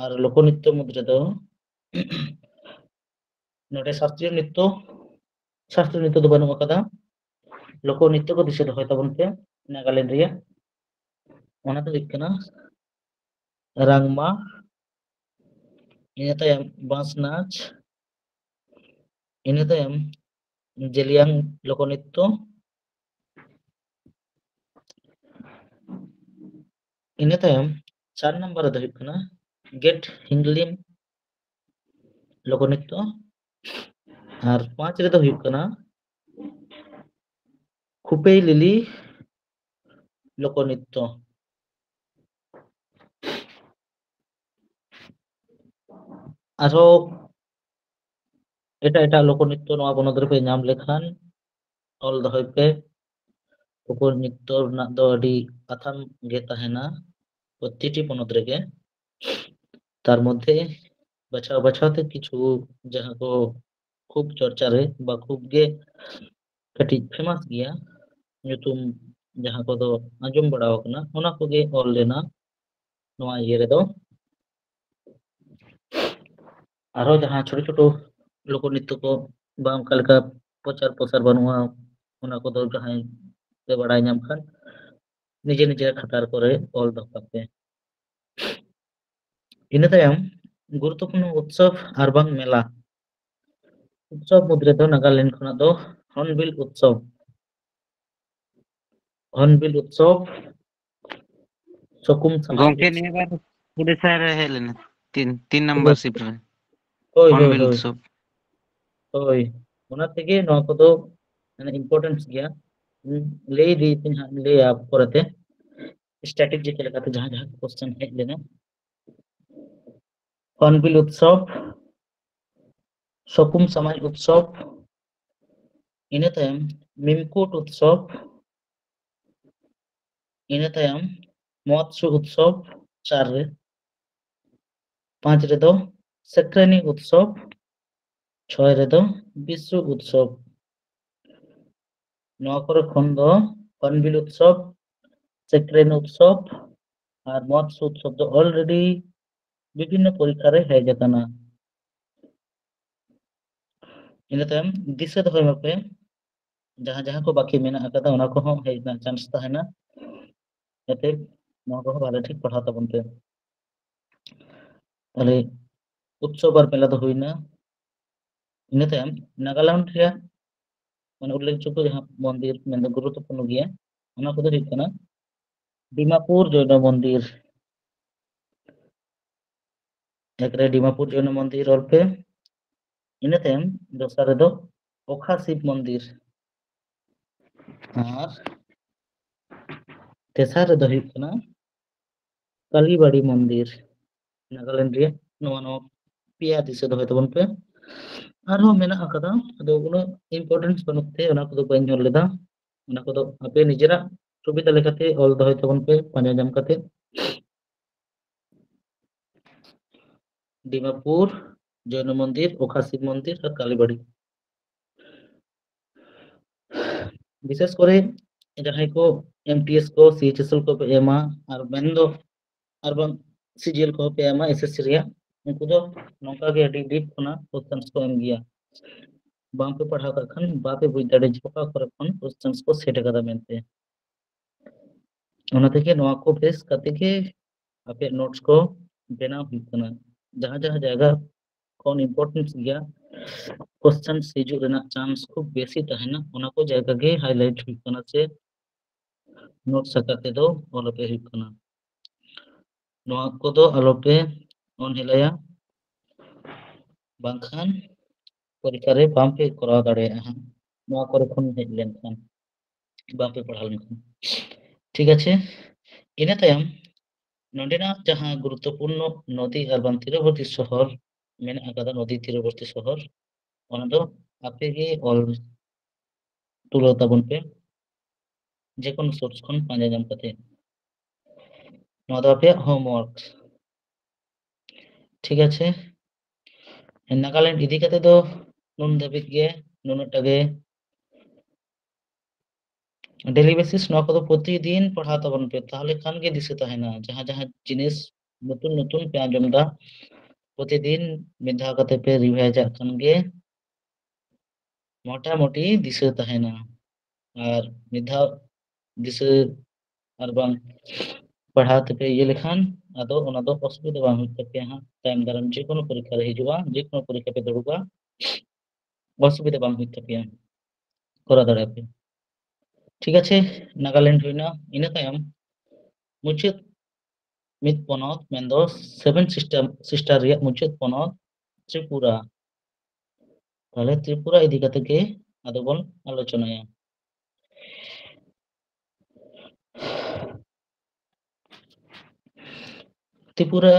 ᱟᱨ ᱞᱳᱠᱚᱱᱨᱤᱛᱛᱚ ᱢᱩᱫᱽ ᱨᱮᱫᱚ ᱱᱚᱰᱮ ᱥᱟᱥᱛᱨᱤᱭᱚ ᱱᱨᱤᱛᱛᱚ, ᱥᱟᱥᱛᱨᱤᱭᱚ ᱱᱨᱤᱛᱛᱚ ᱫᱚ ᱵᱟᱹᱱᱩᱜ ᱟᱠᱟᱫᱟ, ᱞᱳᱠᱚᱱᱨᱤᱛᱛᱚ ᱠᱚ ᱫᱤᱥᱟᱹ ᱫᱚᱦᱚᱭ ᱛᱟᱵᱚᱱ ᱯᱮ ᱱᱟᱜᱟᱞᱮᱱᱰ ᱨᱮᱭᱟᱜ᱾ ᱚᱱᱟ ᱫᱚ ᱦᱩᱭᱩᱜ ᱠᱟᱱᱟ ᱨᱟᱝᱢᱟ, ᱤᱱᱟᱹ ᱛᱟᱭᱚᱢ ᱵᱟᱸᱥ ᱱᱟᱪ, ᱤᱱᱟᱹ ᱛᱟᱭᱚᱢ ᱡᱮᱞᱤᱭᱟᱝ ᱞᱳᱠᱚᱱᱨᱤᱛᱛᱚ, ᱤᱱᱟᱹ ᱛᱟᱭᱚᱢ ᱪᱟᱨ ᱱᱟᱢᱵᱟᱨ ᱨᱮᱫᱚ ᱦᱩᱭᱩᱜ ᱠᱟᱱᱟ ᱜᱮᱴ ᱦᱤᱝᱞᱤᱢ ᱞᱳᱠᱚᱱᱨᱤᱛᱛᱚ, ᱟᱨ ᱯᱟᱸᱪ ᱨᱮᱫᱚ ᱦᱩᱭᱩᱜ ᱠᱟᱱᱟ ᱩᱯᱮᱭ ᱞᱤᱞᱤ ᱞᱳᱠᱚᱱᱤᱛᱛᱚ᱾ ᱟᱨᱦᱚᱸ ᱮᱴᱟᱜ ᱮᱴᱟᱜ ᱞᱳᱠᱚᱱᱤᱛᱛᱚ ᱱᱚᱣᱟ ᱯᱚᱱᱚᱛ ᱨᱮᱯᱮ ᱧᱟᱢ ᱞᱮᱠᱷᱟᱱ ᱚᱞ ᱫᱚᱦᱚᱭ ᱯᱮ᱾ ᱞᱳᱠᱚᱱᱤᱛᱛᱚ ᱨᱮᱱᱟᱜ ᱫᱚ ᱟᱹᱰᱤ ᱟᱛᱷᱟᱢ ᱜᱮ ᱛᱟᱦᱮᱱᱟ ᱯᱨᱚᱛᱤᱴᱤ ᱯᱚᱱᱚᱛ ᱨᱮᱜᱮ᱾ ᱛᱟᱨ ᱢᱚᱫᱽᱫᱷᱮ ᱵᱟᱪᱷᱟᱣ ᱵᱟᱪᱷᱟᱣ ᱛᱮ ᱠᱤᱪᱷᱩ ᱡᱟᱦᱟᱸ ᱠᱚ ᱠᱷᱩᱵ ᱪᱚᱨᱪᱟ ᱨᱮ ᱵᱟ ᱠᱷᱩᱵ ᱜᱮ ᱠᱟᱹᱴᱤᱡ ᱯᱷᱮᱢᱟᱥ ᱜᱮᱭᱟ, ᱧᱩᱛᱩᱢ ᱡᱟᱦᱟᱸ ᱠᱚᱫᱚ ᱟᱸᱡᱚᱢ ᱵᱟᱲᱟ ᱟᱠᱟᱱᱟ, ᱚᱱᱟ ᱠᱚᱜᱮ ᱚᱞ ᱞᱮᱱᱟ ᱱᱚᱣᱟ ᱤᱭᱟᱹ ᱨᱮᱫᱚ᱾ ᱟᱨᱦᱚᱸ ᱡᱟᱦᱟᱸ ᱪᱷᱳᱴᱳ ᱪᱷᱳᱴᱳ ᱞᱳᱠᱚ ᱱᱨᱤᱛᱛᱚ ᱠᱚ ᱵᱟ ᱚᱱᱠᱟ ᱞᱮᱠᱟ ᱯᱨᱚᱪᱟᱨ ᱯᱨᱚᱥᱟᱨ ᱵᱟᱹᱱᱩᱜᱼᱟ, ᱚᱱᱟ ᱠᱚᱫᱚ ᱡᱟᱦᱟᱸᱭ ᱯᱮ ᱵᱟᱲᱟᱭ ᱧᱟᱢ ᱠᱷᱟᱱ ᱱᱤᱡᱮ ᱱᱤᱡᱮᱨᱟᱜ ᱠᱷᱟᱛᱟ ᱠᱚᱨᱮ ᱚᱞ ᱫᱚᱦᱚ ᱠᱟᱜ ᱯᱮ᱾ ᱤᱱᱟᱹ ᱛᱟᱭᱚᱢ ᱜᱩᱨᱩᱛᱛᱚᱯᱩᱨᱱᱚ ᱩᱛᱥᱚᱵ ᱟᱨ ᱵᱟᱝ ᱢᱮᱞᱟ᱾ ᱩᱛᱥᱚᱵ ᱢᱩᱫᱽ ᱨᱮᱫᱚ ᱱᱟᱜᱟᱞᱮᱱᱰ ᱠᱷᱚᱱᱟᱜ ᱫᱚ ᱦᱚᱨᱱᱵᱤᱞ ᱩᱛᱥᱚᱵ, ᱦᱚᱨᱱᱵᱤᱞ ᱩᱛᱥᱚᱵ, ᱥᱚᱠᱩᱢ ᱥᱟᱢᱟᱭ ᱜᱚᱝᱠᱮ, ᱩᱛᱥᱚᱵ᱾ ᱱᱤᱭᱟᱹ ᱵᱟᱨ ᱩᱲᱤᱥᱥᱟ ᱨᱮ ᱦᱮᱡ ᱞᱮᱱᱟ, ᱛᱤᱱ, ᱛᱤᱱ ᱱᱟᱢᱵᱟᱨ ᱩᱲᱤᱥᱥᱟ᱾ ᱥᱤᱯ ᱨᱮ᱾ ᱦᱳᱭ, ᱦᱳᱭ, ᱦᱚᱨᱱᱵᱤᱞ ᱦᱳᱭ᱾ ᱩᱛᱥᱚᱵ᱾ ᱦᱳᱭ, ᱚᱱᱟ ᱛᱮᱜᱮ ᱱᱚᱣᱟ ᱠᱚᱫᱚ ᱢᱟᱱᱮ importance ᱜᱮᱭᱟ᱾ ᱤᱧ ᱞᱟᱹᱭ ᱤᱫᱤᱭᱟᱹᱧ ᱦᱟᱸᱜ, ᱤᱧ ᱞᱟᱹᱭᱟ ᱯᱚᱨᱮᱛᱮ strategic ᱞᱮᱠᱟᱛᱮ ᱡᱟᱦᱟᱸ ᱡᱟᱦᱟᱸ question ᱦᱮᱡ ᱞᱮᱱᱟ᱾ ᱦᱚᱨᱱᱵᱤᱞ ᱩᱛᱥᱚᱵ, ᱥᱚᱠᱩᱢ ᱥᱟᱢᱟᱭ ᱩᱛᱥᱚᱵ, ᱤᱱᱟᱹ ᱛᱟᱭᱚᱢ ᱢᱤᱢᱠᱩᱴ ᱩᱛᱥᱚᱵ, ᱤᱱᱟᱹ ᱛᱟᱭᱚᱢ ᱢᱚᱛᱥᱩ ᱩᱛᱥᱚᱵ ᱪᱟᱨ ᱨᱮ, ᱯᱟᱸᱪ ᱨᱮᱫᱚ ᱥᱮᱠᱨᱮᱱᱤ ᱩᱛᱥᱚᱵ, ᱪᱷᱚᱭ ᱨᱮᱫᱚ ᱵᱤᱥᱩ ᱩᱛᱥᱚᱵ᱾ ᱱᱚᱣᱟ ᱠᱚᱨᱮ ᱠᱷᱚᱱ ᱫᱚ ᱦᱚᱨᱱᱵᱤᱞ ᱩᱛᱥᱚᱵ, ᱥᱮᱠᱨᱮᱱᱤ ᱩᱛᱥᱚᱵ ᱟᱨ ᱢᱚᱛᱥᱩ ᱩᱛᱥᱚᱵ ᱫᱚ already ᱵᱤᱵᱷᱤᱱᱱᱚ ᱯᱚᱨᱤᱠᱷᱟ ᱨᱮ ᱦᱮᱡ ᱟᱠᱟᱱᱟ᱾ ᱤᱱᱟᱹ ᱛᱟᱭᱚᱢ ᱫᱤᱥᱟᱹ ᱫᱚᱦᱚᱭ ᱢᱟᱯᱮ, ᱡᱟᱦᱟᱸ ᱡᱟᱦᱟᱸ ᱠᱚ ᱵᱟᱹᱠᱤ ᱢᱮᱱᱟᱜ ᱟᱠᱟᱫᱟ, ᱚᱱᱟ ᱠᱚᱦᱚᱸ ᱦᱮᱡ ᱨᱮᱱᱟᱜ chance ᱛᱟᱦᱮᱱᱟ᱾ ᱡᱟᱛᱮ ᱱᱚᱣᱟ ᱠᱚᱦᱚᱸ ᱵᱷᱟᱞᱮ ᱴᱷᱤᱠ ᱯᱟᱲᱦᱟᱣ ᱛᱟᱵᱚᱱ ᱯᱮ᱾ ᱛᱟᱦᱞᱮ ᱩᱛᱥᱚᱵ ᱟᱨ ᱢᱮᱞᱟ ᱫᱚ ᱦᱩᱭᱱᱟ᱾ ᱤᱱᱟᱹ ᱛᱟᱭᱚᱢ ᱱᱟᱜᱟᱞᱮᱱᱰ ᱨᱮᱭᱟᱜ ᱢᱟᱱᱮ ᱩᱞᱞᱮᱠᱷᱡᱳᱜᱽᱜᱚ ᱡᱟᱦᱟᱸ ᱢᱚᱱᱫᱤᱨ ᱢᱮᱱᱫᱚ ᱜᱩᱨᱩᱛᱛᱚᱯᱩᱨᱱᱚ ᱜᱮᱭᱟ, ᱚᱱᱟ ᱠᱚᱫᱚ ᱦᱩᱭᱩᱜ ᱠᱟᱱᱟ ᱰᱤᱢᱟᱯᱩᱨ ᱡᱚᱭᱱᱚ ᱢᱚᱱᱫᱤᱨ᱾ ᱮᱠ ᱨᱮ ᱰᱤᱢᱟᱯᱩᱨ ᱡᱚᱭᱱᱚ ᱢᱚᱱᱫᱤᱨ ᱚᱞ ᱯᱮ᱾ ᱤᱱᱟᱹ ᱛᱟᱭᱚᱢ ᱫᱚᱥᱟᱨ ᱨᱮᱫᱚ ᱚᱠᱷᱟ ᱥᱤᱵ ᱢᱚᱱᱫᱤᱨ᱾ ᱟᱨ ᱛᱮᱥᱟᱨ ᱨᱮᱫᱚ ᱦᱩᱭᱩᱜ ᱠᱟᱱᱟ ᱠᱟᱞᱤᱵᱟᱲᱤ ᱢᱚᱱᱫᱤᱨ, ᱱᱟᱜᱟᱞᱮᱱᱰ ᱨᱮᱭᱟᱜ᱾ ᱱᱚᱣᱟ ᱱᱚᱣᱟ ᱯᱮᱭᱟ ᱫᱤᱥᱟᱹ ᱫᱚᱦᱚᱭ ᱛᱟᱵᱚᱱ ᱯᱮ᱾ ᱟᱨᱦᱚᱸ ᱢᱮᱱᱟᱜ ᱟᱠᱟᱫᱟ, ᱟᱫᱚ ᱩᱱᱟᱹᱜ ᱤᱢᱯᱚᱨᱴᱮᱱᱥ ᱵᱟᱹᱱᱩᱜ ᱛᱮ ᱚᱱᱟ ᱠᱚᱫᱚ ᱵᱟᱹᱧ ᱧᱮᱞ ᱞᱮᱫᱟ᱾ ᱚᱱᱟ ᱠᱚᱫᱚ ᱟᱯᱮ ᱱᱤᱡᱮᱨᱟᱜ ᱥᱩᱵᱤᱫᱷᱟ ᱞᱮᱠᱟᱛᱮ ᱚᱞ ᱫᱚᱦᱚᱭ ᱛᱟᱵᱚᱱ ᱯᱮ, ᱯᱟᱸᱡᱟ ᱧᱟᱢ ᱠᱟᱛᱮ᱾ ᱰᱤᱢᱟᱯᱩᱨ, ᱡᱚᱭᱱᱚ ᱢᱚᱱᱫᱤᱨ, ᱚᱠᱷᱟ ᱥᱤᱵ ᱢᱚᱱᱫᱤᱨ ᱟᱨ ᱠᱟᱞᱤᱵᱟᱲᱤ᱾ ᱵᱤᱥᱮᱥ ᱠᱚᱨᱮ ᱡᱟᱦᱟᱸᱭ ᱠᱚ ᱮᱢ ᱴᱤ ᱮᱥ ᱠᱚ, ᱥᱤ ᱮᱭᱤᱪ ᱮᱥ ᱮᱞ ᱠᱚ ᱯᱮ ᱮᱢᱟ, ᱟᱨ ᱢᱮᱱᱫᱚ ᱟᱨ ᱵᱟᱝ ᱥᱤ ᱡᱤ ᱮᱞ ᱠᱚᱦᱚᱸ ᱯᱮ ᱮᱢᱟ ᱮᱥ ᱮᱥ ᱥᱤ ᱨᱮᱭᱟᱜ, ᱩᱱᱠᱩ ᱫᱚ ᱱᱚᱝᱠᱟ ᱜᱮ ᱟᱹᱰᱤ ᱰᱤᱯ ᱠᱷᱚᱱᱟᱜ ᱠᱚᱥᱪᱮᱱᱥ ᱠᱚ ᱮᱢ ᱜᱮᱭᱟ᱾ ᱵᱟᱝ ᱯᱮ ᱯᱟᱲᱦᱟᱣ ᱠᱟᱜ ᱠᱷᱟᱱ ᱵᱟᱯᱮ ᱵᱩᱡᱽ ᱫᱟᱲᱮᱭᱟᱜᱼᱟ ᱡᱮ ᱚᱠᱟ ᱠᱚᱨᱮ ᱠᱷᱚᱱ ᱠᱚᱥᱪᱮᱱᱥ ᱠᱚ ᱥᱮᱴ ᱟᱠᱟᱫᱟ ᱢᱮᱱᱛᱮ᱾ ᱚᱱᱟ ᱛᱮᱜᱮ ᱱᱚᱣᱟ ᱠᱚ ᱵᱮᱥ ᱠᱟᱛᱮ ᱜᱮ ᱟᱯᱮᱭᱟᱜ ᱱᱳᱴᱥ ᱠᱚ ᱵᱮᱱᱟᱣ ᱦᱩᱭᱩᱜ ᱠᱟᱱᱟ᱾ ᱡᱟᱦᱟᱸ ᱡᱟᱦᱟᱸ ᱡᱟᱭᱜᱟ ᱠᱷᱚᱱ ᱤᱢᱯᱚᱨᱴᱮᱱᱥ ᱜᱮᱭᱟ, ᱠᱚᱥᱪᱮᱱᱥ ᱦᱤᱡᱩᱜ ᱨᱮᱱᱟᱜ ᱪᱟᱱᱥ ᱠᱷᱩᱵ ᱵᱮᱥᱤ ᱛᱟᱦᱮᱱᱟ, ᱚᱱᱟ ᱠᱚ ᱡᱟᱭᱜᱟ ᱜᱮ ᱦᱟᱭᱞᱟᱭᱤᱴ ᱦᱩᱭᱩᱜ ᱠᱟᱱᱟ ᱥᱮ ᱱᱳᱴᱥ ᱟᱠᱟᱨ ᱛᱮᱫᱚ ᱚᱞ ᱟᱯᱮ ᱦᱩᱭᱩᱜ ᱠᱟᱱᱟ᱾ ᱱᱚᱣᱟ ᱠᱚᱫᱚ ᱟᱞᱚᱯᱮ ᱚᱱᱦᱮᱞᱟᱭᱟ, ᱵᱟᱝᱠᱷᱟᱱ ᱯᱚᱨᱤᱠᱠᱷᱟ ᱨᱮ ᱵᱟᱝᱯᱮ ᱠᱚᱨᱟᱣ ᱫᱟᱲᱮᱭᱟᱜᱼᱟ ᱦᱟᱸᱜ, ᱱᱚᱣᱟ ᱠᱚᱨᱮ ᱠᱷᱚᱱ ᱦᱮᱡ ᱞᱮᱱᱠᱷᱟᱱ, ᱵᱟᱝᱯᱮ ᱯᱟᱲᱦᱟᱣ ᱞᱮᱱᱠᱷᱟᱱ᱾ ᱴᱷᱤᱠ ᱟᱪᱷᱮ, ᱤᱱᱟᱹ ᱛᱟᱭᱚᱢ ᱱᱚᱰᱮᱱᱟᱜ ᱡᱟᱦᱟᱸ ᱜᱩᱨᱩᱛᱛᱚᱯᱩᱨᱱᱚ ᱱᱚᱫᱤ ᱟᱨ ᱵᱟᱝ ᱛᱤᱨᱚᱵᱚᱨᱛᱤ ᱥᱚᱦᱚᱨ ᱢᱮᱱᱟᱜ ᱟᱠᱟᱫᱟ, ᱱᱚᱫᱤ ᱛᱤᱨᱚᱵᱚᱨᱛᱤ ᱥᱚᱦᱚᱨ, ᱚᱱᱟ ᱫᱚ ᱟᱯᱮ ᱜᱮ ᱚᱞ ᱛᱩᱞᱟᱹᱣ ᱛᱟᱵᱚᱱ ᱯᱮ, ᱡᱮᱠᱳᱱᱳ ᱥᱳᱨᱥ ᱠᱷᱚᱱ ᱯᱟᱸᱡᱟ ᱧᱟᱢ ᱠᱟᱛᱮ᱾ ᱱᱚᱣᱟ ᱫᱚ ᱟᱯᱮᱭᱟᱜ ᱦᱳᱢᱣᱟᱨᱠ᱾ ᱴᱷᱤᱠ ᱟᱪᱷᱮ, ᱱᱟᱜᱟᱞᱮᱱᱰ ᱤᱫᱤ ᱠᱟᱛᱮ ᱫᱚ ᱱᱩᱱ ᱫᱷᱟᱹᱵᱤᱡ ᱜᱮ, ᱱᱩᱱᱟᱹᱜ ᱴᱟ ᱜᱮ᱾ ᱰᱮᱞᱤ ᱵᱮᱥᱤᱥ ᱱᱚᱣᱟ ᱠᱚᱫᱚ ᱯᱨᱚᱛᱤᱫᱤᱱ ᱯᱟᱲᱦᱟᱣ ᱛᱟᱵᱚᱱ ᱯᱮ, ᱛᱟᱦᱚᱞᱮ ᱠᱷᱟᱱ ᱜᱮ ᱫᱤᱥᱟᱹ ᱛᱟᱦᱮᱱᱟ᱾ ᱡᱟᱦᱟᱸ ᱡᱟᱦᱟᱸ ᱡᱤᱱᱤᱥ ᱱᱚᱛᱩᱱ ᱱᱚᱛᱩᱱ ᱯᱮ ᱟᱸᱡᱚᱢ ᱮᱫᱟ, ᱯᱨᱚᱛᱤᱫᱤᱱ ᱢᱤᱫ ᱫᱷᱟᱣ ᱠᱟᱛᱮ ᱯᱮ ᱨᱤᱵᱷᱟᱭᱤᱡᱽ ᱟᱜ ᱠᱷᱟᱱ ᱜᱮ ᱢᱚᱴᱟᱢᱩᱴᱤ ᱫᱤᱥᱟᱹ ᱛᱟᱦᱮᱱᱟ᱾ ᱟᱨ ᱢᱤᱫ ᱫᱷᱟᱣ ᱫᱤᱥᱟᱹ ᱟᱨ ᱵᱟᱝ ᱯᱟᱲᱦᱟᱣ ᱛᱮᱯᱮ ᱤᱭᱟᱹ ᱞᱮᱠᱷᱟᱱ, ᱟᱫᱚ ᱚᱱᱟ ᱫᱚ ᱚᱥᱩᱵᱤᱫᱷᱟ ᱵᱟᱝ ᱦᱩᱭᱩᱜ ᱛᱟᱯᱮᱭᱟ ᱦᱟᱸᱜ᱾ ᱛᱟᱭᱚᱢ ᱫᱟᱨᱟᱢ ᱡᱮᱠᱳᱱᱳ ᱯᱚᱨᱤᱠᱠᱷᱟ ᱨᱮ ᱦᱤᱡᱩᱜᱼᱟ, ᱡᱮᱠᱳᱱᱳ ᱯᱚᱨᱤᱠᱠᱷᱟ ᱯᱮ ᱫᱩᱲᱩᱵᱟ, ᱚᱥᱩᱵᱤᱫᱷᱟ ᱵᱟᱝ ᱦᱩᱭᱩᱜ ᱛᱟᱯᱮᱭᱟ, ᱠᱚᱨᱟᱣ ᱫᱟᱲᱮᱭᱟᱜᱼᱟ ᱯᱮ᱾ ᱴᱷᱤᱠ ᱟᱪᱷᱮ, ᱱᱟᱜᱟᱞᱮᱱᱰ ᱦᱩᱭᱱᱟ᱾ ᱤᱱᱟᱹ ᱛᱟᱭᱚᱢ ᱢᱩᱪᱟᱹᱫ ᱢᱤᱫ ᱯᱚᱱᱚᱛ, ᱢᱮᱱᱫᱚ ᱥᱮᱵᱷᱮᱱ ᱥᱤᱥᱴᱟᱨ, ᱥᱤᱥᱴᱟᱨ ᱨᱮᱭᱟᱜ ᱢᱩᱪᱟᱹᱫ ᱯᱚᱱᱚᱛ ᱛᱨᱤᱯᱩᱨᱟ᱾ ᱛᱟᱦᱞᱮ ᱛᱨᱤᱯᱩᱨᱟ ᱤᱫᱤ ᱠᱟᱛᱮ ᱜᱮ ᱟᱫᱚ ᱵᱚᱱ ᱟᱞᱳᱪᱚᱱᱟᱭᱟ᱾ ᱛᱨᱤᱯᱩᱨᱟ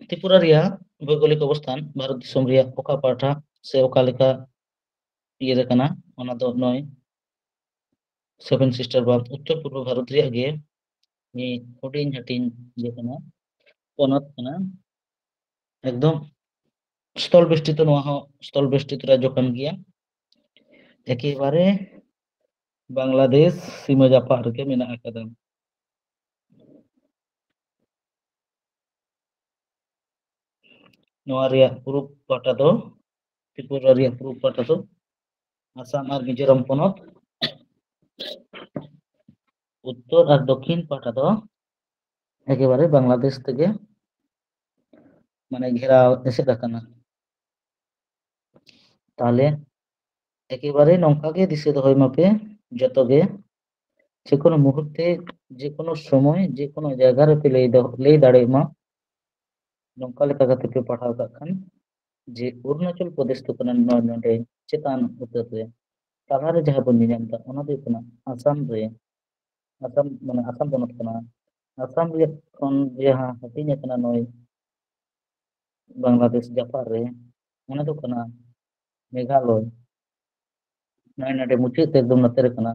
ᱛᱨᱤᱯᱩᱨᱟ ᱨᱮᱭᱟᱜ ᱵᱷᱳᱭᱜᱳᱞᱤᱠ ᱚᱵᱚᱥᱛᱷᱟᱱ ᱵᱷᱟᱨᱚᱛ ᱫᱤᱥᱚᱢ ᱨᱮᱭᱟᱜ ᱚᱠᱟ ᱯᱟᱦᱴᱟ ᱥᱮ ᱚᱠᱟ ᱞᱮᱠᱟ ᱤᱭᱟᱹ ᱨᱮ ᱠᱟᱱᱟ, ᱚᱱᱟ ᱫᱚ ᱱᱚᱜᱼᱚᱭ ᱥᱮᱵᱷᱮᱱ ᱥᱤᱥᱴᱟᱨ ᱵᱟᱸᱫᱷ ᱩᱛᱛᱚᱨ ᱯᱩᱨᱵᱚ ᱵᱷᱟᱨᱚᱛ ᱨᱮᱭᱟᱜ ᱜᱮ ᱢᱤᱫ ᱦᱩᱰᱤᱧ ᱦᱟᱹᱴᱤᱧ ᱤᱭᱟᱹ ᱠᱟᱱᱟ, ᱯᱚᱱᱚᱛ ᱠᱟᱱᱟ᱾ ᱮᱠᱫᱚᱢ ᱥᱛᱷᱚᱞ ᱵᱮᱥᱴᱤᱛᱚ, ᱱᱚᱣᱟ ᱦᱚᱸ ᱥᱛᱷᱚᱞ ᱵᱮᱥᱴᱤᱛᱚ ᱨᱟᱡᱽᱡᱚ ᱠᱟᱱ ᱜᱮᱭᱟ᱾ ᱮᱠᱮᱵᱟᱨᱮ ᱵᱟᱝᱞᱟᱫᱮᱥ ᱥᱤᱢᱟᱹ ᱡᱟᱯᱟᱜ ᱨᱮᱜᱮ ᱢᱮᱱᱟᱜ ᱟᱠᱟᱫᱟ᱾ ᱱᱚᱣᱟ ᱨᱮᱭᱟᱜ ᱯᱩᱨᱩᱵ ᱯᱟᱦᱴᱟ ᱫᱚ, ᱛᱨᱤᱯᱩᱨᱟ ᱨᱮᱭᱟᱜ ᱯᱩᱨᱩᱵ ᱯᱟᱦᱴᱟ ᱫᱚ ᱟᱥᱟᱢ ᱟᱨ ᱢᱤᱡᱳᱨᱟᱢ ᱯᱚᱱᱚᱛ, ᱩᱛᱛᱚᱨ ᱟᱨ ᱫᱚᱠᱷᱤᱱ ᱯᱟᱦᱴᱟ ᱫᱚ ᱮᱠᱮᱵᱟᱨᱮ ᱵᱟᱝᱞᱟᱫᱮᱥ ᱛᱮᱜᱮ ᱢᱟᱱᱮ ᱜᱷᱮᱨᱟᱣ ᱮᱥᱮᱫ ᱟᱠᱟᱱᱟ᱾ ᱛᱟᱦᱞᱮ ᱮᱠᱮᱵᱟᱨᱮ ᱱᱚᱝᱠᱟ ᱜᱮ ᱫᱤᱥᱟᱹ ᱫᱚᱦᱚᱭ ᱢᱟᱯᱮ ᱡᱚᱛᱚ ᱜᱮ, ᱡᱮᱠᱳᱱᱳ ᱢᱩᱦᱩᱨᱛᱮ, ᱡᱮᱠᱳᱱᱳ ᱥᱚᱢᱚᱭ, ᱡᱮᱠᱳᱱᱳ ᱡᱟᱭᱜᱟ ᱨᱮᱯᱮ ᱞᱟᱹᱭ ᱫᱚ-, ᱞᱟᱹᱭ ᱫᱟᱲᱮᱭᱟᱜ ᱢᱟ, ᱱᱚᱝᱠᱟ ᱞᱮᱠᱟ ᱠᱟᱛᱮ ᱯᱮ ᱯᱟᱲᱦᱟᱣ ᱠᱟᱜ ᱠᱷᱟᱱ, ᱡᱮ ᱚᱨᱩᱱᱟᱪᱚᱞ ᱯᱨᱚᱫᱮᱥ ᱫᱚ ᱠᱟᱱᱟ ᱱᱚᱣᱟ ᱱᱚᱰᱮ ᱪᱮᱛᱟᱱ ᱩᱛᱟᱹᱨ ᱨᱮ, ᱛᱟᱞᱟᱨᱮ ᱡᱟᱦᱟᱸ ᱵᱚᱱ ᱧᱮᱧᱟᱢ ᱮᱫᱟ, ᱚᱱᱟ ᱫᱚ ᱦᱩᱭᱩᱜ ᱠᱟᱱᱟ ᱟᱥᱟᱢ ᱨᱮ, ᱟᱥᱟᱢ, ᱢᱟᱱᱮ ᱟᱥᱟᱢ ᱯᱚᱱᱚᱛ ᱠᱟᱱᱟ᱾ ᱟᱥᱟᱢ ᱨᱮᱭᱟᱜ ᱠᱷᱚᱱ ᱡᱟᱦᱟᱸ ᱦᱟᱹᱴᱤᱧ ᱟᱠᱟᱱᱟ ᱱᱚᱜᱼᱚᱭ ᱵᱟᱝᱞᱟᱫᱮᱥ ᱡᱟᱯᱟᱜ ᱨᱮ, ᱚᱱᱟ ᱫᱚ ᱠᱟᱱᱟ ᱢᱮᱜᱷᱟᱞᱚᱭ᱾ ᱱᱚᱜᱼᱚᱭ ᱱᱚᱰᱮ ᱢᱩᱪᱟᱹᱫ ᱛᱮ ᱮᱠᱫᱚᱢ ᱱᱚᱛᱮ ᱨᱮ ᱠᱟᱱᱟ,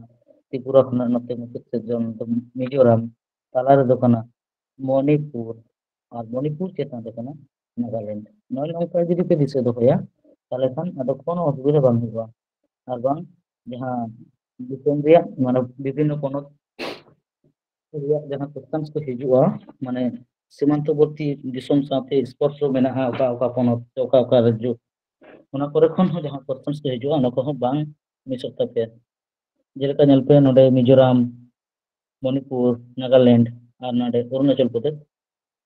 ᱛᱨᱤᱯᱩᱨᱟ ᱠᱷᱚᱱᱟᱜ ᱱᱚᱛᱮ ᱢᱩᱪᱟᱹᱫ ᱥᱮᱫ ᱡᱚᱱ ᱫᱚ ᱢᱤᱡᱳᱨᱟᱢ, ᱛᱟᱞᱟ ᱨᱮᱫᱚ ᱠᱟᱱᱟ ᱢᱚᱱᱤᱯᱩᱨ, ᱟᱨ ᱢᱚᱱᱤᱯᱩᱨ ᱪᱮᱛᱟᱱ ᱨᱮ ᱠᱟᱱᱟ ᱱᱟᱜᱟᱞᱮᱱᱰ᱾ ᱱᱚᱜᱼᱚᱭ ᱱᱚᱝᱠᱟ ᱡᱩᱫᱤ ᱯᱮ ᱫᱤᱥᱟᱹ ᱫᱚᱦᱚᱭᱟ, ᱛᱟᱦᱚᱞᱮ ᱠᱷᱟᱱ ᱟᱫᱚ ᱠᱳᱱᱳ ᱚᱥᱩᱵᱤᱫᱷᱟ ᱵᱟᱝ ᱦᱩᱭᱩᱜᱼᱟ᱾ ᱟᱨ ᱵᱟᱝ ᱡᱟᱦᱟᱸ ᱫᱤᱥᱚᱢ ᱨᱮᱭᱟᱜ, ᱢᱟᱱᱮ, ᱵᱤᱵᱷᱤᱱᱱᱚ ᱯᱚᱱᱚᱛ ᱨᱮᱭᱟᱜ ᱡᱟᱦᱟᱸ ᱠᱚᱥᱪᱮᱱᱥ ᱠᱚ ᱦᱤᱡᱩᱜᱼᱟ, ᱢᱟᱱᱮ, ᱥᱤᱢᱟᱱᱛᱚᱵᱚᱨᱛᱤ ᱫᱤᱥᱚᱢ ᱥᱟᱶᱛᱮ ᱥᱯᱚᱨᱥᱚ ᱢᱮᱱᱟᱜᱼᱟ, ᱚᱠᱟ ᱚᱠᱟ ᱯᱚᱱᱚᱛ ᱥᱮ ᱚᱠᱟ ᱚᱠᱟ ᱨᱟᱡᱽᱡᱚ, ᱚᱱᱟ ᱠᱚᱨᱮ ᱠᱷᱚᱱ ᱦᱚᱸ ᱡᱟᱦᱟᱸ ᱠᱚᱥᱪᱮᱱᱥ ᱠᱚ ᱦᱤᱡᱩᱜᱼᱟ, ᱚᱱᱟ ᱠᱚᱦᱚᱸ ᱵᱟᱝ ᱢᱤᱥᱚᱜ ᱛᱟᱯᱮᱭᱟ᱾ ᱡᱮᱞᱮᱠᱟ ᱧᱮᱞ ᱯᱮ, ᱱᱚᱰᱮ ᱢᱤᱡᱳᱨᱟᱢ, ᱢᱚᱱᱤᱯᱩᱨ, ᱱᱟᱜᱟᱞᱮᱱᱰ ᱟᱨ ᱱᱚᱰᱮ ᱚᱨᱩᱱᱟᱪᱚᱞ ᱯᱨᱚᱫᱮᱥ,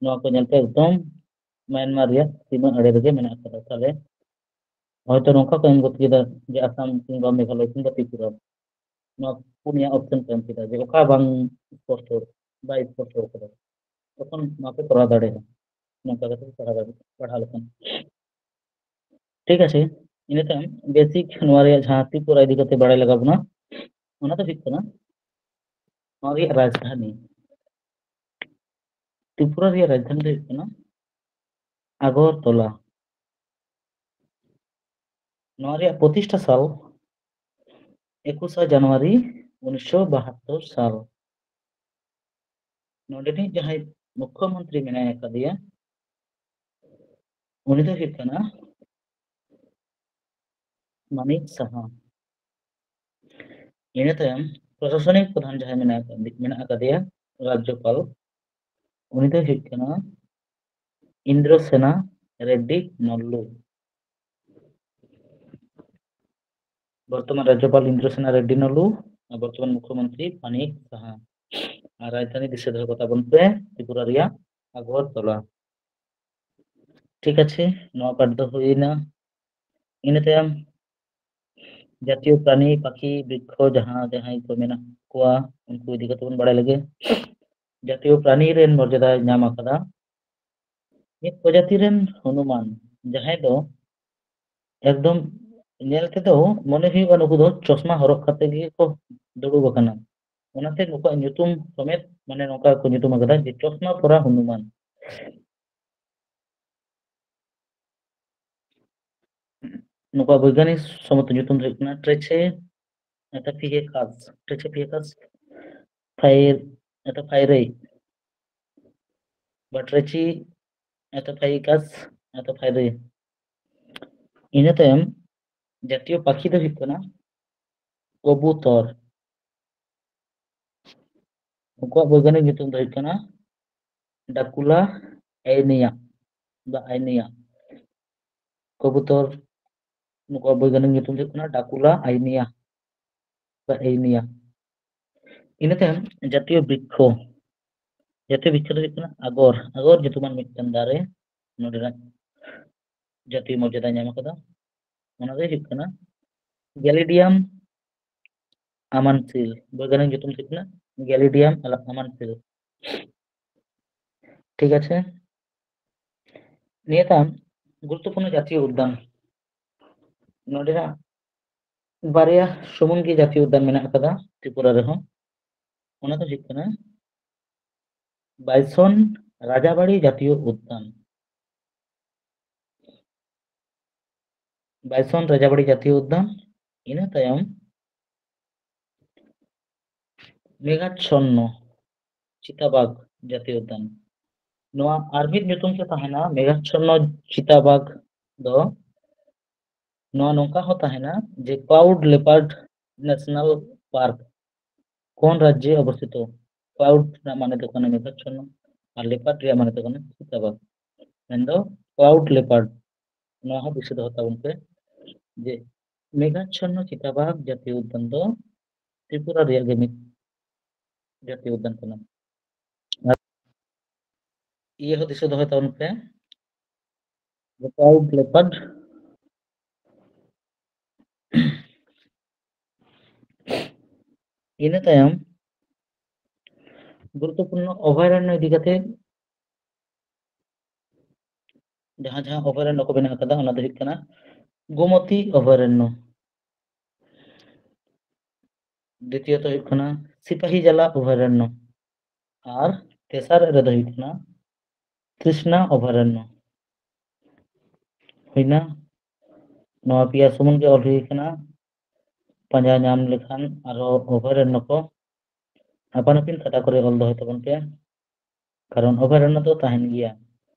ᱱᱚᱣᱟ ᱠᱚ ᱧᱮᱞ ᱯᱮ, ᱮᱠᱫᱚᱢ ᱢᱟᱭᱟᱱᱢᱟᱨ ᱨᱮᱭᱟᱜ ᱥᱤᱢᱟᱹ ᱟᱲᱮ ᱨᱮᱜᱮ ᱢᱮᱱᱟᱜ ᱟᱠᱟᱫᱟ᱾ ᱛᱟᱦᱞᱮ ᱦᱚᱭᱛᱚ ᱱᱚᱝᱠᱟ ᱠᱚ ᱮᱢ ᱜᱚᱫ ᱠᱮᱫᱟ ᱡᱮ ᱟᱥᱟᱢ ᱠᱤᱝᱵᱟ ᱢᱮᱜᱷᱟᱞᱚᱭ ᱠᱤᱝᱵᱟ ᱛᱨᱤᱯᱩᱨᱟ, ᱱᱚᱣᱟ ᱯᱩᱱᱭᱟ ᱚᱯᱥᱮᱱ ᱠᱚ ᱮᱢ ᱠᱮᱫᱟ ᱡᱮ ᱚᱠᱟ ᱵᱟᱝ ᱥᱯᱚᱥᱴᱚ, ᱵᱟᱭ ᱥᱯᱚᱥᱴᱚ ᱠᱟᱫᱟ, ᱛᱚᱠᱷᱚᱱ ᱱᱚᱣᱟ ᱯᱮ ᱠᱚᱨᱟᱣ ᱫᱟᱲᱮᱭᱟᱜᱼᱟ᱾ ᱱᱚᱝᱠᱟ ᱠᱟᱛᱮ ᱯᱮ ᱯᱟᱲᱦᱟᱣ ᱫᱟᱲᱮᱭᱟᱜᱼᱟ, ᱯᱟᱲᱦᱟᱣ ᱞᱮᱠᱷᱟᱱ᱾ ᱴᱷᱤᱠ ᱟᱪᱷᱮ, ᱤᱱᱟᱹ ᱛᱟᱭᱚᱢ ᱵᱮᱥᱤᱠ ᱱᱚᱣᱟ ᱨᱮᱭᱟᱜ ᱡᱟᱦᱟᱸ ᱛᱨᱤᱯᱩᱨᱟ ᱤᱫᱤ ᱠᱟᱛᱮ ᱵᱟᱲᱟᱭ ᱞᱟᱜᱟᱣ ᱵᱚᱱᱟ, ᱚᱱᱟ ᱫᱚ ᱦᱩᱭᱩᱜ ᱠᱟᱱᱟ ᱱᱚᱣᱟ ᱨᱮᱭᱟᱜ ᱨᱟᱡᱽᱫᱷᱟᱱᱤ᱾ ᱛᱨᱤᱯᱩᱨᱟ ᱨᱮᱭᱟᱜ ᱨᱟᱡᱽᱫᱷᱟᱱᱤ ᱫᱚ ᱦᱩᱭᱩᱜ ᱠᱟᱱᱟ ᱟᱜᱚᱨᱛᱚᱞᱟ᱾ ᱱᱚᱣᱟ ᱨᱮᱭᱟᱜ ᱯᱨᱚᱛᱤᱥᱴᱷᱟ ᱥᱟᱞ ᱮᱠᱩᱥᱟ ᱡᱟᱱᱩᱣᱟᱨᱤ ᱩᱱᱤᱥᱥᱚ ᱵᱟᱦᱟᱛᱛᱳᱨ ᱥᱟᱞ᱾ ᱱᱚᱰᱮᱱᱤᱡ ᱡᱟᱦᱟᱸᱭ ᱢᱩᱠᱷᱭᱚᱢᱚᱱᱛᱨᱤ ᱢᱮᱱᱟᱭ ᱟᱠᱟᱫᱮᱭᱟ, ᱩᱱᱤ ᱫᱚ ᱦᱩᱭᱩᱜ ᱠᱟᱱᱟ ᱢᱟᱱᱤᱠ ᱥᱟᱦᱟ᱾ ᱤᱱᱟᱹ ᱛᱟᱭᱚᱢ ᱯᱨᱚᱥᱟᱥᱚᱱᱤᱠ ᱯᱨᱚᱫᱷᱟᱱ ᱡᱟᱦᱟᱸᱭ ᱢᱮᱱᱟᱜ ᱟᱠᱟᱫᱮ-, ᱢᱮᱱᱟᱜ ᱟᱠᱟᱫᱮᱭᱟ, ᱨᱟᱡᱽᱡᱚᱯᱟᱞ, ᱩᱱᱤ ᱫᱚᱭ ᱦᱩᱭᱩᱜ ᱠᱟᱱᱟ ᱤᱱᱫᱨᱚᱥᱮᱱᱟ ᱨᱮᱰᱰᱤ ᱱᱚᱞᱞᱩ᱾ ᱵᱚᱨᱛᱚᱢᱟᱱ ᱨᱟᱡᱽᱡᱚᱯᱟᱞ ᱤᱱᱫᱨᱚᱥᱮᱱᱟ ᱨᱮᱰᱰᱤ ᱱᱚᱞᱞᱩ ᱟᱨ ᱵᱚᱨᱛᱚᱢᱟᱱ ᱢᱩᱠᱷᱭᱚᱢᱚᱱᱛᱨᱤ ᱢᱟᱱᱤᱠ ᱥᱟᱦᱟ᱾ ᱟᱨ ᱨᱟᱡᱽᱫᱷᱟᱱᱤ ᱫᱤᱥᱟᱹ ᱫᱚᱦᱚ ᱠᱟᱛᱟ ᱵᱚᱱ ᱯᱮ, ᱛᱨᱤᱯᱩᱨᱟ ᱨᱮᱭᱟᱜ ᱟᱜᱚᱨᱛᱚᱞᱟ᱾ ᱴᱷᱤᱠ ᱟᱪᱷᱮ, ᱱᱚᱣᱟ ᱯᱟᱴ ᱫᱚ ᱦᱩᱭᱱᱟ᱾ ᱤᱱᱟᱹ ᱛᱟᱭᱚᱢ ᱡᱟᱛᱤᱭᱚ ᱯᱨᱟᱱᱤ, ᱯᱟᱠᱷᱤ, ᱵᱨᱤᱠᱠᱷᱚ, ᱡᱟᱦᱟᱸ ᱡᱟᱦᱟᱸᱭ ᱠᱚ ᱢᱮᱱᱟᱜ ᱠᱚᱣᱟ, ᱩᱱᱠᱩ ᱤᱫᱤ ᱠᱟᱛᱮ ᱵᱚᱱ ᱵᱟᱲᱟᱭ ᱞᱮᱜᱮ᱾ ᱡᱟᱛᱤᱭᱚ ᱯᱨᱟᱱᱤ ᱨᱮᱱ ᱢᱚᱨᱡᱟᱫᱟᱭ ᱧᱟᱢ ᱟᱠᱟᱫᱟ ᱢᱤᱫ ᱯᱨᱚᱡᱟᱛᱤ ᱨᱮᱱ ᱦᱚᱱᱩᱢᱟᱱ, ᱡᱟᱦᱟᱸᱭ ᱫᱚ ᱮᱠᱫᱚᱢ ᱧᱮᱞ ᱛᱮᱫᱚ ᱢᱚᱱᱮ ᱦᱩᱭᱩᱜᱼᱟ ᱱᱩᱠᱩ ᱫᱚ ᱪᱚᱥᱢᱟ ᱦᱚᱨᱚᱜ ᱠᱟᱛᱮ ᱜᱮᱠᱚ ᱫᱩᱲᱩᱵ ᱟᱠᱟᱱᱟ᱾ ᱚᱱᱟᱛᱮ ᱱᱩᱠᱩᱣᱟᱜ ᱧᱩᱛᱩᱢ ᱥᱚᱢᱮᱛ, ᱢᱟᱱᱮ, ᱱᱚᱝᱠᱟ ᱠᱚ ᱧᱩᱛᱩᱢ ᱟᱠᱟᱫᱟ ᱡᱮ ᱪᱚᱥᱢᱟ ᱯᱚᱨᱟ ᱦᱚᱱᱩᱢᱟᱱ᱾ ᱱᱩᱠᱩᱣᱟᱜ ᱵᱳᱭᱜᱟᱱᱤᱠ ᱥᱚᱢᱚᱛ ᱧᱩᱛᱩᱢ ᱫᱚ ᱦᱩᱭᱩᱜ ᱠᱟᱱᱟ ᱴᱨᱮᱪᱮ ᱮᱴᱟᱯᱷᱤᱠᱟᱥ, ᱴᱨᱮᱪᱮ ᱯᱷᱤᱠᱟᱥ ᱯᱷᱟᱭᱤᱨ, ᱮᱴᱟᱯᱷᱟᱭᱨᱮ, ᱵᱟ ᱴᱨᱮᱪᱤ ᱮᱴᱟᱯᱷᱟᱭᱤᱠᱟᱥ ᱮᱴᱟᱯᱷᱟᱭᱨᱮ᱾ ᱤᱱᱟᱹ ᱛᱟᱭᱚᱢ ᱡᱟᱛᱤᱭᱚ ᱯᱟᱠᱷᱤ ᱫᱚ ᱦᱩᱭᱩᱜ ᱠᱟᱱᱟ ᱠᱚᱵᱩᱛᱚᱨ᱾ ᱩᱱᱠᱩᱣᱟᱜ ᱵᱳᱭᱜᱟᱱᱤᱠ ᱧᱩᱛᱩᱢ ᱫᱚ ᱦᱩᱭᱩᱜ ᱠᱟᱱᱟ ᱰᱟᱠᱩᱞᱟ ᱟᱭᱱᱤᱭᱟ ᱵᱟ ᱟᱭᱱᱤᱭᱟ᱾ ᱠᱚᱵᱩᱛᱚᱨ, ᱱᱩᱠᱩᱣᱟᱜ ᱵᱳᱭᱜᱟᱱᱤᱠ ᱧᱩᱛᱩᱢ ᱫᱚ ᱦᱩᱭᱩᱜ ᱠᱟᱱᱟ ᱰᱟᱠᱩᱞᱟ ᱟᱭᱱᱤᱭᱟ ᱵᱟ ᱟᱭᱱᱤᱭᱟ᱾ ᱤᱱᱟᱹ ᱛᱟᱭᱚᱢ ᱡᱟᱛᱤᱭᱚ ᱵᱨᱤᱠᱠᱷᱚ, ᱡᱟᱛᱤᱭᱚ ᱵᱨᱤᱠᱠᱷᱚ ᱫᱚ ᱦᱩᱭᱩᱜ ᱠᱟᱱᱟ ᱟᱜᱚᱨ, ᱟᱜᱚᱨ ᱧᱩᱛᱩᱢᱟᱱ ᱢᱤᱫᱴᱟᱝ ᱫᱟᱨᱮ ᱱᱚᱰᱮᱱᱟᱜ ᱡᱟᱛᱤᱭᱚ ᱢᱚᱨᱡᱟᱫᱟ ᱧᱟᱢ ᱟᱠᱟᱫᱟ᱾ ᱚᱱᱟ ᱫᱚ ᱦᱩᱭᱩᱜ ᱠᱟᱱᱟ ᱜᱮᱞᱤᱰᱤᱭᱟᱢ ᱟᱢᱟᱱᱥᱤᱞ, ᱵᱳᱭᱜᱟᱱᱤᱠ ᱧᱩᱛᱩᱢ ᱫᱚ ᱦᱩᱭᱩᱜ ᱠᱟᱱᱟ ᱜᱮᱞᱤᱰᱤᱭᱟᱢ ᱟᱢᱟᱱᱥᱤᱞ᱾ ᱴᱷᱤᱠ ᱟᱪᱷᱮ, ᱱᱤᱭᱟᱹ ᱛᱟᱭᱚᱢ ᱜᱩᱨᱩᱛᱛᱚᱯᱩᱨᱱᱚ ᱡᱟᱛᱤᱭᱚ ᱩᱫᱽᱫᱟᱱ, ᱱᱚᱰᱮᱱᱟᱜ ᱵᱟᱨᱭᱟ ᱥᱩᱢᱩᱝ ᱜᱮ ᱡᱟᱛᱤᱭᱚ ᱩᱫᱽᱫᱟᱱ ᱢᱮᱱᱟᱜ ᱟᱠᱟᱫᱟ ᱛᱨᱤᱯᱩᱨᱟ ᱨᱮᱦᱚᱸ᱾ ᱚᱱᱟ ᱫᱚ ᱦᱩᱭᱩᱜ ᱠᱟᱱᱟ ᱵᱟᱭᱥᱚᱱ ᱨᱟᱡᱟᱵᱟᱲᱤ ᱡᱟᱛᱤᱭᱚ ᱩᱫᱽᱫᱟᱱ, ᱵᱟᱭᱥᱚᱱ ᱨᱟᱡᱟᱵᱟᱲᱤ ᱡᱟᱛᱤᱭᱚ ᱩᱫᱽᱫᱟᱱ, ᱤᱱᱟᱹ ᱛᱟᱭᱚᱢ ᱢᱮᱜᱷᱟᱪᱷᱚᱱᱱᱚ ᱪᱤᱛᱟᱵᱟᱜᱽ ᱡᱟᱛᱤᱭᱚ ᱩᱫᱽᱫᱟᱱ᱾ ᱱᱚᱣᱟ ᱟᱨ ᱢᱤᱫ ᱧᱩᱛᱩᱢ ᱛᱮ ᱛᱟᱦᱮᱱᱟ ᱢᱮᱜᱷᱟᱪᱷᱚᱱᱱᱚ ᱪᱤᱛᱟᱵᱟᱜᱽ ᱫᱚ᱾ ᱱᱚᱣᱟ ᱱᱚᱝᱠᱟ ᱦᱚᱸ ᱛᱟᱦᱮᱱᱟ ᱡᱮ cloud leopard national park ᱠᱚᱱ ᱨᱟᱡᱽᱡᱮ ᱚᱵᱚᱥᱛᱷᱤᱛᱚ? Cloud ᱨᱮᱱᱟᱜ ᱢᱟᱱᱮ ᱫᱚ ᱠᱟᱱᱟ ᱢᱮᱜᱷᱟᱪᱷᱚᱱᱱᱚ, ᱟᱨ leopard ᱨᱮᱭᱟᱜ ᱢᱟᱱᱮ ᱫᱚ ᱠᱟᱱᱟ ᱪᱤᱛᱟᱵᱟᱜᱽ᱾ ᱢᱮᱱᱫᱚ cloud leopard, ᱱᱚᱣᱟ ᱦᱚᱸ ᱫᱤᱥᱟᱹ ᱫᱚᱦᱚ ᱛᱟᱵᱚᱱ ᱯᱮ ᱡᱮ ᱢᱮᱜᱷᱟᱪᱷᱚᱱᱱᱚ ᱪᱤᱛᱟᱵᱟᱜᱽ ᱡᱟᱛᱤᱭᱚ ᱩᱫᱽᱫᱟᱱ ᱫᱚ ᱛᱨᱤᱯᱩᱨᱟ ᱨᱮᱭᱟᱜ ᱜᱮ ᱢᱤᱫ ᱡᱟᱛᱤᱭᱚ ᱩᱫᱽᱫᱟᱱ ᱠᱟᱱᱟ᱾ ᱟᱨ ᱤᱭᱟᱹ ᱦᱚᱸ ᱫᱤᱥᱟᱹ ᱫᱚᱦᱚᱭ ᱛᱟᱵᱚᱱ ᱯᱮ, cloud leopard᱾ ᱤᱱᱟᱹ ᱛᱟᱭᱚᱢ ᱜᱩᱨᱩᱛᱛᱚᱯᱩᱨᱱᱚ ᱚᱵᱷᱚᱭᱟᱨᱚᱱᱱᱚ ᱤᱫᱤ ᱠᱟᱛᱮ ᱡᱟᱦᱟᱸ ᱡᱟᱦᱟᱸ ᱚᱵᱷᱚᱭᱟᱨᱚᱱᱱᱚ ᱠᱚ ᱢᱮᱱᱟᱜ ᱟᱠᱟᱫᱟ, ᱚᱱᱟ ᱫᱚ ᱦᱩᱭᱩᱜ ᱠᱟᱱᱟ ᱜᱳᱢᱚᱛᱤ ᱚᱵᱷᱚᱭᱟᱨᱚᱱᱱᱚ, ᱫᱤᱛᱤᱭᱚᱛᱚ ᱦᱩᱭᱩᱜ ᱠᱟᱱᱟ ᱥᱤᱯᱟᱦᱤ ᱡᱟᱞᱟ ᱚᱵᱷᱚᱭᱟᱨᱚᱱᱱᱚ, ᱟᱨ ᱛᱮᱥᱟᱨ ᱨᱮᱫᱚ ᱦᱩᱭᱩᱜ ᱠᱟᱱᱟ ᱛᱨᱤᱥᱱᱟ ᱚᱵᱷᱚᱭᱟᱨᱚᱱᱱᱚ᱾ ᱦᱩᱭᱱᱟ᱾ ᱱᱚᱣᱟ ᱯᱮᱭᱟ ᱥᱩᱢᱩᱝ ᱜᱮ ᱚᱞ ᱦᱩᱭ ᱟᱠᱟᱱᱟ᱾ ᱯᱟᱸᱡᱟ ᱧᱟᱢ ᱞᱮᱠᱷᱟᱱ ᱟᱨᱦᱚᱸ ᱚᱵᱷᱚᱭᱟᱨᱚᱱᱱᱚ ᱠᱚ ᱟᱯᱟᱱ ᱟᱹᱯᱤᱱ ᱠᱷᱟᱛᱟ ᱠᱚᱨᱮ ᱚᱞ ᱫᱚᱦᱚᱭ ᱛᱟᱵᱚᱱ ᱯᱮ, ᱠᱟᱨᱚᱱ ᱚᱵᱷᱚᱭᱟᱨᱚᱱᱱᱚ ᱫᱚ ᱛᱟᱦᱮᱱ ᱜᱮᱭᱟ᱾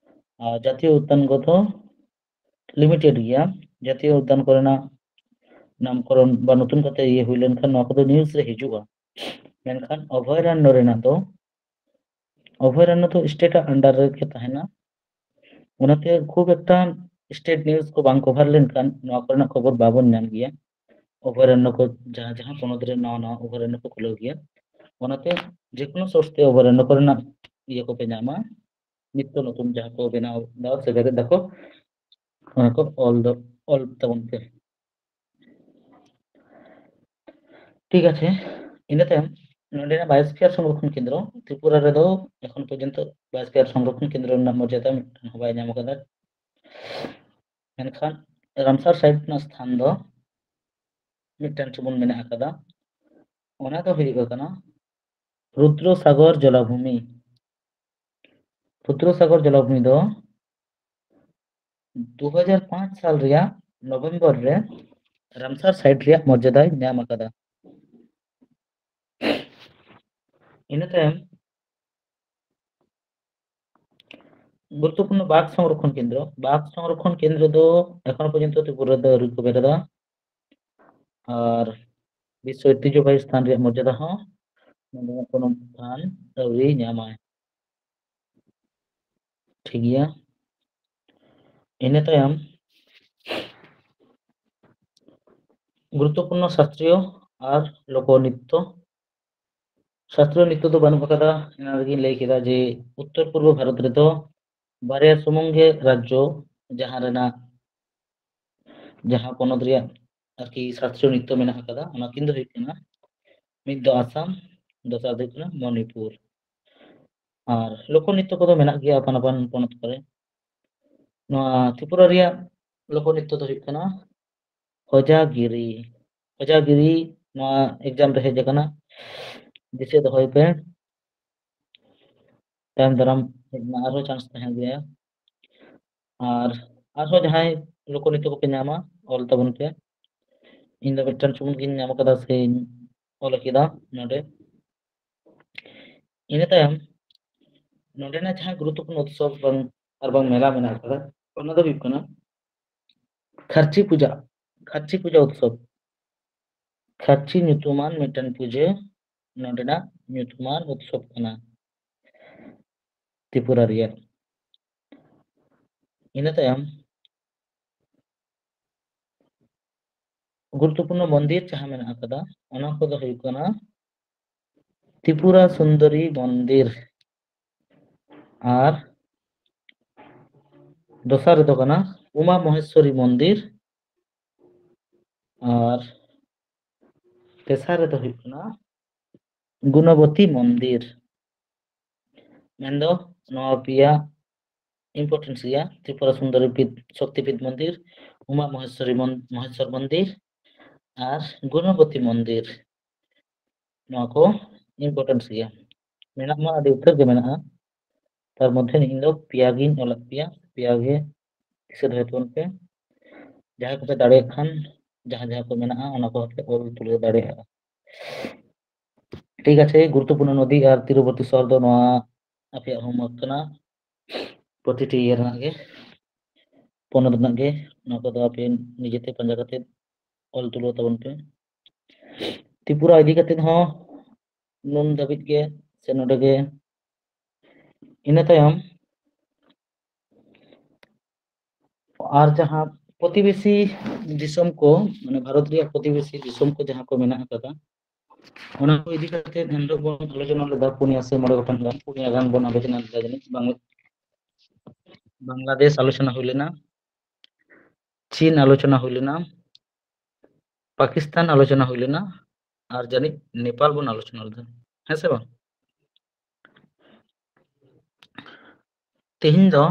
ᱟᱨ ᱡᱟᱛᱤᱭᱚ ᱩᱫᱽᱫᱟᱱ ᱠᱚᱫᱚ limited ᱜᱮᱭᱟ᱾ ᱡᱟᱛᱤᱭᱚ ᱩᱫᱽᱫᱟᱱ ᱠᱚᱨᱮᱱᱟᱜ ᱱᱟᱢᱠᱚᱨᱚᱱ ᱵᱟ ᱱᱚᱛᱩᱱ ᱠᱟᱛᱮ ᱤᱭᱟᱹ ᱦᱩᱭ ᱞᱮᱱᱠᱷᱟᱱ ᱱᱚᱣᱟ ᱠᱚᱫᱚ news ᱨᱮ ᱦᱤᱡᱩᱜᱼᱟ᱾ ᱢᱮᱱᱠᱷᱟᱱ ᱚᱵᱷᱚᱭᱟᱨᱚᱱᱱᱚ ᱨᱮᱱᱟᱜ ᱫᱚ, ᱚᱵᱷᱚᱭᱟᱨᱚᱱᱱᱚ ᱫᱚ state ᱟᱜ under ᱨᱮᱜᱮ ᱛᱟᱦᱮᱱᱟ᱾ ᱚᱱᱟᱛᱮ ᱠᱷᱩᱵ ᱮᱠᱴᱟ state news ᱠᱚ ᱵᱟᱝ cover ᱞᱮᱱᱠᱷᱟᱱ ᱱᱚᱣᱟ ᱠᱚᱨᱮᱱᱟᱜ ᱠᱷᱚᱵᱚᱨ ᱵᱟᱵᱚᱱ ᱧᱟᱢ ᱜᱮᱭᱟ᱾ ᱚᱵᱷᱚᱭᱟᱨᱚᱱᱱᱚ ᱠᱚ ᱡᱟᱦᱟᱸ ᱡᱟᱦᱟᱸ ᱯᱚᱱᱚᱛ ᱨᱮ ᱱᱟᱣᱟ ᱱᱟᱣᱟ ᱚᱵᱷᱚᱭᱟᱨᱚᱱᱱᱚ ᱠᱚ ᱠᱷᱩᱞᱟᱹᱣ ᱜᱮᱭᱟ, ᱚᱱᱟᱛᱮ ᱡᱮᱠᱳᱱᱳ source ᱛᱮ ᱚᱵᱷᱚᱭᱟᱨᱚᱱᱱᱚ ᱠᱚᱨᱮᱱᱟᱜ ᱤᱭᱟᱹ ᱠᱚᱯᱮ ᱧᱟᱢᱟ, ᱱᱤᱛ ᱫᱚ ᱱᱚᱛᱩᱱ ᱡᱟᱦᱟᱸ ᱠᱚ ᱵᱮᱱᱟᱣ ᱫᱟ ᱥᱮ ᱵᱮᱨᱮᱫ ᱫᱟᱠᱚ, ᱚᱱᱟ ᱠᱚ ᱚᱞ ᱫᱚ ᱚᱞ ᱛᱟᱵᱚᱱ ᱯᱮ᱾ ᱴᱷᱤᱠ ᱟᱪᱷᱮ, ᱤᱱᱟᱹ ᱛᱟᱭᱚᱢ ᱱᱚᱰᱮᱱᱟᱜ biosphere ᱥᱚᱝᱨᱚᱠᱷᱚᱱ ᱠᱮᱱᱫᱨᱚ, ᱛᱨᱤᱯᱩᱨᱟ ᱨᱮᱫᱚ ᱮᱠᱷᱚᱱ ᱯᱚᱨᱡᱚᱱᱛᱚ biosphere ᱥᱚᱝᱨᱚᱠᱷᱚᱱ ᱠᱮᱱᱫᱨᱚ ᱨᱮᱱᱟᱜ ᱢᱚᱨᱡᱟᱫᱟ ᱢᱤᱫᱴᱟᱝ ᱦᱚᱸ ᱵᱟᱭ ᱧᱟᱢ ᱟᱠᱟᱫᱟ᱾ ᱢᱮᱱᱠᱷᱟᱱ ᱨᱟᱢᱥᱟᱨ site ᱨᱮᱱᱟᱜ ᱥᱛᱷᱟᱱ ᱫᱚ ᱢᱤᱫᱴᱟᱝ ᱡᱮᱢᱚᱱ ᱢᱮᱱᱟᱜ ᱟᱠᱟᱫᱟ, ᱚᱱᱟ ᱫᱚ ᱦᱩᱭᱩᱜ ᱠᱟᱱᱟ ᱨᱩᱫᱨᱚ ᱥᱟᱜᱚᱨ ᱡᱚᱞᱟᱵᱷᱩᱢᱤ᱾ ᱯᱷᱩᱛᱨᱚ ᱥᱟᱜᱚᱨ ᱡᱚᱞᱟᱵᱷᱩᱢᱤ ᱫᱚ ᱫᱩ ᱦᱟᱡᱟᱨ ᱯᱟᱸᱪ ᱥᱟᱞ ᱨᱮᱭᱟᱜ ᱱᱚᱵᱷᱮᱢᱵᱚᱨ ᱨᱮ ᱨᱟᱢᱥᱟᱨ ᱥᱟᱭᱤᱴ ᱨᱮᱭᱟᱜ ᱢᱚᱨᱡᱟᱫᱟᱭ ᱧᱟᱢ ᱟᱠᱟᱫᱟ᱾ ᱤᱱᱟᱹ ᱛᱟᱭᱚᱢ ᱜᱩᱨᱩᱛᱛᱚᱯᱩᱨᱱᱚ ᱵᱟᱜᱽ ᱥᱚᱝᱨᱚᱠᱷᱚᱱ ᱠᱮᱱᱫᱨᱚ, ᱵᱟᱜᱽ ᱥᱚᱝᱨᱚᱠᱷᱚᱱ ᱠᱮᱱᱫᱨᱚ ᱫᱚ ᱮᱠᱷᱚᱱ ᱯᱚᱨᱡᱚᱱᱛᱚ ᱛᱨᱤᱯᱩᱨᱟ ᱨᱮᱫᱚ ᱟᱹᱣᱨᱤ ᱠᱚ ᱵᱮᱨᱮᱫᱟ᱾ ᱟᱨ ᱵᱤᱥᱥᱚ ᱳᱭᱛᱤᱡᱽᱡᱚᱵᱟᱦᱤ ᱥᱛᱷᱟᱱ ᱨᱮᱭᱟᱜ ᱢᱚᱨᱡᱟᱫᱟ ᱦᱚᱸ ᱱᱚᱰᱮ ᱠᱳᱱᱳ ᱛᱷᱟᱱ ᱟᱹᱣᱨᱤ ᱧᱟᱢᱟᱭ᱾ ᱴᱷᱤᱠ ᱜᱮᱭᱟ, ᱤᱱᱟᱹ ᱛᱟᱭᱚᱢ ᱜᱩᱨᱩᱛᱛᱚᱯᱩᱨᱱᱚ ᱥᱟᱥᱛᱨᱤᱭᱚ ᱟᱨ ᱞᱳᱠᱚ ᱱᱤᱛᱛᱚ᱾ ᱥᱟᱥᱛᱨᱤᱭᱚ ᱱᱤᱛᱛᱚ ᱫᱚ ᱵᱟᱹᱱᱩᱜ ᱟᱠᱟᱫᱟ, ᱮᱱᱟᱝ ᱨᱮᱜᱮᱧ ᱞᱟᱹᱭ ᱠᱮᱫᱟ ᱡᱮ ᱩᱛᱛᱚᱨ ᱯᱩᱨᱵᱚ ᱵᱷᱟᱨᱚᱛ ᱨᱮᱫᱚ ᱵᱟᱨᱭᱟ ᱥᱩᱢᱩᱝ ᱜᱮ ᱨᱟᱡᱽᱡᱚ, ᱡᱟᱦᱟᱸ ᱨᱮᱱᱟᱜ ᱡᱟᱦᱟᱸ ᱯᱚᱱᱚᱛ ᱨᱮᱭᱟᱜ ᱟᱨᱠᱤ ᱥᱟᱥᱛᱨᱤᱭᱚ ᱱᱤᱛᱛᱚ ᱢᱮᱱᱟᱜ ᱟᱠᱟᱫᱟ, ᱚᱱᱟ ᱠᱤᱱ ᱫᱚ ᱦᱩᱭᱩᱜ ᱠᱟᱱᱟ, ᱢᱤᱫ ᱫᱚ ᱟᱥᱟᱢ, ᱫᱚᱥᱟᱨ ᱫᱚ ᱦᱩᱭᱩᱜ ᱠᱟᱱᱟ ᱢᱚᱱᱤᱯᱩᱨ᱾ ᱟᱨ ᱞᱳᱠᱚ ᱱᱤᱛᱛᱚ ᱠᱚᱫᱚ ᱢᱮᱱᱟᱜ ᱜᱮᱭᱟ ᱟᱯᱟᱱ ᱟᱯᱟᱱ ᱯᱚᱱᱚᱛ ᱠᱚᱨᱮ᱾ ᱱᱚᱣᱟ ᱛᱨᱤᱯᱩᱨᱟ ᱨᱮᱭᱟᱜ ᱞᱳᱠᱚ ᱱᱤᱛᱛᱚ ᱫᱚ ᱦᱩᱭᱩᱜ ᱠᱟᱱᱟ ᱦᱚᱡᱟᱜᱤᱨᱤ᱾ ᱦᱚᱡᱟᱜᱤᱨᱤ ᱱᱚᱣᱟ ᱮᱠᱡᱟᱢ ᱨᱮ ᱦᱮᱡ ᱟᱠᱟᱱᱟ, ᱫᱤᱥᱟᱹ ᱫᱚᱦᱚᱭ ᱯᱮ᱾ ᱛᱟᱭᱚᱢ ᱫᱟᱨᱟᱢ ᱦᱮᱡ ᱨᱮᱱᱟᱜ ᱟᱨᱦᱚᱸ ᱪᱟᱱᱥ ᱛᱟᱦᱮᱱ ᱜᱮᱭᱟ᱾ ᱟᱨ ᱟᱨᱦᱚᱸ ᱡᱟᱦᱟᱸᱭ ᱞᱳᱠᱚ ᱱᱤᱛᱛᱚ ᱠᱚᱯᱮ ᱧᱟᱢᱟ, ᱚᱞ ᱛᱟᱵᱚᱱ ᱯᱮ᱾ ᱤᱧ ᱫᱚ ᱢᱤᱫᱴᱟᱝ ᱥᱩᱢᱩᱝ ᱜᱤᱧ ᱧᱟᱢ ᱟᱠᱟᱫᱟ ᱥᱮᱧ ᱚᱞ ᱠᱮᱫᱟ ᱱᱚᱰᱮ᱾ ᱤᱱᱟᱹ ᱛᱟᱭᱚᱢ ᱱᱚᱰᱮᱱᱟᱜ ᱡᱟᱦᱟᱸ ᱜᱩᱨᱩᱛᱛᱚᱯᱩᱨᱱᱚ ᱩᱛᱥᱚᱵ ᱵᱟᱝ ᱟᱨ ᱵᱟᱝ ᱢᱮᱞᱟ ᱢᱮᱱᱟᱜ ᱟᱠᱟᱫᱟ, ᱚᱱᱟ ᱫᱚ ᱦᱩᱭᱩᱜ ᱠᱟᱱᱟ ᱠᱷᱟᱨᱪᱤ ᱯᱩᱡᱟ᱾ ᱠᱷᱟᱨᱪᱤ ᱯᱩᱡᱟ ᱩᱛᱥᱚᱵ, ᱠᱷᱟᱨᱪᱤ ᱧᱩᱛᱩᱢᱟᱱ ᱢᱤᱫᱴᱟᱝ ᱯᱩᱡᱟᱹ, ᱱᱚᱰᱮᱱᱟᱜ ᱧᱩᱛᱩᱢᱟᱱ ᱩᱛᱥᱚᱵ ᱠᱟᱱᱟ ᱛᱨᱤᱯᱩᱨᱟ ᱨᱮᱭᱟᱜ᱾ ᱤᱱᱟᱹ ᱛᱟᱭᱚᱢ ᱜᱩᱨᱩᱛᱛᱚᱯᱩᱨᱱᱚ ᱢᱚᱱᱫᱤᱨ ᱡᱟᱦᱟᱸ ᱢᱮᱱᱟᱜ ᱟᱠᱟᱫᱟ, ᱚᱱᱟ ᱠᱚᱫᱚ ᱦᱩᱭᱩᱜ ᱠᱟᱱᱟ ᱛᱨᱤᱯᱩᱨᱟ ᱥᱩᱱᱫᱚᱨᱤ ᱢᱚᱱᱫᱤᱨ, ᱟᱨ ᱫᱚᱥᱟᱨ ᱨᱮᱫᱚ ᱠᱟᱱᱟ ᱩᱢᱟ ᱢᱚᱦᱮᱥᱣᱚᱨᱤ ᱢᱚᱱᱫᱤᱨ, ᱟᱨ ᱛᱮᱥᱟᱨ ᱨᱮᱫᱚ ᱦᱩᱭᱩᱜ ᱠᱟᱱᱟ ᱜᱩᱱᱚᱵᱚᱛᱤ ᱢᱚᱱᱫᱤᱨ᱾ ᱢᱮᱱᱫᱚ ᱱᱚᱣᱟ ᱯᱮᱭᱟ ᱤᱢᱯᱚᱨᱴᱮᱱᱥ ᱜᱮᱭᱟ, ᱛᱨᱤᱯᱩᱨᱟ ᱥᱩᱱᱫᱚᱨᱤ ᱯᱤᱛ, ᱥᱚᱠᱛᱤᱯᱤᱛ ᱢᱚᱱᱫᱤᱨ, ᱩᱢᱟ ᱢᱚᱦᱮᱥᱣᱚᱨᱤ ᱢᱚᱱ-, ᱢᱚᱦᱮᱥᱣᱚᱨ ᱢᱚᱱᱫᱤᱨ ᱟᱨ ᱜᱩᱱᱚᱵᱚᱛᱤ ᱢᱚᱱᱫᱤᱨ᱾ ᱱᱚᱣᱟ ᱠᱚ ᱤᱢᱯᱚᱨᱴᱮᱱᱥ ᱜᱮᱭᱟ, ᱢᱮᱱᱟᱜ ᱢᱟ ᱟᱹᱰᱤ ᱩᱛᱟᱹᱨ ᱜᱮ ᱢᱮᱱᱟᱜᱼᱟ᱾ ᱛᱟᱨ ᱢᱚᱫᱽᱫᱷᱮ ᱤᱧ ᱫᱚ ᱯᱮᱭᱟ ᱜᱤᱧ ᱚᱞᱟᱫ ᱯᱮᱭᱟ, ᱯᱮᱭᱟ ᱜᱮ ᱫᱤᱥᱟᱹ ᱫᱚᱦᱚᱭ ᱛᱟᱵᱚᱱ ᱯᱮ᱾ ᱡᱟᱦᱟᱸᱭ ᱠᱚᱯᱮ ᱫᱟᱲᱮᱭᱟᱜ ᱠᱷᱟᱱ, ᱡᱟᱦᱟᱸ ᱡᱟᱦᱟᱸ ᱠᱚ ᱢᱮᱱᱟᱜᱼᱟ, ᱚᱱᱟ ᱠᱚ ᱦᱚᱸᱯᱮ ᱚᱞ ᱛᱩᱞᱟᱹᱣ ᱫᱟᱲᱮᱭᱟᱜᱼᱟ᱾ ᱴᱷᱤᱠ ᱟᱪᱷᱮ, ᱜᱩᱨᱩᱛᱛᱚᱯᱩᱨᱱᱚ ᱱᱚᱫᱤ ᱟᱨ ᱛᱤᱨᱚᱵᱚᱨᱛᱤ ᱥᱚᱦᱚᱨ ᱫᱚ ᱱᱚᱣᱟ ᱟᱯᱮᱭᱟᱜ ᱦᱳᱢᱣᱟᱨᱠ ᱠᱟᱱᱟ, ᱯᱨᱚᱛᱤᱴᱤ ᱤᱭᱟᱹ ᱨᱮᱱᱟᱜ ᱜᱮ, ᱯᱚᱱᱚᱛ ᱨᱮᱱᱟᱜ ᱜᱮ᱾ ᱱᱚᱣᱟ ᱠᱚᱫᱚ ᱟᱯᱮ ᱱᱤᱡᱮᱛᱮ ᱯᱟᱸᱡᱟ ᱠᱟᱛᱮ ᱚᱞ ᱛᱩᱞᱟᱹᱣ ᱛᱟᱵᱚᱱ ᱯᱮ᱾ ᱛᱨᱤᱯᱩᱨᱟ ᱤᱫᱤ ᱠᱟᱛᱮ ᱦᱚᱸ ᱱᱩᱱ ᱫᱷᱟᱹᱵᱤᱡ ᱜᱮ, ᱥᱮ ᱱᱚᱰᱮ ᱜᱮ᱾ ᱤᱱᱟᱹ ᱛᱟᱭᱚᱢ ᱟᱨ ᱡᱟᱦᱟᱸ ᱯᱨᱚᱛᱤᱵᱮᱥᱤ ᱫᱤᱥᱚᱢ ᱠᱚ, ᱢᱟᱱᱮ ᱵᱷᱟᱨᱚᱛ ᱨᱮᱭᱟᱜ ᱯᱨᱚᱛᱤᱵᱮᱥᱤ ᱫᱤᱥᱚᱢ ᱠᱚ ᱡᱟᱦᱟᱸ ᱠᱚ ᱢᱮᱱᱟᱜ ᱟᱠᱟᱫᱟ, ᱚᱱᱟ ᱠᱚ ᱤᱫᱤ ᱠᱟᱛᱮ ᱮᱱᱦᱤᱞᱳᱜ ᱵᱚᱱ ᱟᱞᱳᱪᱚᱱᱟ ᱞᱮᱫᱟ, ᱯᱩᱱᱭᱟ ᱥᱮ ᱢᱚᱬᱮ ᱜᱚᱴᱟᱝ ᱜᱟᱱ, ᱯᱩᱱᱭᱟ ᱜᱟᱱ ᱵᱚᱱ ᱟᱞᱳᱪᱚᱱᱟ ᱞᱮᱫᱟ ᱡᱟᱹᱱᱤᱡ᱾ ᱵᱟᱝ-, ᱵᱟᱝᱞᱟᱫᱮᱥ ᱟᱞᱳᱪᱚᱱᱟ ᱦᱩᱭ ᱞᱮᱱᱟ, ᱪᱤᱱ ᱟᱞᱳᱪᱚᱱᱟ ᱦᱩᱭ ᱞᱮᱱᱟ, ᱯᱟᱠᱤᱥᱛᱟᱱ ᱟᱞᱳᱪᱚᱱᱟ ᱦᱩᱭ ᱞᱮᱱᱟ, ᱟᱨ ᱡᱟᱹᱱᱤᱡ ᱱᱮᱯᱟᱞ ᱵᱚᱱ ᱟᱞᱳᱪᱚᱱᱟ ᱞᱮᱫᱟ, ᱦᱮᱸ ᱥᱮ ᱵᱟᱝ? ᱛᱮᱦᱮᱧ ᱫᱚ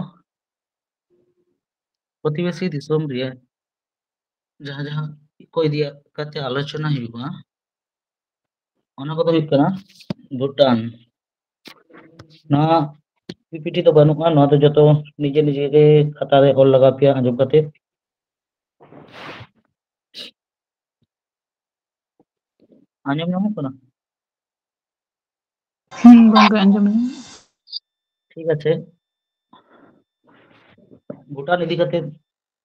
ᱯᱨᱚᱛᱤᱵᱮᱥᱤ ᱫᱤᱥᱚᱢ ᱨᱮᱭᱟᱜ ᱡᱟᱦᱟᱸ ᱡᱟᱦᱟᱸ ᱠᱚ ᱤᱫᱤ ᱠᱟᱛᱮ ᱟᱞᱳᱪᱚᱱᱟ ᱦᱩᱭᱩᱜᱼᱟ, ᱚᱱᱟ ᱠᱚᱫᱚ ᱦᱩᱭᱩᱜ ᱠᱟᱱᱟ ᱵᱷᱩᱴᱟᱱ᱾ ᱱᱚᱣᱟ ᱯᱤ ᱯᱤ ᱴᱤ ᱫᱚ ᱵᱟᱹᱱᱩᱜᱼᱟ, ᱱᱚᱣᱟ ᱫᱚ ᱡᱚᱛᱚ ᱱᱤᱡᱮ ᱱᱤᱡᱮ ᱜᱮ ᱠᱷᱟᱛᱟ ᱨᱮ ᱚᱞ ᱞᱟᱜᱟᱣ ᱯᱮᱭᱟ ᱟᱸᱡᱚᱢ ᱠᱟᱛᱮ᱾ ᱟᱸᱡᱚᱢ ᱧᱟᱢᱚᱜ ᱠᱟᱱᱟ? ᱦᱩᱸ, ᱜᱚᱝᱠᱮ, ᱟᱸᱡᱚᱢ ᱧᱟᱢᱚᱜ᱾ ᱴᱷᱤᱠ ᱟᱪᱷᱮ, ᱵᱷᱩᱴᱟᱱ ᱤᱫᱤ ᱠᱟᱛᱮ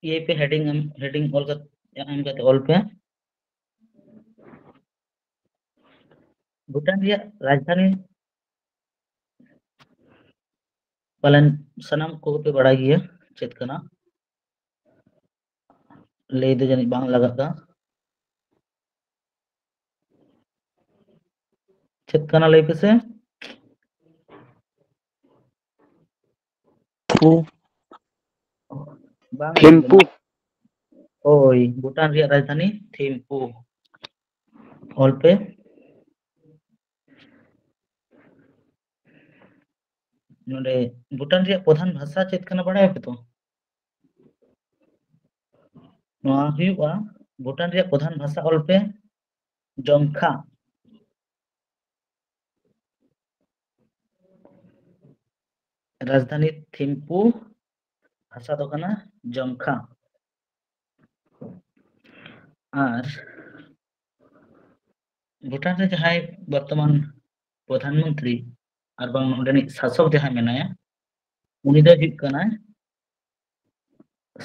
ᱤᱭᱟᱹ ᱯᱮ, ᱦᱮᱰᱤᱝ ᱮᱢ, ᱦᱮᱰᱤᱝ ᱚᱞ ᱠᱟᱛᱮ, ᱮᱢ ᱠᱟᱛᱮ ᱚᱞ ᱯᱮ᱾ ᱵᱷᱩᱴᱟᱱ ᱨᱮᱭᱟᱜ ᱨᱟᱡᱽᱫᱷᱟᱱᱤ ᱯᱟᱞᱮᱱ ᱥᱟᱱᱟᱢ ᱠᱚᱜᱮ ᱯᱮ ᱵᱟᱲᱟᱭ ᱜᱮᱭᱟ ᱪᱮᱫ ᱠᱟᱱᱟ, ᱞᱟᱹᱭ ᱫᱚ ᱡᱟᱹᱱᱤᱡ ᱵᱟᱝ ᱞᱟᱜᱟᱜᱼᱟ᱾ ᱪᱮᱫ ᱠᱟᱱᱟ ᱞᱟᱹᱭ ᱯᱮᱥᱮ? ᱯᱩ᱾ ᱵᱟᱝ ᱛᱷᱤᱢᱯᱩ᱾ ᱦᱳᱭ, ᱵᱷᱩᱴᱟᱱ ᱨᱮᱭᱟᱜ ᱨᱟᱡᱽᱫᱷᱟᱱᱤ ᱛᱷᱤᱢᱯᱩ᱾ ᱚᱞ ᱯᱮ᱾ ᱱᱚᱰᱮ ᱵᱷᱩᱴᱟᱱ ᱨᱮᱭᱟᱜ ᱯᱨᱚᱫᱷᱟᱱ ᱵᱷᱟᱥᱟ ᱪᱮᱫ ᱠᱟᱱᱟ ᱵᱟᱲᱟᱭᱟᱯᱮ ᱛᱚ? ᱱᱚᱣᱟ ᱦᱩᱭᱩᱜᱼᱟ, ᱵᱷᱩᱴᱟᱱ ᱨᱮᱭᱟᱜ ᱯᱨᱚᱫᱷᱟᱱ ᱵᱷᱟᱥᱟ ᱚᱞ ᱯᱮ ᱡᱚᱝᱠᱷᱟ᱾ ᱨᱟᱡᱽᱫᱷᱟᱱᱤ ᱛᱷᱤᱢᱯᱩ, ᱵᱷᱟᱥᱟ ᱫᱚ ᱠᱟᱱᱟ ᱡᱚᱝᱠᱷᱟ᱾ ᱟᱨ ᱵᱷᱩᱴᱟᱱ ᱨᱮ ᱡᱟᱦᱟᱸᱭ ᱵᱚᱨᱛᱚᱢᱟᱱ ᱯᱨᱚᱫᱷᱟᱱ ᱢᱚᱱᱛᱨᱤ ᱟᱨ ᱵᱟᱝ ᱚᱸᱰᱮᱱᱤᱡ ᱥᱟᱥᱚᱠ ᱡᱟᱦᱟᱸᱭ ᱢᱮᱱᱟᱭᱟ, ᱩᱱᱤ ᱫᱚᱭ ᱦᱩᱭᱩᱜ ᱠᱟᱱᱟᱭ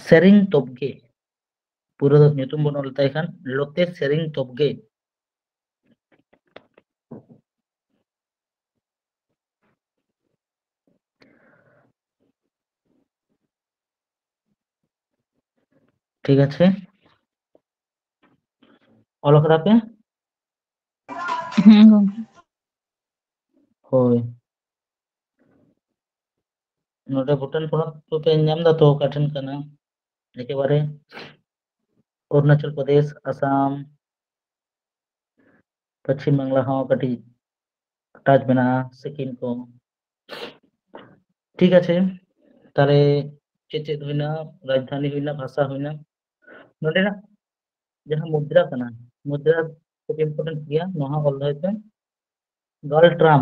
ᱥᱮᱨᱤᱝ ᱛᱚᱵᱜᱮ᱾ ᱯᱩᱨᱟᱹ ᱧᱩᱛᱩᱢ ᱵᱚᱱ ᱚᱞ ᱛᱟᱭ ᱠᱷᱟᱱ ᱞᱚᱛᱮ ᱥᱮᱨᱤᱝ ᱛᱚᱵᱜᱮ᱾ ᱴᱷᱤᱠ ᱟᱪᱷᱮ, ᱚᱞ ᱠᱟᱫᱟ ᱯᱮ? ᱦᱮᱸ ᱜᱚᱝᱠᱮ᱾ ᱦᱳᱭ, ᱱᱚᱰᱮ ᱵᱷᱩᱴᱟᱱ ᱯᱚᱱᱚᱛ ᱯᱮ ᱧᱟᱢ ᱫᱟ ᱛᱚ, ᱚᱠᱟ ᱴᱷᱮᱱ ᱠᱟᱱᱟ? ᱮᱠᱮᱵᱟᱨᱮ ᱚᱨᱩᱱᱟᱪᱚᱞ ᱯᱨᱚᱫᱮᱥ, ᱟᱥᱟᱢ, ᱯᱚᱪᱷᱤᱢ ᱵᱟᱝᱞᱟ ᱦᱚᱸ ᱠᱟᱹᱴᱤᱡ ᱴᱟᱪ ᱢᱮᱱᱟᱜᱼᱟ, ᱥᱤᱠᱤᱢ ᱠᱚ᱾ ᱴᱷᱤᱠ ᱟᱪᱷᱮ, ᱛᱟᱦᱞᱮ ᱪᱮᱫ ᱪᱮᱫ ᱦᱩᱭᱱᱟ? ᱨᱟᱡᱽᱫᱷᱟᱱᱤ ᱦᱩᱭᱱᱟ, ᱵᱷᱟᱥᱟ ᱦᱩᱭᱱᱟ, ᱱᱚᱰᱮᱱᱟᱜ ᱡᱟᱦᱟᱸ ᱢᱩᱫᱽᱨᱟ ᱠᱟᱱᱟ, ᱢᱩᱫᱽᱨᱟ ᱠᱷᱩᱵ important ᱜᱮᱭᱟ, ᱱᱚᱣᱟ ᱚᱞ ᱫᱚᱦᱚᱭ ᱯᱮ, ᱜᱟᱞᱴᱨᱟᱢ᱾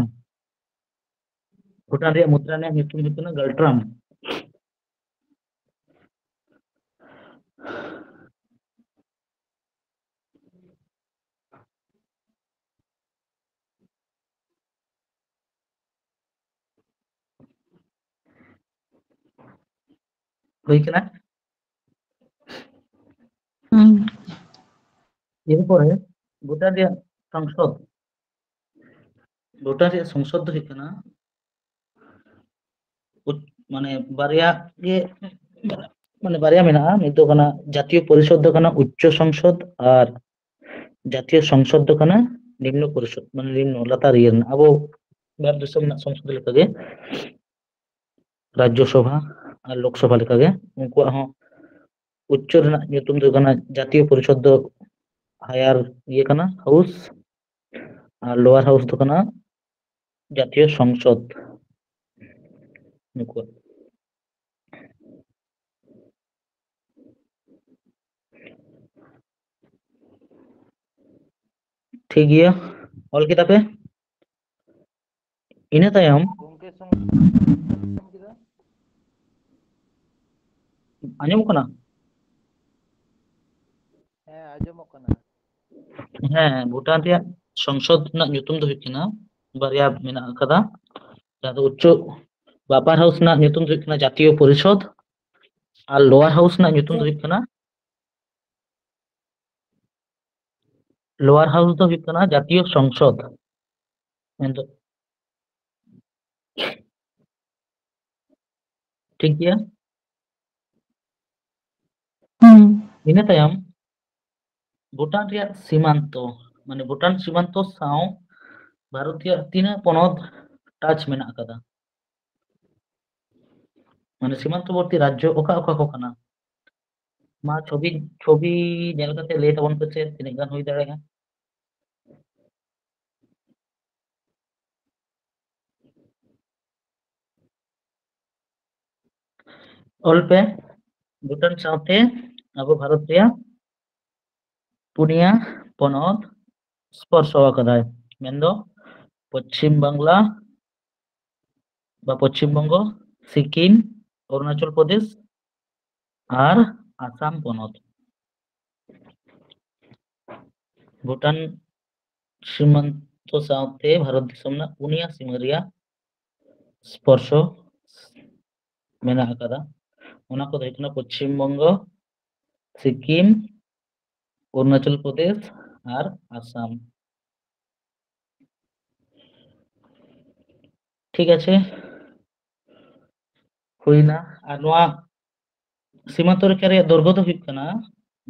ᱵᱷᱩᱴᱟᱱ ᱨᱮᱭᱟᱜ ᱢᱩᱫᱽᱨᱟ ᱨᱮᱭᱟᱜ ᱧᱩᱛᱩᱢ ᱦᱩᱭᱩᱜ ᱠᱟᱱᱟ ᱜᱟᱞᱴᱨᱟᱢ᱾ ᱦᱩᱭ ᱠᱟᱱᱟ᱾ ᱦᱩᱸ᱾ ᱮᱨᱯᱚᱨᱮ ᱵᱷᱩᱴᱟᱱ ᱨᱮᱭᱟᱜ ᱥᱚᱝᱥᱚᱫ, ᱵᱷᱩᱴᱟᱱ ᱨᱮᱭᱟᱜ ᱥᱚᱝᱥᱚᱫ ᱫᱚ ᱦᱩᱭᱩᱜ ᱠᱟᱱᱟ ᱩᱪ-, ᱢᱟᱱᱮ ᱵᱟᱨᱭᱟ ᱜᱮ, ᱢᱟᱱᱮ ᱵᱟᱨᱭᱟ ᱢᱮᱱᱟᱜᱼᱟ᱾ ᱢᱤᱫ ᱫᱚ ᱠᱟᱱᱟ ᱡᱟᱛᱤᱭᱚ ᱯᱚᱨᱤᱥᱚᱫ ᱫᱚ ᱠᱟᱱᱟ ᱩᱪᱪᱚ ᱥᱚᱝᱥᱚᱫ, ᱟᱨ ᱡᱟᱛᱤᱭᱚ ᱥᱚᱝᱥᱚᱫ ᱫᱚ ᱠᱟᱱᱟ ᱱᱤᱢᱱᱚ ᱯᱚᱨᱤᱥᱚᱫ, ᱢᱟᱱᱮ ᱱᱤᱢᱱᱚ, ᱞᱟᱛᱟᱨ ᱤᱭᱟᱹ ᱨᱮᱱᱟᱜ᱾ ᱟᱵᱚ ᱵᱷᱟᱨᱚᱛ ᱫᱤᱥᱚᱢ ᱨᱮᱱᱟᱜ ᱥᱚᱝᱥᱚᱫ ᱞᱮᱠᱟᱜᱮ ᱨᱟᱡᱽᱡᱚ ᱥᱚᱵᱷᱟ ᱟᱨ ᱞᱳᱠ ᱥᱚᱵᱷᱟ ᱞᱮᱠᱟᱜᱮ ᱩᱱᱠᱩᱣᱟᱜ ᱦᱚᱸ ᱩᱪᱪᱚ ᱨᱮᱱᱟᱜ ᱧᱩᱛᱩᱢ ᱫᱚ ᱠᱟᱱᱟ, ᱡᱟᱛᱤᱭᱚ ᱯᱚᱨᱤᱥᱚᱫ ᱫᱚ ᱦᱟᱭᱟᱨ ᱤᱭᱟᱹ ᱠᱟᱱᱟ, ᱦᱟᱣᱩᱥ, ᱟᱨ ᱞᱳᱣᱟᱨ ᱦᱟᱣᱩᱥ ᱫᱚ ᱠᱟᱱᱟ ᱡᱟᱛᱤᱭᱚ ᱥᱚᱝᱥᱚᱫ᱾ ᱱᱩᱠᱩ᱾ ᱴᱷᱤᱠ ᱜᱮᱭᱟ, ᱚᱞ ᱠᱮᱫᱟ ᱯᱮ? ᱤᱱᱟᱹ ᱛᱟᱭᱚᱢ ᱜᱚᱝᱠᱮ, ᱥᱚᱢᱚᱭ ᱟᱸᱡᱚᱢᱚᱜ ᱠᱟᱱᱟ? ᱦᱮᱸ, ᱟᱸᱡᱚᱢᱚᱜ ᱠᱟᱱᱟ᱾ ᱦᱮᱸ, ᱵᱷᱩᱴᱟᱱ ᱨᱮᱭᱟᱜ ᱥᱚᱝᱥᱚᱫ ᱨᱮᱱᱟᱜ ᱧᱩᱛᱩᱢ ᱫᱚ ᱦᱩᱭᱩᱜ ᱠᱟᱱᱟ, ᱵᱟᱨᱭᱟ ᱢᱮᱱᱟᱜ ᱟᱠᱟᱫᱟ, ᱡᱟᱦᱟᱸ ᱫᱚ ᱩᱪᱪᱚ, ᱟᱯᱟᱨ ᱦᱟᱣᱩᱥ ᱨᱮᱱᱟᱜ ᱧᱩᱛᱩᱢ ᱫᱚ ᱦᱩᱭᱩᱜ ᱠᱟᱱᱟ ᱡᱟᱛᱤᱭᱚ ᱯᱚᱨᱤᱥᱚᱫ, ᱟᱨ ᱞᱳᱣᱟᱨ ᱦᱟᱣᱩᱥ ᱨᱮᱱᱟᱜ ᱧᱩᱛᱩᱢ ᱫᱚ ᱦᱩᱭᱩᱜ ᱠᱟᱱᱟ, ᱞᱳᱣᱟᱨ ᱦᱟᱣᱩᱥ ᱫᱚ ᱦᱩᱭᱩᱜ ᱠᱟᱱᱟ ᱡᱟᱛᱤᱭᱚ ᱥᱚᱝᱥᱚᱫ᱾ ᱢᱮᱱᱫᱚ, ᱴᱷᱤᱠ ᱜᱮᱭᱟ᱾ ᱦᱩᱸ᱾ ᱤᱱᱟᱹ ᱛᱟᱭᱚᱢ ᱵᱷᱩᱴᱟᱱ ᱨᱮᱭᱟᱜ ᱥᱤᱢᱟᱱᱛᱚ, ᱢᱟᱱᱮ ᱵᱷᱩᱴᱟᱱ ᱥᱤᱢᱟᱱᱛᱚ ᱥᱟᱶ ᱵᱷᱟᱨᱚᱛ ᱨᱮᱭᱟᱜ ᱛᱤᱱᱟᱹᱜ ᱯᱚᱱᱚᱛ ᱴᱟᱪ ᱢᱮᱱᱟᱜ ᱟᱠᱟᱫᱟ? ᱢᱟᱱᱮ ᱥᱤᱢᱟᱱᱛᱚᱵᱚᱨᱛᱤ ᱨᱟᱡᱽᱡᱚ ᱚᱠᱟ ᱚᱠᱟ ᱠᱚ ᱠᱟᱱᱟ? ᱢᱟ ᱪᱷᱚᱵᱤ, ᱪᱷᱚᱵᱤ ᱧᱮᱞ ᱠᱟᱛᱮ ᱞᱟᱹᱭ ᱛᱟᱵᱚᱱ ᱯᱮ ᱥᱮ ᱛᱤᱱᱟᱹᱜ ᱜᱟᱱ ᱦᱩᱭ ᱫᱟᱲᱮᱭᱟᱜᱼᱟ᱾ ᱚᱞ ᱯᱮ, ᱵᱷᱩᱴᱟᱱ ᱥᱟᱶᱛᱮ ᱟᱵᱚ ᱵᱷᱟᱨᱚᱛ ᱨᱮᱭᱟᱜ ᱯᱩᱱᱭᱟ ᱯᱚᱱᱚᱛ ᱥᱯᱚᱨᱥᱚ ᱟᱠᱟᱫᱟᱭ, ᱢᱮᱱᱫᱚ ᱯᱚᱪᱷᱤᱢ ᱵᱟᱝᱞᱟ ᱵᱟ ᱯᱚᱪᱷᱤᱢ ᱵᱚᱝᱜᱚ, ᱥᱤᱠᱤᱢ, ᱚᱨᱩᱱᱟᱪᱚᱞ ᱯᱨᱚᱫᱮᱥ ᱟᱨ ᱟᱥᱟᱢ ᱯᱚᱱᱚᱛ᱾ ᱵᱷᱩᱴᱟᱱ ᱥᱤᱢᱟᱱᱛᱚ ᱥᱟᱶᱛᱮ ᱵᱷᱟᱨᱚᱛ ᱫᱤᱥᱚᱢ ᱨᱮᱱᱟᱜ ᱯᱩᱱᱭᱟ ᱥᱤᱢᱟᱹ ᱨᱮᱭᱟᱜ ᱥᱯᱚᱨᱥᱚ ᱢᱮᱱᱟᱜ ᱟᱠᱟᱫᱟ᱾ ᱚᱱᱟ ᱠᱚᱫᱚ ᱦᱩᱭᱩᱜ ᱠᱟᱱᱟ ᱯᱚᱪᱷᱤᱢ ᱵᱚᱝᱜᱚ, ᱥᱤᱠᱤᱢ, ᱚᱨᱩᱱᱟᱪᱚᱞ ᱯᱨᱚᱫᱮᱥ ᱟᱨ ᱟᱥᱟᱢ᱾ ᱴᱷᱤᱠ ᱟᱪᱷᱮ, ᱦᱩᱭᱱᱟ᱾ ᱟᱨ ᱱᱚᱣᱟ ᱥᱤᱢᱟᱱᱛᱚ ᱨᱮᱠᱷᱟ ᱨᱮᱭᱟᱜ ᱫᱚᱭᱨᱟᱜᱽ ᱫᱚ ᱦᱩᱭᱩᱜ ᱠᱟᱱᱟ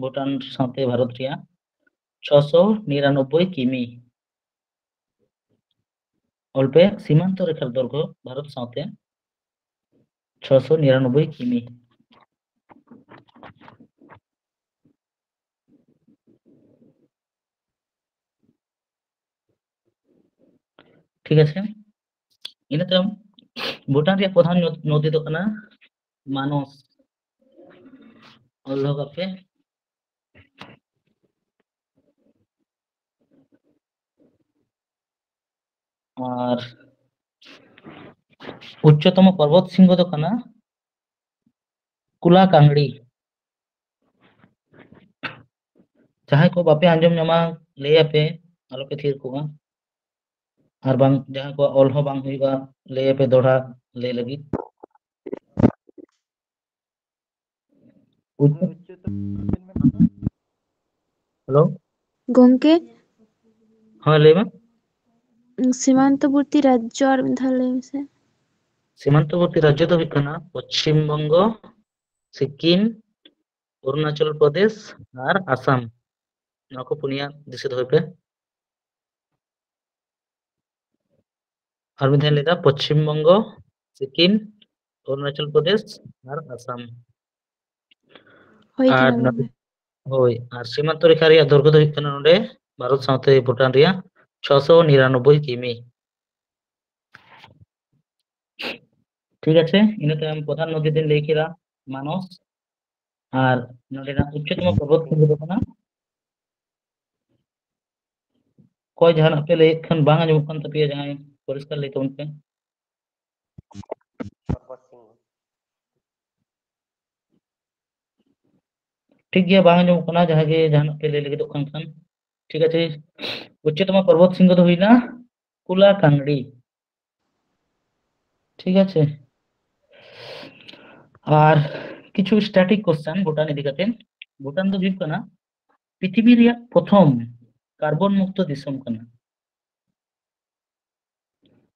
ᱵᱷᱩᱴᱟᱱ ᱥᱟᱶᱛᱮ ᱵᱷᱟᱨᱚᱛ ᱨᱮᱭᱟᱜ ᱪᱷᱚᱥᱚ ᱱᱤᱨᱟᱱᱚᱵᱵᱳᱭ ᱠᱤᱢᱤ᱾ ᱚᱞ ᱯᱮ, ᱥᱤᱢᱟᱱᱛᱚ ᱨᱮᱠᱷᱟᱨ ᱫᱚᱭᱨᱟᱜᱽ ᱵᱷᱟᱨᱚᱛ ᱥᱟᱶᱛᱮ ᱪᱷᱚᱥᱚ ᱱᱤᱨᱟᱱᱚᱵᱵᱳᱭ ᱠᱤᱢᱤ᱾ ᱴᱷᱤᱠ ᱟᱪᱷᱮ, ᱤᱱᱟᱹ ᱛᱟᱭᱚᱢ ᱵᱷᱩᱴᱟᱱ ᱨᱮᱭᱟᱜ ᱯᱨᱚᱫᱷᱟᱱ ᱱᱚ-, ᱱᱚᱫᱤ ᱫᱚ ᱠᱟᱱᱟ ᱢᱟᱱᱚᱥ᱾ ᱚᱞ ᱫᱚᱦᱚ ᱠᱟᱜ ᱯᱮ᱾ ᱟᱨ ᱩᱪᱪᱚᱛᱚᱢᱚ ᱯᱚᱨᱵᱚᱛ ᱥᱤᱝᱦᱚ ᱫᱚ ᱠᱟᱱᱟ ᱠᱩᱞᱟ ᱠᱟᱝᱲᱤ᱾ ᱡᱟᱦᱟᱸᱭ ᱠᱚ ᱵᱟᱯᱮ ᱟᱸᱡᱚᱢ ᱧᱟᱢᱟ, ᱞᱟᱹᱭ ᱟᱯᱮ, ᱟᱞᱚᱯᱮ ᱛᱷᱤᱨ ᱠᱚᱜᱼᱟ᱾ ᱟᱨ ᱵᱟᱝ, ᱡᱟᱦᱟᱸ ᱠᱚᱣᱟᱜ ᱚᱞ ᱦᱚᱸ ᱵᱟᱝ ᱦᱩᱭᱩᱜᱼᱟ, ᱞᱟᱹᱭ ᱟᱯᱮ ᱫᱚᱦᱲᱟ ᱞᱟᱹᱭ ᱞᱟᱹᱜᱤᱫ᱾ ᱩᱪᱪᱚ- ᱩᱪᱪᱚᱛᱚᱢ ᱪᱮᱫ ᱢᱮᱱᱟᱜᱼᱟ? ᱦᱮᱞᱳ? ᱜᱚᱝᱠᱮ? ᱦᱳᱭ, ᱞᱟᱹᱭ ᱢᱮ᱾ ᱥᱤᱢᱟᱱᱛᱚᱵᱚᱨᱛᱤ ᱨᱟᱡᱽᱡᱚ ᱟᱨ ᱢᱤᱫ ᱫᱷᱟᱣ ᱞᱟᱹᱭ ᱢᱮᱥᱮ᱾ ᱥᱤᱢᱟᱱᱛᱚᱵᱚᱨᱛᱤ ᱨᱟᱡᱽᱡᱚ ᱫᱚ ᱦᱩᱭᱩᱜ ᱠᱟᱱᱟ ᱯᱚᱪᱷᱤᱢ ᱵᱚᱝᱜᱚ, ᱥᱤᱠᱤᱢ, ᱚᱨᱩᱱᱟᱪᱚᱞ ᱯᱨᱚᱫᱮᱥ ᱟᱨ ᱟᱥᱟᱢ᱾ ᱱᱚᱣᱟ ᱠᱚ ᱯᱩᱱᱭᱟ ᱫᱤᱥᱟᱹ ᱫᱚᱦᱚᱭ ᱯᱮ᱾ ᱟᱨ ᱢᱤᱫ ᱫᱷᱟᱣ ᱞᱟᱹᱭᱫᱟ, ᱯᱚᱪᱷᱤᱢ ᱵᱚᱝᱜᱚ, ᱥᱤᱠᱤᱢ, ᱚᱨᱩᱱᱟᱪᱚᱞ ᱯᱨᱚᱫᱮᱥ ᱟᱨ ᱟᱥᱟᱢ᱾ ᱦᱳᱭ ᱟᱨ ᱠᱟᱱᱟ ᱱᱚᱰᱮ, ᱜᱚᱝᱠᱮ᱾ ᱦᱳᱭ, ᱟᱨ ᱥᱤᱢᱟᱱᱛᱚ ᱨᱮᱠᱷᱟ ᱨᱮᱭᱟᱜ ᱫᱳᱭᱨᱜᱷᱚ ᱫᱚ ᱦᱩᱭᱩᱜ ᱠᱟᱱᱟ ᱱᱚᱰᱮ ᱵᱷᱟᱨᱚᱛ ᱥᱟᱶᱛᱮ ᱵᱷᱩᱴᱟᱱ ᱨᱮᱭᱟᱜ ᱪᱷᱚᱥᱚ ᱱᱤᱨᱟᱱᱚᱵᱵᱳᱭ ᱠᱤᱢᱤ᱾ ᱴᱷᱤᱠ ᱟᱪᱷᱮ, ᱤᱱᱟᱹ ᱛᱟᱭᱚᱢ ᱯᱨᱚᱫᱷᱟᱱ ᱱᱚᱫᱤ ᱫᱚᱧ ᱞᱟᱹᱭ ᱠᱮᱫᱟ ᱢᱟᱱᱚᱥ, ᱟᱨ ᱱᱚᱰᱮᱱᱟᱜ ᱩᱪᱪᱚᱛᱚᱢ ᱯᱚᱨᱵᱚᱛ ᱥᱤᱝᱦᱚ ᱫᱚ ᱠᱟᱱᱟ᱾ ᱚᱠᱚᱭ ᱡᱟᱦᱟᱱᱟᱜ ᱯᱮ ᱞᱟᱹᱭᱮᱫ ᱠᱷᱟᱱ ᱵᱟᱝ ᱟᱸᱡᱚᱢᱚᱜ ᱠᱟᱱ ᱛᱟᱯᱮᱭᱟ, ᱡᱟᱦᱟᱸᱭ ᱯᱚᱨᱤᱥᱠᱟᱨ ᱞᱟᱹᱭ ᱛᱟᱵᱚᱱ ᱯᱮ᱾ ᱯᱚᱨᱵᱚᱛ ᱥᱤᱝᱦᱚ᱾ ᱴᱷᱤᱠ ᱜᱮᱭᱟ, ᱵᱟᱝ ᱟᱸᱡᱚᱢᱚᱜ ᱠᱟᱱᱟ, ᱡᱟᱦᱟᱸ ᱜᱮ ᱡᱟᱦᱟᱱᱟᱜ ᱯᱮ ᱞᱟᱹᱭ ᱞᱟᱹᱜᱤᱫᱚᱜ ᱠᱟᱱ ᱠᱷᱟᱱ᱾ ᱴᱷᱤᱠ ᱟᱪᱷᱮ, ᱩᱪᱪᱚᱛᱚᱢᱟ ᱯᱚᱨᱵᱚᱛ ᱥᱤᱝᱦᱚ ᱫᱚ ᱦᱩᱭᱱᱟ ᱠᱩᱞᱟ ᱠᱟᱝᱲᱤ᱾ ᱴᱷᱤᱠ ᱟᱪᱷᱮ, ᱟᱨ ᱠᱤᱪᱷᱩ static question ᱵᱷᱩᱴᱟᱱ ᱤᱫᱤ ᱠᱟᱛᱮ᱾ ᱵᱷᱩᱴᱟᱱ ᱫᱚ ᱦᱩᱭᱩᱜ ᱠᱟᱱᱟ ᱯᱨᱤᱛᱷᱤᱵᱤ ᱨᱮᱭᱟᱜ ᱯᱨᱚᱛᱷᱚᱢ ᱠᱟᱨᱵᱚᱱ ᱢᱩᱠᱛᱚ ᱫᱤᱥᱚᱢ ᱠᱟᱱᱟ᱾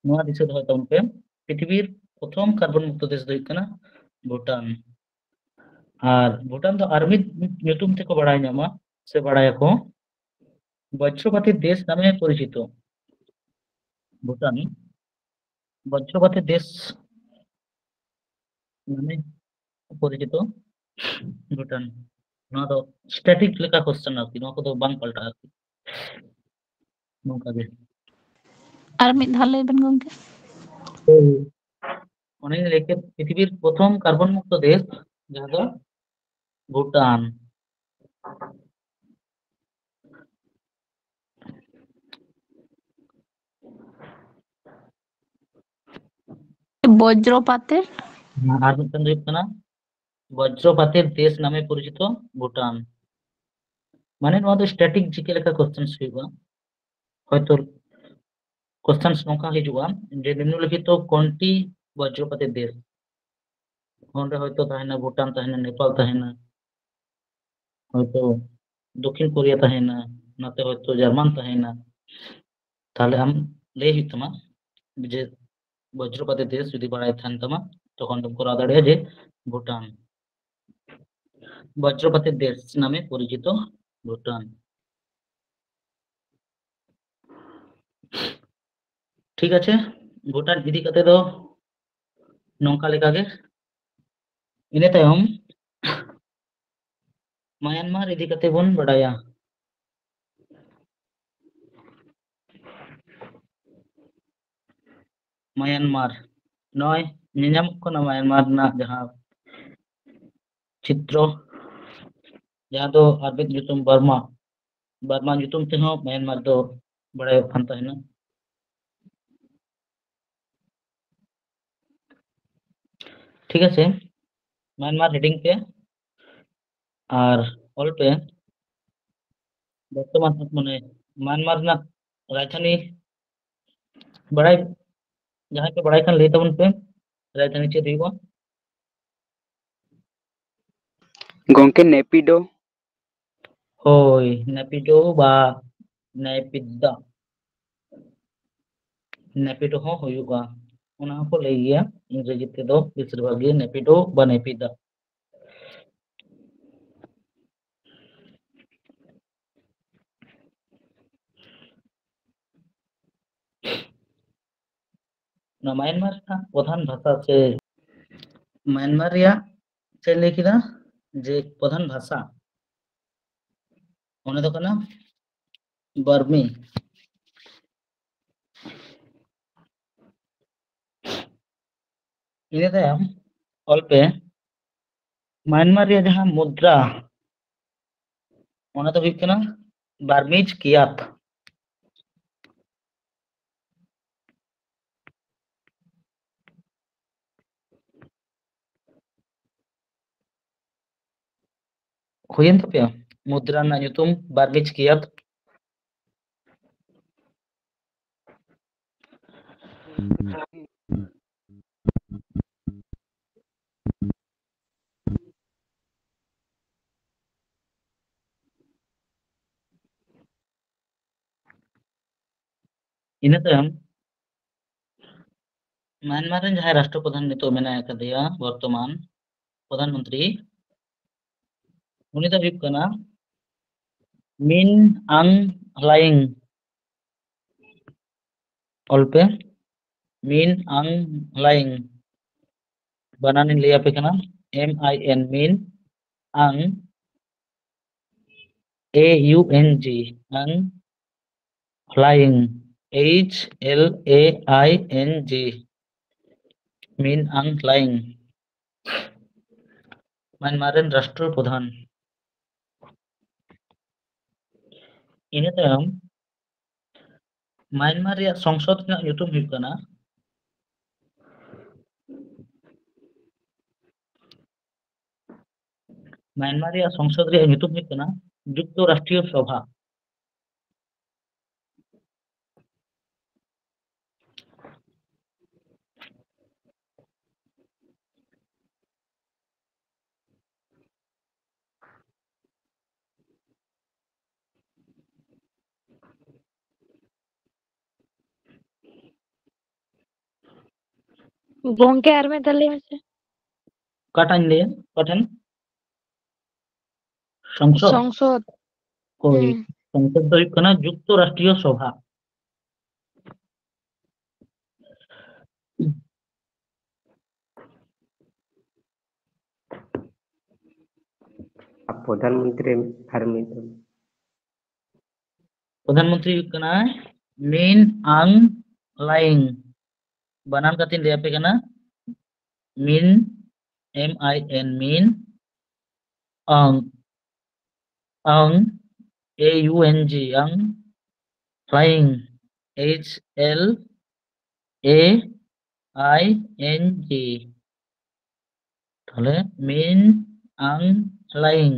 ᱱᱚᱣᱟ ᱫᱤᱥᱟᱹ ᱫᱚᱦᱚᱭ ᱛᱟᱵᱚᱱ ᱯᱮ, ᱯᱨᱤᱛᱷᱤᱵᱤᱨ ᱯᱨᱚᱛᱷᱚᱢ ᱠᱟᱨᱵᱚᱱ ᱢᱩᱠᱛᱚ ᱫᱮᱥ ᱫᱚ ᱦᱩᱭᱩᱜ ᱠᱟᱱᱟ ᱵᱷᱩᱴᱟᱱ᱾ ᱟᱨ ᱵᱷᱩᱴᱟᱱ ᱫᱚ ᱟᱨ ᱢᱤᱫ ᱧᱩᱛᱩᱢ ᱛᱮᱠᱚ ᱵᱟᱲᱟᱭ ᱧᱟᱢᱟ ᱥᱮ ᱵᱟᱲᱟᱭᱟᱠᱚ, ᱵᱚᱡᱽᱨᱚᱯᱟᱛᱤ ᱫᱮᱥ ᱱᱟᱢᱮ ᱯᱚᱨᱤᱪᱤᱛᱚ᱾ ᱵᱷᱩᱴᱟᱱ ᱵᱚᱡᱽᱨᱚᱯᱟᱛᱤ ᱫᱮᱥ ᱱᱟᱢᱮ ᱯᱚᱨᱤᱪᱤᱛᱚ ᱵᱷᱩᱴᱟᱱ᱾ ᱱᱚᱣᱟ ᱫᱚ static ᱞᱮᱠᱟ question ᱟᱨᱠᱤ, ᱱᱚᱣᱟ ᱠᱚᱫᱚ ᱵᱟᱝ ᱯᱟᱞᱴᱟᱜᱼᱟ ᱟᱨᱠᱤ᱾ ᱱᱚᱝᱠᱟ ᱜᱮ᱾ ᱟᱨ ᱢᱤᱫ ᱫᱷᱟᱣ ᱞᱟᱹᱭ ᱵᱮᱱ ᱜᱚᱝᱠᱮ᱾ ᱦᱳᱭ᱾ ᱚᱱᱮᱧ ᱞᱟᱹᱭ ᱠᱮᱫ, ᱯᱨᱤᱛᱷᱤᱵᱤᱨ ᱯᱨᱚᱛᱷᱚᱢ ᱠᱟᱨᱵᱚᱱ ᱢᱩᱠᱛᱚ ᱫᱮᱥ, ᱡᱟᱦᱟᱸ ᱫᱚ ᱵᱷᱩᱴᱟᱱ᱾ ᱵᱚᱡᱽᱨᱚᱯᱟᱛᱮᱨ? ᱟᱨ ᱢᱤᱫᱴᱟᱝ ᱫᱚ ᱦᱩᱭᱩᱜ ᱠᱟᱱᱟ ᱵᱚᱡᱽᱨᱚᱯᱟᱛᱮᱨ ᱫᱮᱥ ᱱᱟᱢᱮ ᱯᱚᱨᱤᱪᱤᱛᱚ ᱵᱷᱩᱴᱟᱱ᱾ ᱢᱟᱱᱮ ᱱᱚᱣᱟ ᱫᱚ ᱥᱴᱮᱴᱤᱠ ᱡᱤᱠᱮ ᱞᱮᱠᱟ ᱠᱚᱥᱪᱮᱱᱥ ᱦᱩᱭᱩᱜᱼᱟ᱾ ᱦᱚᱭᱛᱳ ᱠᱚᱥᱪᱮᱱᱥ ᱱᱚᱝᱠᱟ ᱦᱤᱡᱩᱜᱼᱟ ᱡᱮ ᱱᱤᱢᱱᱚᱞᱤᱠᱷᱤᱛᱚ ᱠᱚᱱᱴᱤ ᱵᱚᱡᱽᱨᱚᱯᱟᱛᱮᱨ ᱫᱮᱥ? ᱚᱸᱰᱮ ᱦᱚᱭᱛᱳ ᱛᱟᱦᱮᱱᱟ ᱵᱷᱩᱴᱟᱱ, ᱛᱟᱦᱮᱱᱟ ᱱᱮᱯᱟᱞ, ᱛᱟᱦᱮᱱᱟ ᱦᱚᱭᱛᱳ ᱫᱚᱠᱠᱷᱤᱱ ᱠᱳᱨᱤᱭᱟ, ᱛᱟᱦᱮᱱᱟ ᱱᱟᱛᱮ ᱦᱚᱭᱛᱳ ᱡᱟᱨᱢᱟᱱ, ᱛᱟᱦᱮᱱᱟ᱾ ᱛᱟᱦᱞᱮ ᱟᱢ ᱞᱟᱹᱭ ᱦᱩᱭᱩᱜ ᱛᱟᱢᱟ ᱡᱮ ᱵᱚᱡᱽᱨᱚᱯᱟᱛᱮᱨ ᱫᱮᱥ ᱡᱩᱫᱤ ᱵᱟᱲᱟᱭ ᱛᱟᱦᱮᱱ ᱛᱟᱢᱟ, ᱛᱚᱠᱷᱚᱱ ᱫᱚᱢ ᱠᱚᱨᱟᱣ ᱫᱟᱲᱮᱭᱟᱜᱼᱟ ᱡᱮ ᱵᱷᱩᱴᱟᱱ᱾ ᱵᱚᱡᱽᱨᱚᱯᱟᱛᱮᱨ ᱫᱮᱥ ᱱᱟᱢᱮ ᱯᱚᱨᱤᱪᱤᱛᱚ ᱵᱷᱩᱴᱟᱱ᱾ ᱴᱷᱤᱠ ᱟᱪᱷᱮ, ᱵᱷᱩᱴᱟᱱ ᱤᱫᱤ ᱠᱟᱛᱮ ᱫᱚ ᱱᱚᱝᱠᱟ ᱞᱮᱠᱟ ᱜᱮ᱾ ᱤᱱᱟᱹ ᱛᱟᱭᱚᱢ ᱢᱟᱭᱟᱱᱢᱟᱨ ᱤᱫᱤ ᱠᱟᱛᱮ ᱵᱚᱱ ᱵᱟᱰᱟᱭᱟ᱾ ᱢᱟᱭᱟᱱᱢᱟᱨ, ᱱᱚᱜᱼᱚᱭ ᱧᱮᱧᱟᱢᱚᱜ ᱠᱟᱱᱟ ᱢᱟᱭᱟᱱᱢᱟᱨ ᱨᱮᱱᱟᱜ ᱡᱟᱦᱟᱸ ᱪᱤᱛᱨᱚ, ᱡᱟᱦᱟᱸ ᱫᱚ ᱟᱨ ᱢᱤᱫ ᱧᱩᱛᱩᱢ ᱵᱟᱨᱢᱟ, ᱵᱟᱨᱢᱟ ᱧᱩᱛᱩᱢ ᱛᱮᱦᱚᱸ ᱢᱟᱭᱟᱱᱢᱟᱨ ᱫᱚ ᱵᱟᱲᱟᱭᱚᱜ ᱠᱟᱱ ᱛᱟᱦᱮᱱᱟ᱾ ᱴᱷᱤᱠ ᱟᱪᱷᱮ, ᱢᱟᱭᱟᱱᱢᱟᱨ ᱨᱤᱰᱤᱝ ᱯᱮ ᱟᱨ ᱚᱞ ᱯᱮ᱾ ᱵᱚᱨᱛᱚᱢᱟᱱ ᱢᱟᱱᱮ ᱢᱟᱭᱟᱱᱢᱟᱨ ᱨᱮᱱᱟᱜ ᱨᱟᱡᱽᱫᱷᱟᱱᱤ ᱵᱟᱲᱟᱭ, ᱡᱟᱦᱟᱸᱭ ᱯᱮ ᱵᱟᱲᱟᱭ ᱠᱷᱟᱱ ᱞᱟᱹᱭ ᱛᱟᱵᱚᱱ ᱯᱮ, ᱨᱟᱡᱽᱫᱷᱟᱱᱤ ᱪᱮᱫ ᱦᱩᱭᱩᱜᱼᱟ? ᱜᱚᱝᱠᱮ, ᱱᱮᱯᱤᱰᱳ᱾ ᱦᱳᱭ, ᱱᱮᱯᱤᱰᱳ ᱵᱟ ᱱᱮᱯᱤᱫᱟ, ᱱᱮᱯᱤᱰᱳ ᱦᱚᱸ ᱦᱩᱭᱩᱜᱼᱟ, ᱚᱱᱟ ᱦᱚᱸᱠᱚ ᱞᱟᱹᱭ ᱜᱮᱭᱟ ᱤᱝᱨᱮᱡᱤ ᱛᱮᱫᱚ ᱵᱮᱥᱤᱨ ᱵᱷᱟᱜᱽ ᱜᱮ ᱱᱮᱯᱤᱰᱳ ᱵᱟ ᱱᱮᱯᱤᱫᱟ᱾ ᱱᱚᱣᱟ ᱢᱟᱭᱟᱱᱢᱟᱨ ᱨᱮᱱᱟᱜ ᱯᱨᱚᱫᱷᱟᱱ ᱵᱷᱟᱥᱟ ᱥᱮ ᱢᱟᱭᱟᱱᱢᱟᱨ ᱨᱮᱭᱟᱜ ᱪᱮᱫ ᱞᱟᱹᱭ ᱠᱮᱫᱟ ᱡᱮ ᱯᱨᱚᱫᱷᱟᱱ ᱵᱷᱟᱥᱟ, ᱚᱱᱟ ᱫᱚ ᱠᱟᱱᱟ ᱵᱟᱨᱢᱤ᱾ ᱤᱱᱟᱹ ᱛᱟᱭᱚᱢ ᱚᱞ ᱯᱮ ᱢᱟᱭᱟᱱᱢᱟᱨ ᱨᱮᱭᱟᱜ ᱡᱟᱦᱟᱸ ᱢᱩᱫᱽᱨᱟ, ᱚᱱᱟ ᱫᱚ ᱦᱩᱭᱩᱜ ᱠᱟᱱᱟ ᱵᱟᱨᱢᱤᱡᱽ ᱠᱤᱭᱟᱛ᱾ ᱦᱩᱭᱮᱱ ᱛᱟᱯᱮᱭᱟ? ᱢᱩᱫᱽᱨᱟ ᱨᱮᱱᱟᱜ ᱧᱩᱛᱩᱢ ᱵᱟᱨ ᱜᱮᱡ ᱠᱤᱭᱟᱛ᱾ ᱤᱱᱟᱹ ᱛᱟᱭᱚᱢ ᱢᱟᱭᱟᱱᱢᱟᱨ ᱨᱮᱱ ᱡᱟᱦᱟᱸᱭ ᱨᱟᱥᱴᱨᱚ ᱯᱨᱚᱫᱷᱟᱱ ᱱᱤᱛᱚᱜ ᱢᱮᱱᱟᱭ ᱟᱠᱟᱫᱮᱭᱟ, ᱵᱚᱨᱛᱚᱢᱟᱱ ᱯᱨᱚᱫᱷᱟᱱ ᱢᱚᱱᱛᱨᱤ, ᱩᱱᱤ ᱫᱚ ᱦᱩᱭᱩᱜ ᱠᱟᱱᱟ ᱢᱤᱱ ᱟᱝ ᱦᱞᱟᱭᱤᱝ᱾ ᱚᱞ ᱯᱮ, ᱢᱤᱱ ᱟᱝ ᱦᱞᱟᱭᱤᱝ᱾ ᱵᱟᱱᱟᱱᱤᱧ ᱞᱟᱹᱭ ᱟᱯᱮ ᱠᱟᱱᱟ, M I N, Min, Aung, A U N G, Aung, Hlaing, H L A I N G, Min Aung Hlaing, Myanmar ᱨᱮᱱ ᱨᱟᱥᱴᱨᱚ ᱯᱨᱚᱫᱷᱟᱱ᱾ ᱤᱱᱟᱹ ᱛᱟᱭᱚᱢ ᱢᱟᱭᱟᱱᱢᱟᱨ ᱨᱮᱭᱟᱜ ᱥᱚᱝᱥᱚᱫ ᱨᱮᱱᱟᱜ ᱧᱩᱛᱩᱢ ᱦᱩᱭᱩᱜ ᱠᱟᱱᱟ, ᱢᱟᱭᱟᱱᱢᱟᱨ ᱨᱮᱭᱟᱜ ᱥᱚᱝᱥᱚᱫ ᱨᱮᱭᱟᱜ ᱧᱩᱛᱩᱢ ᱦᱩᱭᱩᱜ ᱠᱟᱱᱟ ᱡᱩᱠᱛᱚ ᱨᱟᱥᱴᱨᱤᱭᱚ ᱥᱚᱵᱷᱟ᱾ ᱜᱚᱝᱠᱮ, ᱟᱨ ᱢᱤᱫ ᱫᱷᱟᱣ ᱞᱟᱹᱭ ᱢᱮᱥᱮ᱾ ᱚᱠᱟᱴᱟᱜ ᱤᱧ ᱞᱟᱹᱭᱟ? ᱚᱠᱟ ᱴᱷᱮᱱ? ᱥᱚᱝᱥᱚᱫ? ᱥᱚᱝᱥᱚᱫ᱾ ᱦᱳᱭ᱾ ᱦᱩᱸ᱾ ᱥᱚᱝᱥᱚᱫ ᱫᱚ ᱦᱩᱭᱩᱜ ᱠᱟᱱᱟ ᱡᱩᱠᱛᱚ ᱨᱟᱥᱴᱨᱤᱭᱚ ᱥᱚᱵᱷᱟ᱾ ᱟᱨ ᱯᱨᱚᱫᱷᱟᱱ ᱢᱚᱱᱛᱨᱤ ᱟᱨ ᱢᱤᱫ ᱫᱚ? ᱯᱨᱚᱫᱷᱟᱱ ᱢᱚᱱᱛᱨᱤ ᱦᱩᱭᱩᱜ ᱠᱟᱱᱟᱭ ᱢᱤᱱ ᱟᱝ ᱦᱞᱟᱭᱤᱝ᱾ ᱵᱟᱱᱟᱱ ᱠᱟᱛᱮᱧ ᱞᱟᱹᱭ ᱟᱯᱮ ᱠᱟᱱᱟ, ᱢᱤᱱ, M I N, Min, ᱟᱝ, ᱟᱝ, A U N G, Aung, Hlaing, H L A I N G᱾ ᱛᱟᱦᱞᱮ ᱢᱤᱱ ᱟᱝ ᱦᱞᱟᱭᱤᱝ᱾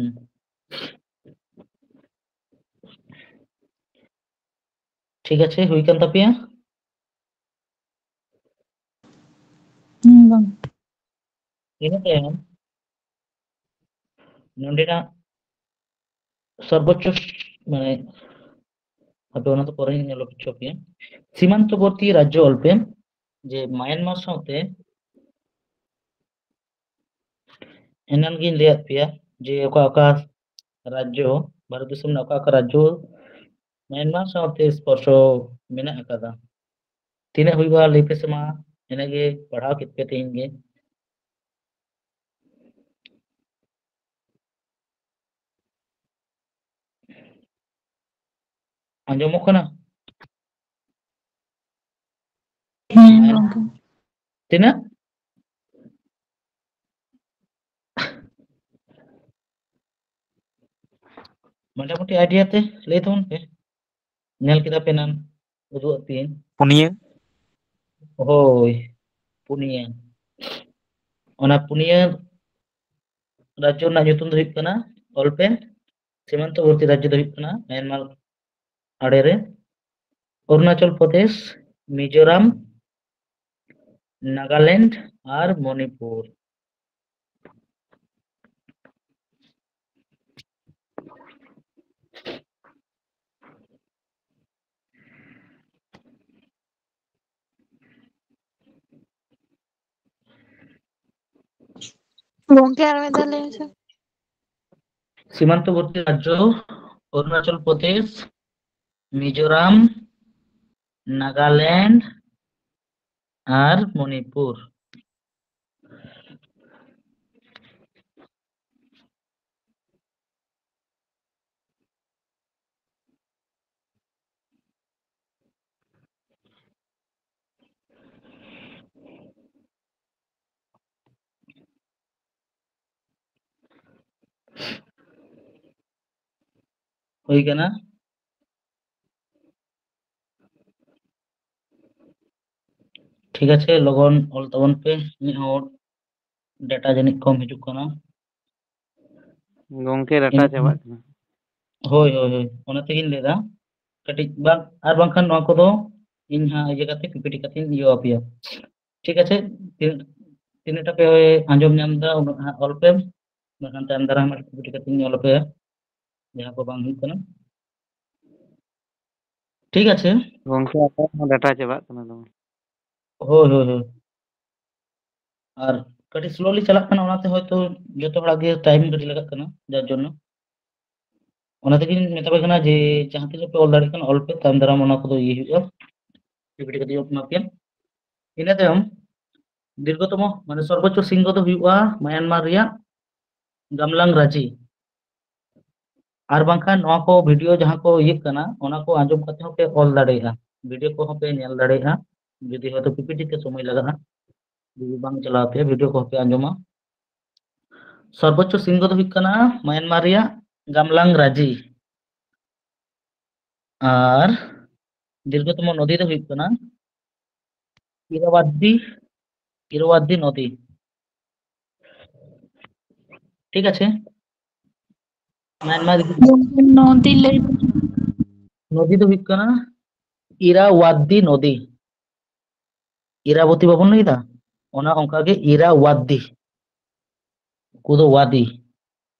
ᱴᱷᱤᱠ ᱟᱪᱷᱮ, ᱦᱩᱭ ᱠᱟᱱ ᱛᱟᱯᱮᱭᱟ᱾ ᱤᱱᱟᱹ ᱛᱟᱭᱚᱢ ᱱᱚᱰᱮᱱᱟᱜ ᱥᱚᱨᱵᱚᱪᱪᱚ, ᱢᱟᱱᱮ, ᱟᱫᱚ ᱚᱱᱟ ᱫᱚ ᱯᱚᱨᱮᱧ ᱧᱮᱞ ᱦᱚᱪᱚ ᱯᱮᱭᱟ᱾ ᱥᱤᱢᱟᱱᱛᱚᱵᱚᱨᱛᱤ ᱨᱟᱡᱽᱡᱚ ᱚᱞ ᱯᱮ, ᱡᱮ ᱢᱟᱭᱟᱱᱢᱟᱨ ᱥᱟᱶᱛᱮ ᱮᱱᱟᱱ ᱜᱤᱧ ᱞᱟᱹᱭᱟᱫ ᱯᱮᱭᱟ ᱡᱮ ᱚᱠᱟ ᱚᱠᱟ ᱨᱟᱡᱽᱡᱚ, ᱵᱷᱟᱨᱚᱛ ᱫᱤᱥᱚᱢ ᱨᱮᱱᱟᱜ ᱚᱠᱟ ᱚᱠᱟ ᱨᱟᱡᱽᱡᱚ ᱢᱟᱭᱟᱱᱢᱟᱨ ᱥᱟᱶᱛᱮ ᱥᱯᱚᱨᱥᱚ ᱢᱮᱱᱟᱜ ᱟᱠᱟᱫᱟ᱾ ᱛᱤᱱᱟᱹᱜ ᱦᱩᱭᱩᱜᱼᱟ ᱞᱟᱹᱭ ᱯᱮᱥᱮ ᱢᱟ, ᱤᱱᱟᱹᱜ ᱜᱮ ᱯᱟᱲᱦᱟᱣ ᱠᱮᱫ ᱯᱮ ᱛᱮᱦᱮᱧ ᱜᱮ᱾ ᱟᱸᱡᱚᱢᱚᱜ ᱠᱟᱱᱟ? ᱦᱮᱸ, ᱜᱚᱝᱠᱮ᱾ ᱛᱤᱱᱟᱹᱜ? ᱢᱚᱴᱟᱢᱩᱴᱤ ᱟᱭᱰᱤᱭᱟ ᱛᱮ ᱞᱟᱹᱭ ᱛᱟᱵᱚᱱ ᱯᱮ᱾ ᱧᱮᱞ ᱠᱮᱫᱟ ᱯᱮ ᱮᱱᱟᱱ, ᱩᱫᱩᱜ ᱟᱫ ᱯᱮᱭᱟᱹᱧ᱾ ᱯᱩᱱᱭᱟᱹ᱾ ᱦᱳᱭ, ᱯᱩᱱᱭᱟᱹ᱾ ᱚᱱᱟ ᱯᱩᱱᱭᱟᱹ ᱨᱟᱡᱽᱡᱚ ᱨᱮᱱᱟᱜ ᱧᱩᱛᱩᱢ ᱫᱚ ᱦᱩᱭᱩᱜ ᱠᱟᱱᱟ, ᱚᱞ ᱯᱮ, ᱥᱤᱢᱟᱱᱛᱚᱵᱚᱨᱛᱤ ᱨᱟᱡᱽᱡᱚ ᱫᱚ ᱦᱩᱭᱩᱜ ᱠᱟᱱᱟ ᱢᱟᱭᱟᱱᱢᱟᱨ ᱟᱲᱮ ᱨᱮ ᱚᱨᱩᱱᱟᱪᱚᱞ ᱯᱨᱚᱫᱮᱥ, ᱢᱤᱡᱳᱨᱟᱢ, ᱱᱟᱜᱟᱞᱮᱱᱰ ᱟᱨ ᱢᱚᱱᱤᱯᱩᱨ᱾ ᱜᱚᱝᱠᱮ, ᱟᱨ ᱢᱤᱫ ᱫᱷᱟᱣ ᱞᱟᱹᱭ ᱢᱮᱥᱮ᱾ ᱥᱤᱢᱟᱱᱛᱚᱵᱚᱨᱛᱤ ᱨᱟᱡᱽᱡᱚ ᱚᱨᱩᱱᱟᱪᱚᱞ ᱯᱨᱚᱫᱮᱥ, ᱢᱤᱡᱳᱨᱟᱢ, ᱱᱟᱜᱟᱞᱮᱱᱰ ᱟᱨ ᱢᱚᱱᱤᱯᱩᱨ᱾ ᱦᱩᱭ ᱠᱟᱱᱟ᱾ ᱴᱷᱤᱠ ᱟᱪᱷᱮ, ᱞᱚᱜᱚᱱ ᱚᱞ ᱛᱟᱵᱚᱱ ᱯᱮ, ᱢᱤᱫ ᱦᱚᱲ ᱰᱟᱴᱟ ᱡᱟᱹᱱᱤᱡ ᱠᱚᱢ ᱦᱤᱡᱩᱜ ᱠᱟᱱᱟ᱾ ᱜᱚᱝᱠᱮ, ᱰᱟᱴᱟ ᱦᱩᱸ᱾ ᱪᱟᱵᱟᱜ ᱠᱟᱱᱟ᱾ ᱦᱳᱭ, ᱦᱳᱭ, ᱦᱳᱭ, ᱚᱱᱟ ᱛᱮᱜᱤᱧ ᱞᱟᱹᱭᱫᱟ᱾ ᱠᱟᱹᱴᱤᱡ ᱵᱟᱝ, ᱟᱨ ᱵᱟᱝᱠᱷᱟᱱ ᱱᱚᱣᱟ ᱠᱚᱫᱚ ᱤᱧ ᱦᱟᱸᱜ ᱤᱭᱟᱹ ᱠᱟᱛᱮ, ᱯᱤᱯᱤᱴᱤ ᱠᱟᱛᱮᱧ ᱤᱭᱟᱹ ᱟᱯᱮᱭᱟ᱾ ᱴᱷᱤᱠ ᱟᱪᱷᱮ, ᱛᱤᱱᱟᱹᱜ, ᱛᱤᱱᱟᱹᱜ ᱴᱟ ᱯᱮ ᱟᱸᱡᱚᱢ ᱧᱟᱢ ᱮᱫᱟ, ᱩᱱᱟᱹᱜ ᱦᱟᱸᱜ ᱚᱞ ᱯᱮ, ᱵᱟᱠᱷᱟᱱ ᱛᱟᱭᱚᱢ ᱫᱟᱨᱟᱢ ᱦᱟᱸᱜ ᱯᱤᱯᱤᱴᱤ ᱠᱟᱛᱮᱧ ᱚᱞ ᱟᱯᱮᱭᱟ, ᱡᱟᱦᱟᱸ ᱠᱚ ᱵᱟᱝ ᱦᱩᱭᱩᱜ ᱠᱟᱱᱟ᱾ ᱴᱷᱤᱠ ᱟᱪᱷᱮ᱾ ᱜᱚᱝᱠᱮ, ᱟᱯᱮᱭᱟᱜ ᱦᱚᱸ ᱰᱟᱴᱟ ᱪᱟᱵᱟᱜ ᱠᱟᱱᱟ ᱫᱚᱢᱮ᱾ ᱦᱳᱭ, ᱦᱳᱭ, ᱦᱳᱭ᱾ ᱟᱨ ᱠᱟᱹᱴᱤᱡ slowly ᱪᱟᱞᱟᱜ ᱠᱟᱱᱟ, ᱚᱱᱟᱛᱮ ᱦᱚᱭᱛᱳ ᱡᱚᱛᱚ ᱦᱚᱲᱟᱜ ᱜᱮ time ᱠᱟᱹᱴᱤᱡ ᱞᱟᱜᱟᱜ ᱠᱟᱱᱟ, ᱡᱟᱨ ᱡᱚᱱᱱᱚ᱾ ᱚᱱᱟ ᱛᱮᱜᱮᱧ ᱢᱮᱛᱟ ᱯᱮ ᱠᱟᱱᱟ ᱡᱮ ᱡᱟᱦᱟᱸ ᱛᱤᱱᱟᱹᱜ ᱯᱮ ᱚᱞ ᱫᱟᱲᱮᱭᱟᱜ ᱠᱟᱱᱟ, ᱚᱞ ᱯᱮ, ᱛᱟᱭᱚᱢ ᱫᱟᱨᱟᱢ ᱚᱱᱟ ᱠᱚᱫᱚ ᱤᱭᱟᱹ ᱦᱩᱭᱩᱜᱼᱟ, ᱯᱤᱯᱤᱴᱤ ᱠᱟᱛᱮ ᱮᱢᱟ ᱯᱮᱭᱟ᱾ ᱤᱱᱟᱹ ᱛᱟᱭᱚᱢ ᱫᱤᱨᱜᱷᱚᱛᱚᱢᱚ, ᱢᱟᱱᱮ ᱥᱚᱨᱵᱚᱪᱪᱚ ᱥᱤᱝᱦᱚ ᱫᱚ ᱦᱩᱭᱩᱜᱼᱟ ᱢᱟᱭᱟᱱᱢᱟᱨ ᱨᱮᱭᱟᱜ ᱜᱟᱢᱞᱟᱝ ᱨᱟᱡᱤ᱾ ᱟᱨ ᱵᱟᱝᱠᱷᱟᱱ ᱱᱚᱣᱟ ᱠᱚ ᱵᱷᱤᱰᱤᱭᱳ ᱡᱟᱦᱟᱸ ᱠᱚ ᱤᱭᱟᱹᱜ ᱠᱟᱱᱟ, ᱚᱱᱟ ᱠᱚ ᱟᱸᱡᱚᱢ ᱠᱟᱛᱮ ᱦᱚᱸᱯᱮ ᱚᱞ ᱫᱟᱲᱮᱭᱟᱜᱼᱟ, ᱵᱷᱤᱰᱤᱭᱳ ᱠᱚᱦᱚᱸ ᱯᱮ ᱧᱮᱞ ᱫᱟᱲᱮᱭᱟᱜᱼᱟ᱾ ᱡᱩᱫᱤ ᱦᱚᱭᱛᱳ ᱯᱤᱯᱤᱴᱤ ᱛᱮ ᱥᱚᱢᱚᱭ ᱞᱟᱜᱟᱜᱼᱟ, ᱡᱩᱫᱤ ᱵᱟᱝ ᱪᱟᱞᱟᱣ ᱟᱯᱮᱭᱟ, ᱵᱷᱤᱰᱤᱭᱳ ᱠᱚᱦᱚᱸ ᱯᱮ ᱟᱸᱡᱚᱢᱟ᱾ ᱥᱚᱨᱵᱚᱪᱪᱚ ᱥᱤᱝᱦᱚ ᱫᱚ ᱦᱩᱭᱩᱜ ᱠᱟᱱᱟ ᱢᱟᱭᱟᱱᱢᱟᱨ ᱨᱮᱭᱟᱜ ᱜᱟᱢᱞᱟᱝ ᱨᱟᱡᱤ᱾ ᱟᱨ ᱫᱤᱨᱜᱷᱚᱛᱚᱢᱚ ᱱᱚᱫᱤ ᱫᱚ ᱦᱩᱭᱩᱜ ᱠᱟᱱᱟ ᱤᱨᱟᱣᱟᱫᱤ, ᱤᱨᱟᱣᱟᱫᱤ ᱱᱚᱫᱤ᱾ ᱴᱷᱤᱠ ᱟᱪᱷᱮ? ᱢᱟᱭᱟᱱᱢᱟᱨ ᱨᱮ ᱜᱚᱝᱠᱮ, ᱱᱚᱫᱤ ᱞᱟᱹᱭ ᱵᱤᱱ᱾ ᱱᱚᱫᱤ ᱫᱚ ᱦᱩᱭᱩᱜ ᱠᱟᱱᱟ ᱤᱨᱟᱣᱟᱫᱤ ᱱᱚᱫᱤ᱾ ᱤᱨᱟᱵᱚᱛᱤ ᱵᱟᱵᱚᱱ ᱞᱟᱹᱭ ᱮᱫᱟ, ᱚᱱᱟ ᱚᱱᱠᱟ ᱜᱮ ᱤᱨᱟᱣᱟᱫᱤ᱾ ᱩᱱᱠᱩ ᱫᱚ ᱣᱟᱫᱤ,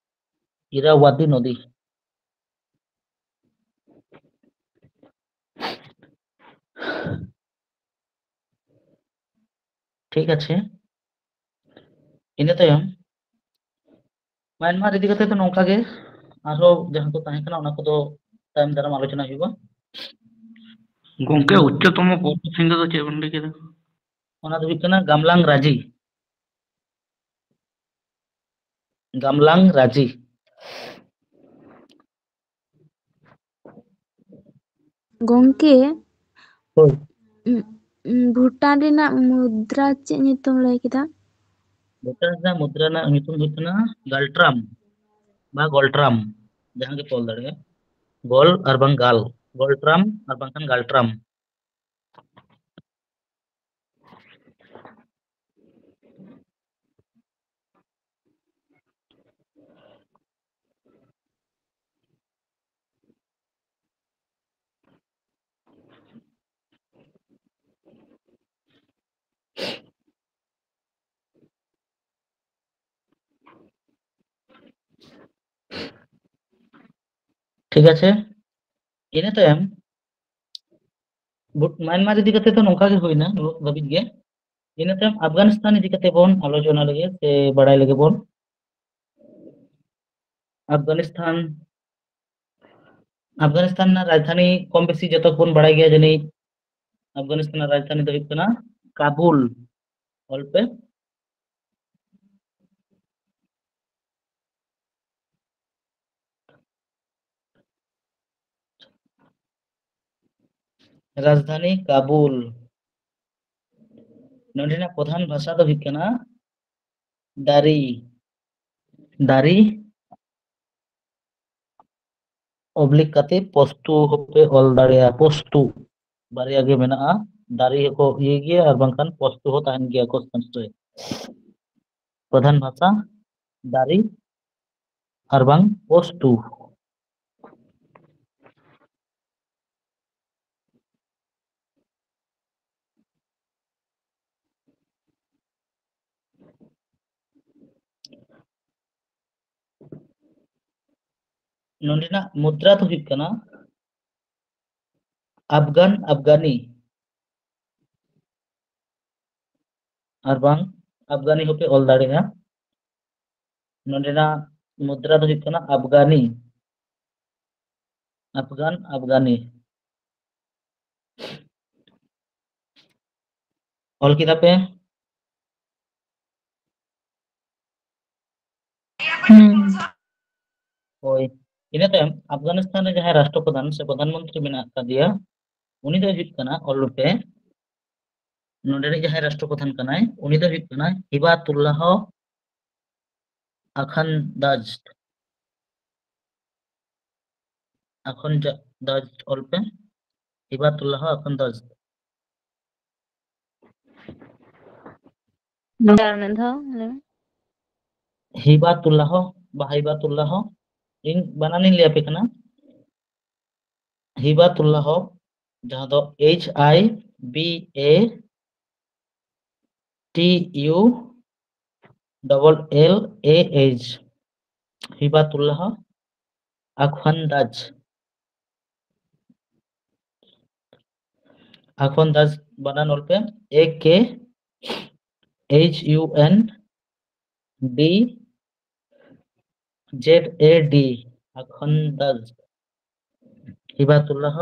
ᱤᱨᱟᱣᱟᱫᱤ ᱱᱚᱫᱤ᱾ ᱴᱷᱤᱠ ᱟᱪᱷᱮ, ᱤᱱᱟᱹ ᱛᱟᱭᱚᱢ ᱢᱟᱭᱟᱱᱢᱟᱨ ᱤᱫᱤ ᱠᱟᱛᱮ ᱫᱚ ᱱᱚᱝᱠᱟ ᱜᱮ, ᱟᱨᱦᱚᱸ ᱡᱟᱦᱟᱸ ᱠᱚ ᱛᱟᱦᱮᱸ ᱠᱟᱱᱟ, ᱚᱱᱟ ᱠᱚᱫᱚ ᱛᱟᱭᱚᱢ ᱫᱟᱨᱟᱢ ᱟᱞᱳᱪᱚᱱᱟ ᱦᱩᱭᱩᱜᱼᱟ᱾ ᱜᱚᱝᱠᱮ, ᱩᱪᱪᱚᱛᱚᱢᱚ ᱯᱚᱨᱵᱚᱛ ᱥᱤᱝᱦᱚ ᱫᱚ ᱪᱮᱫ ᱵᱮᱱ ᱞᱟᱹᱭ ᱠᱮᱫᱟ? ᱚᱱᱟ ᱫᱚ ᱦᱩᱭᱩᱜ ᱠᱟᱱᱟ ᱜᱟᱢᱞᱟᱝ ᱨᱟᱡᱤ᱾ ᱜᱟᱢᱞᱟᱝ ᱨᱟᱡᱤ᱾ ᱜᱚᱝᱠᱮ, ᱦᱳᱭ᱾ ᱩᱸ, ᱩᱸ, ᱵᱷᱩᱴᱟᱱ ᱨᱮᱱᱟᱜ ᱢᱩᱫᱽᱨᱟ ᱪᱮᱫ ᱧᱩᱛᱩᱢ ᱞᱟᱹᱭ ᱠᱮᱫᱟ? ᱵᱷᱩᱴᱟᱱ ᱨᱮᱱᱟᱜ ᱢᱩᱫᱽᱨᱟ ᱨᱮᱱᱟᱜ ᱧᱩᱛᱩᱢ ᱦᱩᱭᱩᱜ ᱠᱟᱱᱟ ᱜᱟᱞᱴᱨᱟᱢ ᱵᱟ ᱜᱚᱞᱴᱨᱟᱢ, ᱡᱟᱦᱟᱸ ᱜᱮᱯᱮ ᱚᱞ ᱫᱟᱲᱮᱭᱟᱜᱼᱟ, ᱜᱚᱞ ᱟᱨ ᱵᱟᱝ ᱜᱟᱞ, ᱜᱚᱞᱴᱨᱟᱢ ᱟᱨ ᱵᱟᱝᱠᱷᱟᱱ ᱜᱟᱞᱴᱨᱟᱢ᱾ ᱴᱷᱤᱠ ᱟᱪᱷᱮ, ᱤᱱᱟᱹ ᱛᱟᱭᱚᱢ ᱵᱷᱩᱴ-, ᱢᱟᱭᱟᱱᱢᱟᱨ ᱤᱫᱤ ᱠᱟᱛᱮ ᱫᱚ ᱱᱚᱝᱠᱟ ᱜᱮ ᱦᱩᱭᱱᱟ ᱱᱩᱱᱟᱹᱜ ᱫᱷᱟᱹᱵᱤᱡ ᱜᱮ᱾ ᱤᱱᱟᱹ ᱛᱟᱭᱚᱢ ᱟᱯᱷᱜᱟᱱᱤᱥᱛᱟᱱ ᱤᱫᱤ ᱠᱟᱛᱮ ᱵᱚᱱ ᱟᱞᱳᱪᱚᱱᱟ ᱞᱮᱜᱮ ᱥᱮ ᱵᱟᱲᱟᱭ ᱞᱮᱜᱮ ᱵᱚᱱ᱾ ᱟᱯᱷᱜᱟᱱᱤᱥᱛᱟᱱ, ᱟᱯᱷᱜᱟᱱᱤᱥᱛᱟᱱ ᱨᱮᱱᱟᱜ ᱨᱟᱡᱽᱫᱷᱟᱱᱤ ᱠᱚᱢ ᱵᱮᱥᱤ ᱡᱚᱛᱚ ᱵᱚᱱ ᱵᱟᱲᱟᱭ ᱜᱮᱭᱟ ᱡᱟᱹᱱᱤᱡ᱾ ᱟᱯᱷᱜᱟᱱᱤᱥᱛᱟᱱ ᱨᱮᱱᱟᱜ ᱨᱟᱡᱽᱫᱷᱟᱱᱤ ᱫᱚ ᱦᱩᱭᱩᱜ ᱠᱟᱱᱟ ᱠᱟᱵᱩᱞ᱾ ᱚᱞ ᱯᱮ᱾ ᱨᱟᱡᱽᱫᱷᱟᱱᱤ ᱠᱟᱵᱩᱞ᱾ ᱱᱚᱸᱰᱮᱱᱟᱜ ᱯᱨᱚᱫᱷᱟᱱ ᱵᱷᱟᱥᱟ ᱫᱚ ᱦᱩᱭᱩᱜ ᱠᱟᱱᱟ ᱫᱟᱨᱤ᱾ ᱫᱟᱨᱤ ᱚᱵᱽᱞᱤᱠ ᱠᱟᱛᱮ ᱯᱚᱥᱛᱩ ᱦᱚᱸᱯᱮ ᱚᱞ ᱫᱟᱲᱮᱭᱟᱜᱼᱟ᱾ ᱯᱚᱥᱛᱩ ᱵᱟᱨᱭᱟ ᱜᱮ ᱢᱮᱱᱟᱜᱼᱟ, ᱫᱟᱨᱤ ᱦᱚᱸᱠᱚ ᱤᱭᱟᱹᱭ ᱜᱮᱭᱟ ᱟᱨ ᱵᱟᱝᱠᱷᱟᱱ ᱯᱚᱥᱛᱩ ᱦᱚᱸ ᱛᱟᱦᱮᱱ ᱜᱮᱭᱟ ᱠᱚ ᱥᱚᱝᱥᱠᱨᱤᱛ ᱨᱮ᱾ ᱯᱨᱚᱫᱷᱟᱱ ᱵᱷᱟᱥᱟ ᱫᱟᱨᱤ ᱟᱨ ᱵᱟᱝ ᱯᱚᱥᱛᱩ᱾ ᱱᱚᱸᱰᱮᱱᱟᱜ ᱢᱩᱫᱽᱨᱟ ᱫᱚ ᱦᱩᱭᱩᱜ ᱠᱟᱱᱟ ᱟᱯᱷᱜᱟᱱ ᱟᱯᱷᱜᱟᱱᱤ᱾ ᱟᱨ ᱵᱟᱝ ᱟᱯᱷᱜᱟᱱᱤ ᱦᱚᱸᱯᱮ ᱚᱞ ᱫᱟᱲᱮᱭᱟᱜᱼᱟ᱾ ᱱᱚᱸᱰᱮᱱᱟᱜ ᱢᱩᱫᱽᱨᱟ ᱫᱚ ᱦᱩᱭᱩᱜ ᱠᱟᱱᱟ ᱟᱯᱷᱜᱟᱱᱤ᱾ ᱟᱯᱷᱜᱟᱱ ᱟᱯᱷᱜᱟᱱᱤ᱾ ᱚᱞ ᱠᱮᱫᱟ ᱯᱮ? ᱦᱩᱸ᱾ ᱦᱳᱭ᱾ ᱤᱱᱟᱹ ᱛᱟᱭᱚᱢ ᱟᱯᱷᱜᱟᱱᱤᱥᱛᱟᱱ ᱨᱮ ᱡᱟᱦᱟᱸᱭ ᱨᱟᱥᱴᱨᱚᱯᱨᱚᱫᱷᱟᱱ ᱥᱮ ᱯᱨᱚᱫᱷᱟᱱ ᱢᱚᱱᱛᱨᱤ ᱢᱮᱱᱟᱜ ᱟᱠᱟᱫᱮᱭᱟ, ᱩᱱᱤ ᱫᱚᱭ ᱦᱩᱭᱩᱜ ᱠᱟᱱᱟ, ᱚᱞ ᱯᱮ, ᱱᱚᱰᱮ ᱨᱤᱡ ᱡᱟᱦᱟᱸᱭ ᱨᱟᱥᱴᱨᱚᱯᱨᱚᱫᱷᱟᱱ ᱠᱟᱱᱟᱭ, ᱩᱱᱤ ᱫᱚᱭ ᱦᱩᱭᱩᱜ ᱠᱟᱱᱟ ᱦᱤᱵᱟᱛᱩᱞᱞᱟᱦ ᱟᱠᱷᱟᱱᱫᱟᱡᱽ᱾ ᱟᱠᱷᱟᱱᱫᱟᱡᱽ ᱚᱞ ᱯᱮ, ᱦᱤᱵᱟᱛᱩᱞᱞᱟᱦ ᱟᱠᱷᱟᱱᱫᱟᱡᱽ᱾ ᱟᱨ ᱢᱤᱫ ᱫᱷᱟᱣ ᱞᱟᱹᱭ ᱢᱮ᱾ ᱦᱤᱵᱟᱛᱩᱞᱞᱟᱦ ᱵᱟ ᱦᱤᱵᱟᱛᱩᱞᱞᱟᱦ, ᱤᱧ ᱵᱟᱱᱟᱱᱤᱧ ᱞᱟᱹᱭ ᱟᱯᱮ ᱠᱟᱱᱟ᱾ ᱦᱤᱵᱟᱛᱩᱞᱞᱟᱦ, ᱡᱟᱦᱟᱸ ᱫᱚ H I B A T U double L A H, ᱦᱤᱵᱟᱛᱩᱞᱞᱟᱦ, ᱟᱠᱷᱣᱟᱱᱫᱟᱡᱽ᱾ ᱟᱠᱷᱣᱟᱱᱫᱟᱡᱽ ᱵᱟᱱᱟᱱ ᱚᱞ ᱯᱮ, A K H U N D Z A D, ᱟᱠᱷᱣᱟᱱᱫᱟᱡᱽ᱾ ᱦᱤᱵᱟᱛᱩᱞᱞᱟᱦ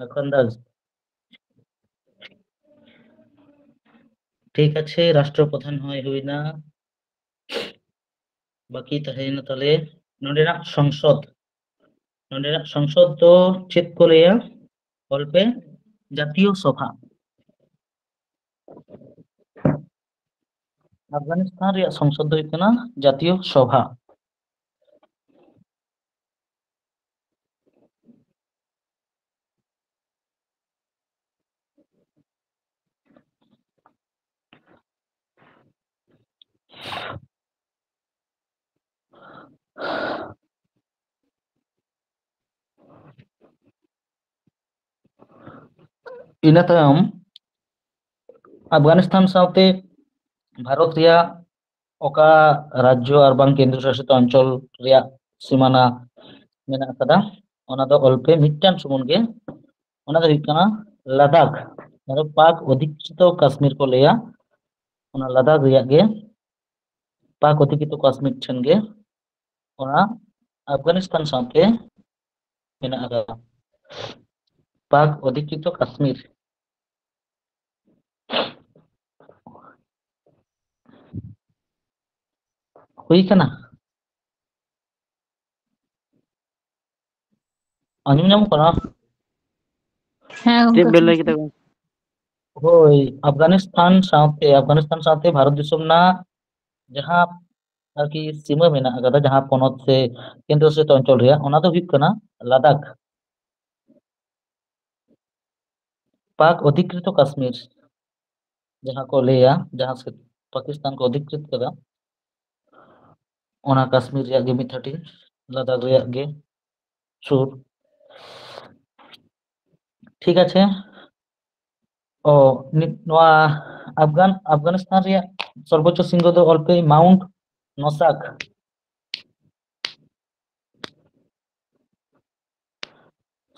ᱟᱠᱷᱣᱟᱱᱫᱟᱡᱽ᱾ ᱴᱷᱤᱠ ᱟᱪᱷᱮ, ᱨᱟᱥᱴᱨᱚᱯᱨᱚᱫᱷᱟᱱ ᱦᱚᱸᱭ ᱦᱩᱭᱱᱟ᱾ ᱵᱟᱹᱠᱤ ᱛᱟᱦᱮᱸᱭᱮᱱᱟ ᱛᱟᱦᱞᱮ ᱱᱚᱰᱮᱱᱟᱜ ᱥᱚᱝᱥᱚᱫ᱾ ᱱᱚᱰᱮᱱᱟᱜ ᱥᱚᱝᱥᱚᱫ ᱫᱚ ᱪᱮᱫ ᱠᱚ ᱞᱟᱹᱭᱟ? ᱚᱞ ᱯᱮ, ᱡᱟᱛᱤᱭᱚ ᱥᱚᱵᱷᱟ᱾ ᱟᱯᱷᱜᱟᱱᱤᱥᱛᱟᱱ ᱨᱮᱭᱟᱜ ᱥᱚᱝᱥᱚᱫ ᱫᱚ ᱦᱩᱭᱩᱜ ᱠᱟᱱᱟ ᱡᱟᱛᱤᱭᱚ ᱥᱚᱵᱷᱟ᱾ ᱤᱱᱟᱹ ᱛᱟᱭᱚᱢ ᱟᱯᱷᱜᱟᱱᱤᱥᱛᱟᱱ ᱥᱟᱶᱛᱮ ᱵᱷᱟᱨᱚᱛ ᱨᱮᱭᱟᱜ ᱚᱠᱟ ᱨᱟᱡᱽᱡᱚ ᱟᱨ ᱵᱟᱝ ᱠᱮᱱᱫᱨᱚ ᱥᱟᱥᱤᱛ ᱚᱧᱪᱚᱞ ᱨᱮᱭᱟᱜ ᱥᱤᱢᱟᱱᱟ ᱢᱮᱱᱟᱜ ᱟᱠᱟᱫᱟ, ᱚᱱᱟ ᱫᱚ ᱚᱞ ᱯᱮ ᱢᱤᱫᱴᱟᱝ ᱥᱩᱢᱩᱝ ᱜᱮ᱾ ᱚᱱᱟ ᱫᱚ ᱦᱩᱭᱩᱜ ᱠᱟᱱᱟ ᱞᱟᱫᱟᱠᱷ, ᱡᱟᱦᱟᱸ ᱫᱚ ᱯᱟᱠ ᱚᱫᱷᱤᱠᱨᱤᱛᱚ ᱠᱟᱥᱢᱤᱨ ᱠᱚ ᱞᱟᱹᱭᱟ, ᱚᱱᱟ ᱞᱟᱫᱟᱠᱷ ᱨᱮᱭᱟᱜ ᱜᱮ, ᱯᱟᱠ ᱚᱫᱷᱤᱠᱨᱤᱛᱚ ᱠᱟᱥᱢᱤᱨ ᱴᱷᱮᱱ ᱜᱮ ᱚᱱᱟ ᱟᱯᱷᱜᱟᱱᱤᱥᱛᱟᱱ ᱥᱟᱶᱛᱮ ᱢᱮᱱᱟᱜ ᱟᱠᱟᱫᱟ᱾ ᱯᱟᱠ ᱚᱫᱷᱤᱠᱨᱤᱛᱚ ᱠᱟᱥᱢᱤᱨ᱾ ᱦᱩᱭ ᱠᱟᱱᱟ? ᱟᱸᱡᱚᱢ ᱧᱟᱢᱚᱜ ᱠᱟᱱᱟ? ᱦᱮᱸ, ᱪᱮᱫ ᱜᱚᱝᱠᱮ᱾ ᱵᱮᱱ ᱞᱟᱹᱭ ᱠᱮᱫᱟ ᱜᱚᱝᱠᱮ? ᱦᱳᱭ, ᱟᱯᱷᱜᱟᱱᱤᱥᱛᱟᱱ ᱥᱟᱶᱛᱮ, ᱟᱯᱷᱜᱟᱱᱤᱥᱛᱟᱱ ᱥᱟᱶᱛᱮ ᱵᱷᱟᱨᱚᱛ ᱫᱤᱥᱚᱢ ᱨᱮᱱᱟᱜ ᱡᱟᱦᱟᱸ ᱟᱨᱠᱤ ᱥᱤᱢᱟᱹ ᱢᱮᱱᱟᱜ ᱟᱠᱟᱫᱟ, ᱡᱟᱦᱟᱸ ᱯᱚᱱᱚᱛ ᱥᱮ ᱠᱮᱱᱫᱨᱚ ᱥᱟᱥᱤᱛ ᱚᱧᱪᱚᱞ ᱨᱮᱭᱟᱜ, ᱚᱱᱟ ᱫᱚ ᱦᱩᱭᱩᱜ ᱠᱟᱱᱟ ᱞᱟᱫᱟᱠᱷ᱾ ᱯᱟᱠ ᱚᱫᱷᱤᱠᱨᱤᱛᱚ ᱠᱟᱥᱢᱤᱨ, ᱡᱟᱦᱟᱸ ᱠᱚ ᱞᱟᱹᱭᱟ, ᱡᱟᱦᱟᱸ ᱥᱮᱫ ᱯᱟᱠᱤᱥᱛᱟᱱ ᱠᱚ ᱚᱫᱷᱤᱠᱨᱤᱛ ᱠᱟᱫᱟ, ᱚᱱᱟ ᱠᱟᱥᱢᱤᱨ ᱨᱮᱭᱟᱜ ᱜᱮ ᱢᱤᱫ ᱦᱟᱹᱴᱤᱧ, ᱞᱟᱫᱟᱠᱷ ᱨᱮᱭᱟᱜ ᱜᱮ ᱥᱩᱨ᱾ ᱴᱷᱤᱠ ᱟᱪᱷᱮ᱾ ᱚ, ᱱᱤᱛ ᱱᱚᱣᱟ ᱟᱯᱷᱜᱟᱱ, ᱟᱯᱷᱜᱟᱱᱤᱥᱛᱟᱱ ᱨᱮᱭᱟᱜ ᱥᱚᱨᱵᱳᱪᱪᱚ ᱥᱤᱝᱦᱚ ᱫᱚ ᱚᱞ ᱯᱮ ᱢᱟᱣᱩᱱᱴ ᱱᱚᱥᱟᱠ᱾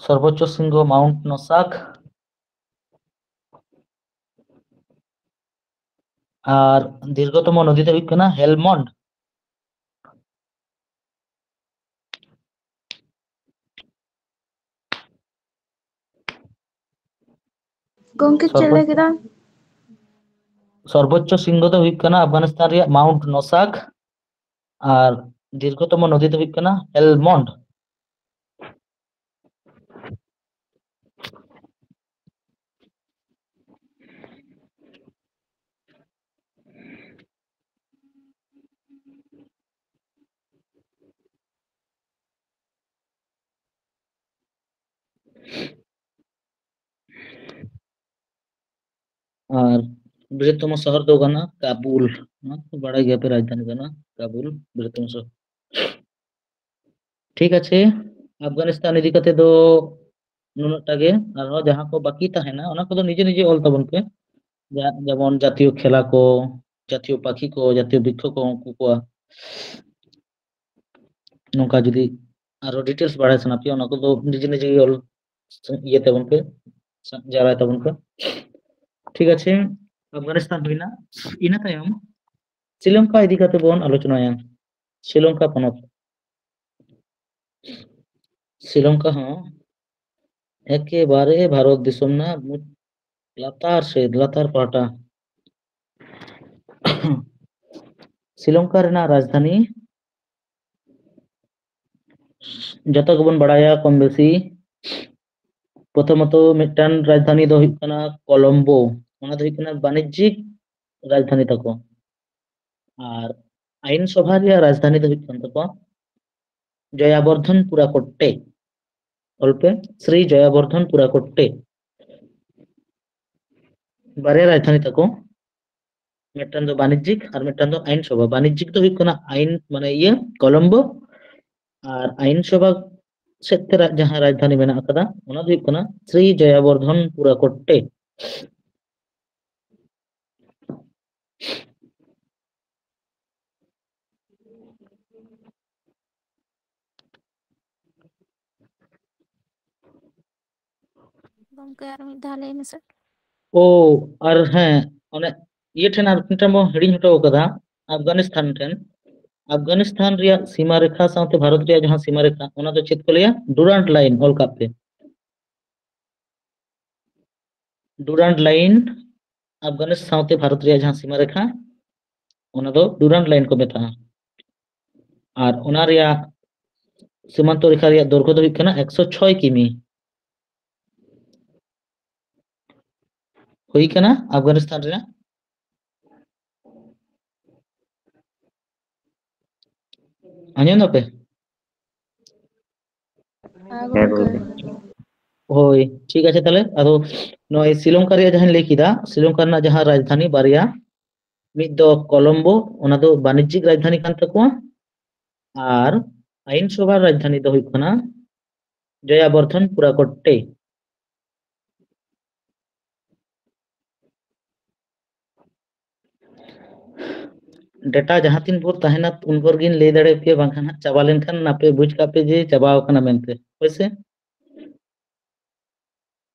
ᱥᱚᱨᱵᱚᱪᱪᱚ ᱥᱤᱝᱦᱚ ᱢᱟᱣᱩᱱᱴ ᱱᱚᱥᱟᱠ᱾ ᱟᱨ ᱫᱤᱨᱜᱷᱚᱛᱚᱢᱚ ᱱᱚᱫᱤ ᱫᱚ ᱦᱩᱭᱩᱜ ᱠᱟᱱᱟ ᱦᱮᱞᱢᱚᱱᱰ᱾ ᱜᱚᱝᱠᱮ, ᱪᱮᱫ ᱥᱚᱨᱵᱚ- ᱞᱟᱹᱭ ᱠᱮᱫᱟ? ᱥᱚᱨᱵᱚᱪᱪᱚ ᱥᱤᱝᱦᱚ ᱫᱚ ᱦᱩᱭᱩᱜ ᱠᱟᱱᱟ ᱟᱯᱷᱜᱟᱱᱤᱥᱛᱟᱱ ᱨᱮᱭᱟᱜ ᱢᱟᱣᱩᱱᱴ ᱱᱚᱥᱟᱠ, ᱟᱨ ᱫᱤᱨᱜᱷᱚᱛᱚᱢᱚ ᱱᱚᱫᱤ ᱫᱚ ᱦᱩᱭᱩᱜ ᱠᱟᱱᱟ ᱦᱮᱞᱢᱚᱱᱰ᱾ ᱟᱨ ᱵᱨᱤᱦᱚᱛᱛᱚᱢᱚ ᱥᱚᱦᱚᱨ ᱫᱚ ᱠᱟᱱᱟ ᱠᱟᱵᱩᱞ᱾ ᱱᱚᱣᱟ ᱠᱚ ᱵᱟᱲᱟᱭ ᱜᱮᱭᱟ ᱯᱮ, ᱨᱟᱡᱽᱫᱷᱟᱱᱤ ᱠᱟᱱᱟ ᱠᱟᱵᱩᱞ, ᱵᱨᱤᱦᱚᱛᱛᱚᱢᱚ ᱥᱚᱦᱚᱨ᱾ ᱴᱷᱤᱠ ᱟᱪᱷᱮ, ᱟᱯᱷᱜᱟᱱᱤᱥᱛᱟᱱ ᱤᱫᱤ ᱠᱟᱛᱮ ᱫᱚ ᱱᱩᱱᱟᱹᱜ ᱴᱟ ᱜᱮ᱾ ᱟᱨᱦᱚᱸ ᱡᱟᱦᱟᱸ ᱠᱚ ᱵᱟᱹᱠᱤ ᱛᱟᱦᱮᱱᱟ, ᱚᱱᱟ ᱠᱚᱫᱚ ᱱᱤᱡᱮ ᱱᱤᱡᱮ ᱚᱞ ᱛᱟᱵᱚᱱ ᱯᱮ᱾ ᱡᱟ-, ᱡᱮᱢᱚᱱ ᱡᱟᱛᱤᱭᱚ ᱠᱷᱮᱞᱟ ᱠᱚ, ᱡᱟᱛᱤᱭᱚ ᱯᱟᱠᱷᱤ ᱠᱚ, ᱡᱟᱛᱤᱭᱚ ᱵᱨᱤᱠᱠᱷᱚ ᱠᱚ, ᱩᱱᱠᱩ ᱠᱚᱣᱟᱜ ᱱᱚᱝᱠᱟ ᱡᱩᱫᱤ ᱟᱨᱚ details ᱵᱟᱲᱟᱭ ᱥᱟᱱᱟ ᱯᱮᱭᱟ, ᱚᱱᱟ ᱠᱚᱫᱚ ᱱᱤᱡᱮ ᱱᱤᱡᱮ ᱜᱮ ᱚᱞ ᱤᱭᱟᱹ ᱛᱟᱵᱚᱱ ᱯᱮ, ᱡᱟᱣᱨᱟᱭ ᱛᱟᱵᱚᱱ ᱯᱮ᱾ ᱴᱷᱤᱠ ᱟᱪᱷᱮ, ᱟᱯᱷᱜᱟᱱᱤᱥᱛᱟᱱ ᱦᱩᱭᱱᱟ᱾ ᱤᱱᱟᱹ ᱛᱟᱭᱚᱢ ᱥᱨᱤᱞᱚᱝᱠᱟ ᱤᱫᱤ ᱠᱟᱛᱮ ᱵᱚᱱ ᱟᱞᱳᱪᱚᱱᱟᱭᱟ᱾ ᱥᱨᱤᱞᱚᱝᱠᱟ ᱯᱚᱱᱚᱛ, ᱥᱨᱤᱞᱚᱝᱠᱟ ᱦᱚᱸ ᱮᱠᱮᱵᱟᱨᱮ ᱵᱷᱟᱨᱚᱛ ᱫᱤᱥᱚᱢ ᱨᱮᱱᱟᱜ ᱢᱩᱪ-, ᱞᱟᱛᱟᱨ ᱥᱮᱫ, ᱞᱟᱛᱟᱨ ᱯᱟᱦᱴᱟ᱾ ᱥᱨᱤᱞᱚᱝᱠᱟ ᱨᱮᱱᱟᱜ ᱨᱟᱡᱽᱫᱷᱟᱱᱤ ᱡᱚᱛᱚ ᱜᱮᱵᱚᱱ ᱵᱟᱲᱟᱭᱟ ᱠᱚᱢ ᱵᱮᱥᱤ᱾ ᱯᱨᱚᱛᱷᱚᱢᱚᱛᱚ ᱢᱤᱫᱴᱟᱝ ᱨᱟᱡᱽᱫᱷᱟᱱᱤ ᱫᱚ ᱦᱩᱭᱩᱜ ᱠᱟᱱᱟ ᱠᱚᱞᱚᱢᱵᱳ᱾ ᱚᱱᱟ ᱫᱚ ᱦᱩᱭᱩᱜ ᱠᱟᱱᱟ ᱵᱟᱱᱤᱡᱽᱭᱤᱠ ᱨᱟᱡᱽᱫᱷᱟᱱᱤ ᱛᱟᱠᱚ᱾ ᱟᱨ ᱟᱭᱤᱱ ᱥᱚᱵᱷᱟ ᱨᱮᱭᱟᱜ ᱨᱟᱡᱽᱫᱷᱟᱱᱤ ᱫᱚ ᱦᱩᱭᱩᱜ ᱠᱟᱱ ᱛᱟᱠᱚᱣᱟ ᱡᱚᱭᱟᱵᱚᱨᱫᱷᱚᱱ ᱯᱩᱨᱟ ᱠᱚᱴᱴᱮ᱾ ᱚᱞ ᱯᱮ, ᱥᱨᱤ ᱡᱚᱭᱟᱵᱚᱨᱫᱷᱚᱱ ᱯᱩᱨᱟ ᱠᱚᱴᱴᱮ᱾ ᱵᱟᱨᱭᱟ ᱨᱟᱡᱽᱫᱷᱟᱱᱤ ᱛᱟᱠᱚ, ᱢᱤᱫᱴᱟᱝ ᱫᱚ ᱵᱟᱱᱤᱡᱽᱭᱤᱠ ᱟᱨ ᱢᱤᱫᱴᱟᱝ ᱫᱚ ᱟᱭᱤᱱ ᱥᱚᱵᱷᱟ᱾ ᱵᱟᱱᱤᱡᱽᱭᱤᱠ ᱫᱚ ᱦᱩᱭᱩᱜ ᱠᱟᱱᱟ ᱟᱭᱤᱱ, ᱢᱟᱱᱮ ᱤᱭᱟᱹ, ᱠᱚᱞᱚᱢᱵᱳ, ᱟᱨ ᱟᱭᱤᱱ ᱥᱚᱵᱷᱟ ᱥᱮᱫ ᱛᱮ ᱨᱟ-, ᱡᱟᱦᱟᱸ ᱨᱟᱡᱽᱫᱷᱟᱱᱤ ᱢᱮᱱᱟᱜ ᱟᱠᱟᱫᱟ, ᱚᱱᱟ ᱫᱚ ᱦᱩᱭᱩᱜ ᱠᱟᱱᱟ ᱥᱨᱤ ᱡᱚᱭᱟᱵᱚᱨᱫᱷᱚᱱ ᱯᱩᱨᱟ ᱠᱚᱴᱴᱮ᱾ ᱜᱚᱢᱠᱮ, ᱟᱨ ᱢᱤᱫ ᱫᱷᱟᱣ ᱞᱟᱹᱭ ᱢᱮᱥᱮ᱾ ᱳ, ᱟᱨ ᱦᱮᱸ, ᱚᱱᱮ ᱤᱭᱟᱹ ᱴᱷᱮᱱ ᱟᱨ ᱢᱤᱫᱴᱟᱝ ᱵᱚᱱ ᱦᱤᱲᱤᱧ ᱦᱚᱴᱚ ᱟᱠᱟᱫᱟ, ᱟᱯᱜᱟᱱᱤᱥᱛᱷᱟᱱ ᱴᱷᱮᱱ᱾ ᱟᱯᱜᱟᱱᱤᱥᱛᱷᱟᱱ ᱨᱮᱭᱟᱜ ᱥᱤᱢᱟ ᱨᱮᱠᱷᱟ ᱥᱟᱶᱛᱮ ᱵᱷᱟᱨᱚᱛ ᱨᱮᱭᱟᱜ ᱡᱟᱦᱟᱸ ᱥᱤᱢᱟ ᱨᱮᱠᱷᱟ, ᱚᱱᱟ ᱫᱚ ᱪᱮᱫ ᱠᱚ ᱞᱟᱹᱭᱟ? ᱰᱩᱨᱟᱱᱴ ᱞᱟᱭᱤᱱ, ᱚᱞ ᱠᱟᱜ ᱯᱮ᱾ ᱰᱩᱨᱟᱱᱴ ᱞᱟᱭᱤᱱ, ᱟᱯᱜᱟᱱᱤᱥᱛᱷᱟᱱ ᱥᱟᱶᱛᱮ ᱵᱷᱟᱨᱚᱛ ᱨᱮᱭᱟᱜ ᱡᱟᱦᱟᱸ ᱥᱤᱢᱟ ᱨᱮᱠᱷᱟ, ᱚᱱᱟ ᱫᱚ ᱰᱩᱨᱟᱱᱴ ᱞᱟᱭᱤᱱ ᱠᱚ ᱢᱮᱛᱟᱜᱼᱟ᱾ ᱟᱨ ᱚᱱᱟ ᱨᱮᱭᱟᱜ ᱥᱤᱢᱟᱱᱛᱚ ᱨᱮᱠᱷᱟ ᱨᱮᱭᱟᱜ ᱫᱳᱭᱨᱜᱷᱚ ᱫᱚ ᱦᱩᱭᱩᱜ ᱠᱟᱱᱟ ᱮᱠᱥᱚ ᱪᱷᱚᱭ ᱠᱤᱢᱤ᱾ ᱦᱩᱭ ᱠᱟᱱᱟ ᱟᱯᱜᱟᱱᱤᱥᱛᱷᱟᱱ ᱨᱮᱱᱟᱜ᱾ ᱟᱸᱡᱚᱢ ᱫᱟᱯᱮ? ᱦᱮᱸ, ᱦᱮᱸ, ᱜᱚᱢᱠᱮ᱾ ᱜᱚᱢᱠᱮ᱾ ᱦᱳᱭ, ᱴᱷᱤᱠ ᱟᱪᱷᱮ ᱛᱟᱦᱞᱮ᱾ ᱟᱫᱚ ᱱᱚᱜᱼᱚᱭ ᱥᱨᱤᱞᱚᱝᱠᱟ ᱨᱮᱭᱟᱜ ᱡᱟᱦᱟᱸᱧ ᱞᱟᱹᱭ ᱠᱮᱫᱟ, ᱥᱨᱤᱞᱚᱝᱠᱟ ᱨᱮᱱᱟᱜ ᱡᱟᱦᱟᱸ ᱨᱟᱡᱽᱫᱷᱟᱱᱤ ᱵᱟᱨᱭᱟ, ᱢᱤᱫ ᱫᱚ ᱠᱚᱞᱚᱢᱵᱳ, ᱚᱱᱟ ᱫᱚ ᱵᱟᱱᱤᱡᱽᱡᱤᱠ ᱨᱟᱡᱽᱫᱷᱟᱱᱤ ᱠᱟᱱ ᱛᱟᱠᱚᱣᱟ, ᱟᱨ ᱟᱭᱤᱱ ᱥᱚᱵᱷᱟ ᱨᱟᱡᱽᱫᱷᱟᱱᱤ ᱫᱚ ᱦᱩᱭᱩᱜ ᱠᱟᱱᱟ ᱡᱚᱭᱟᱵᱚᱨᱫᱷᱚᱱ ᱯᱩᱨᱟᱠᱚᱴᱴᱮ᱾ ᱰᱮᱴᱟ ᱡᱟᱦᱟᱸ ᱛᱤᱱ ᱵᱷᱳᱨ ᱛᱟᱦᱮᱱᱟ, ᱩᱱ ᱵᱷᱳᱨ ᱜᱤᱧ ᱞᱟᱹᱭ ᱫᱟᱲᱮᱭᱟᱯᱮᱭᱟ, ᱵᱟᱝᱠᱷᱟᱱ ᱦᱟᱸᱜ ᱪᱟᱵᱟ ᱞᱮᱱᱠᱷᱟᱱ ᱟᱯᱮ ᱵᱩᱡᱽ ᱠᱟᱜ ᱯᱮ ᱡᱮ ᱪᱟᱵᱟᱣ ᱟᱠᱟᱱᱟ ᱢᱮᱱᱛᱮ, ᱦᱳᱭ ᱥᱮ?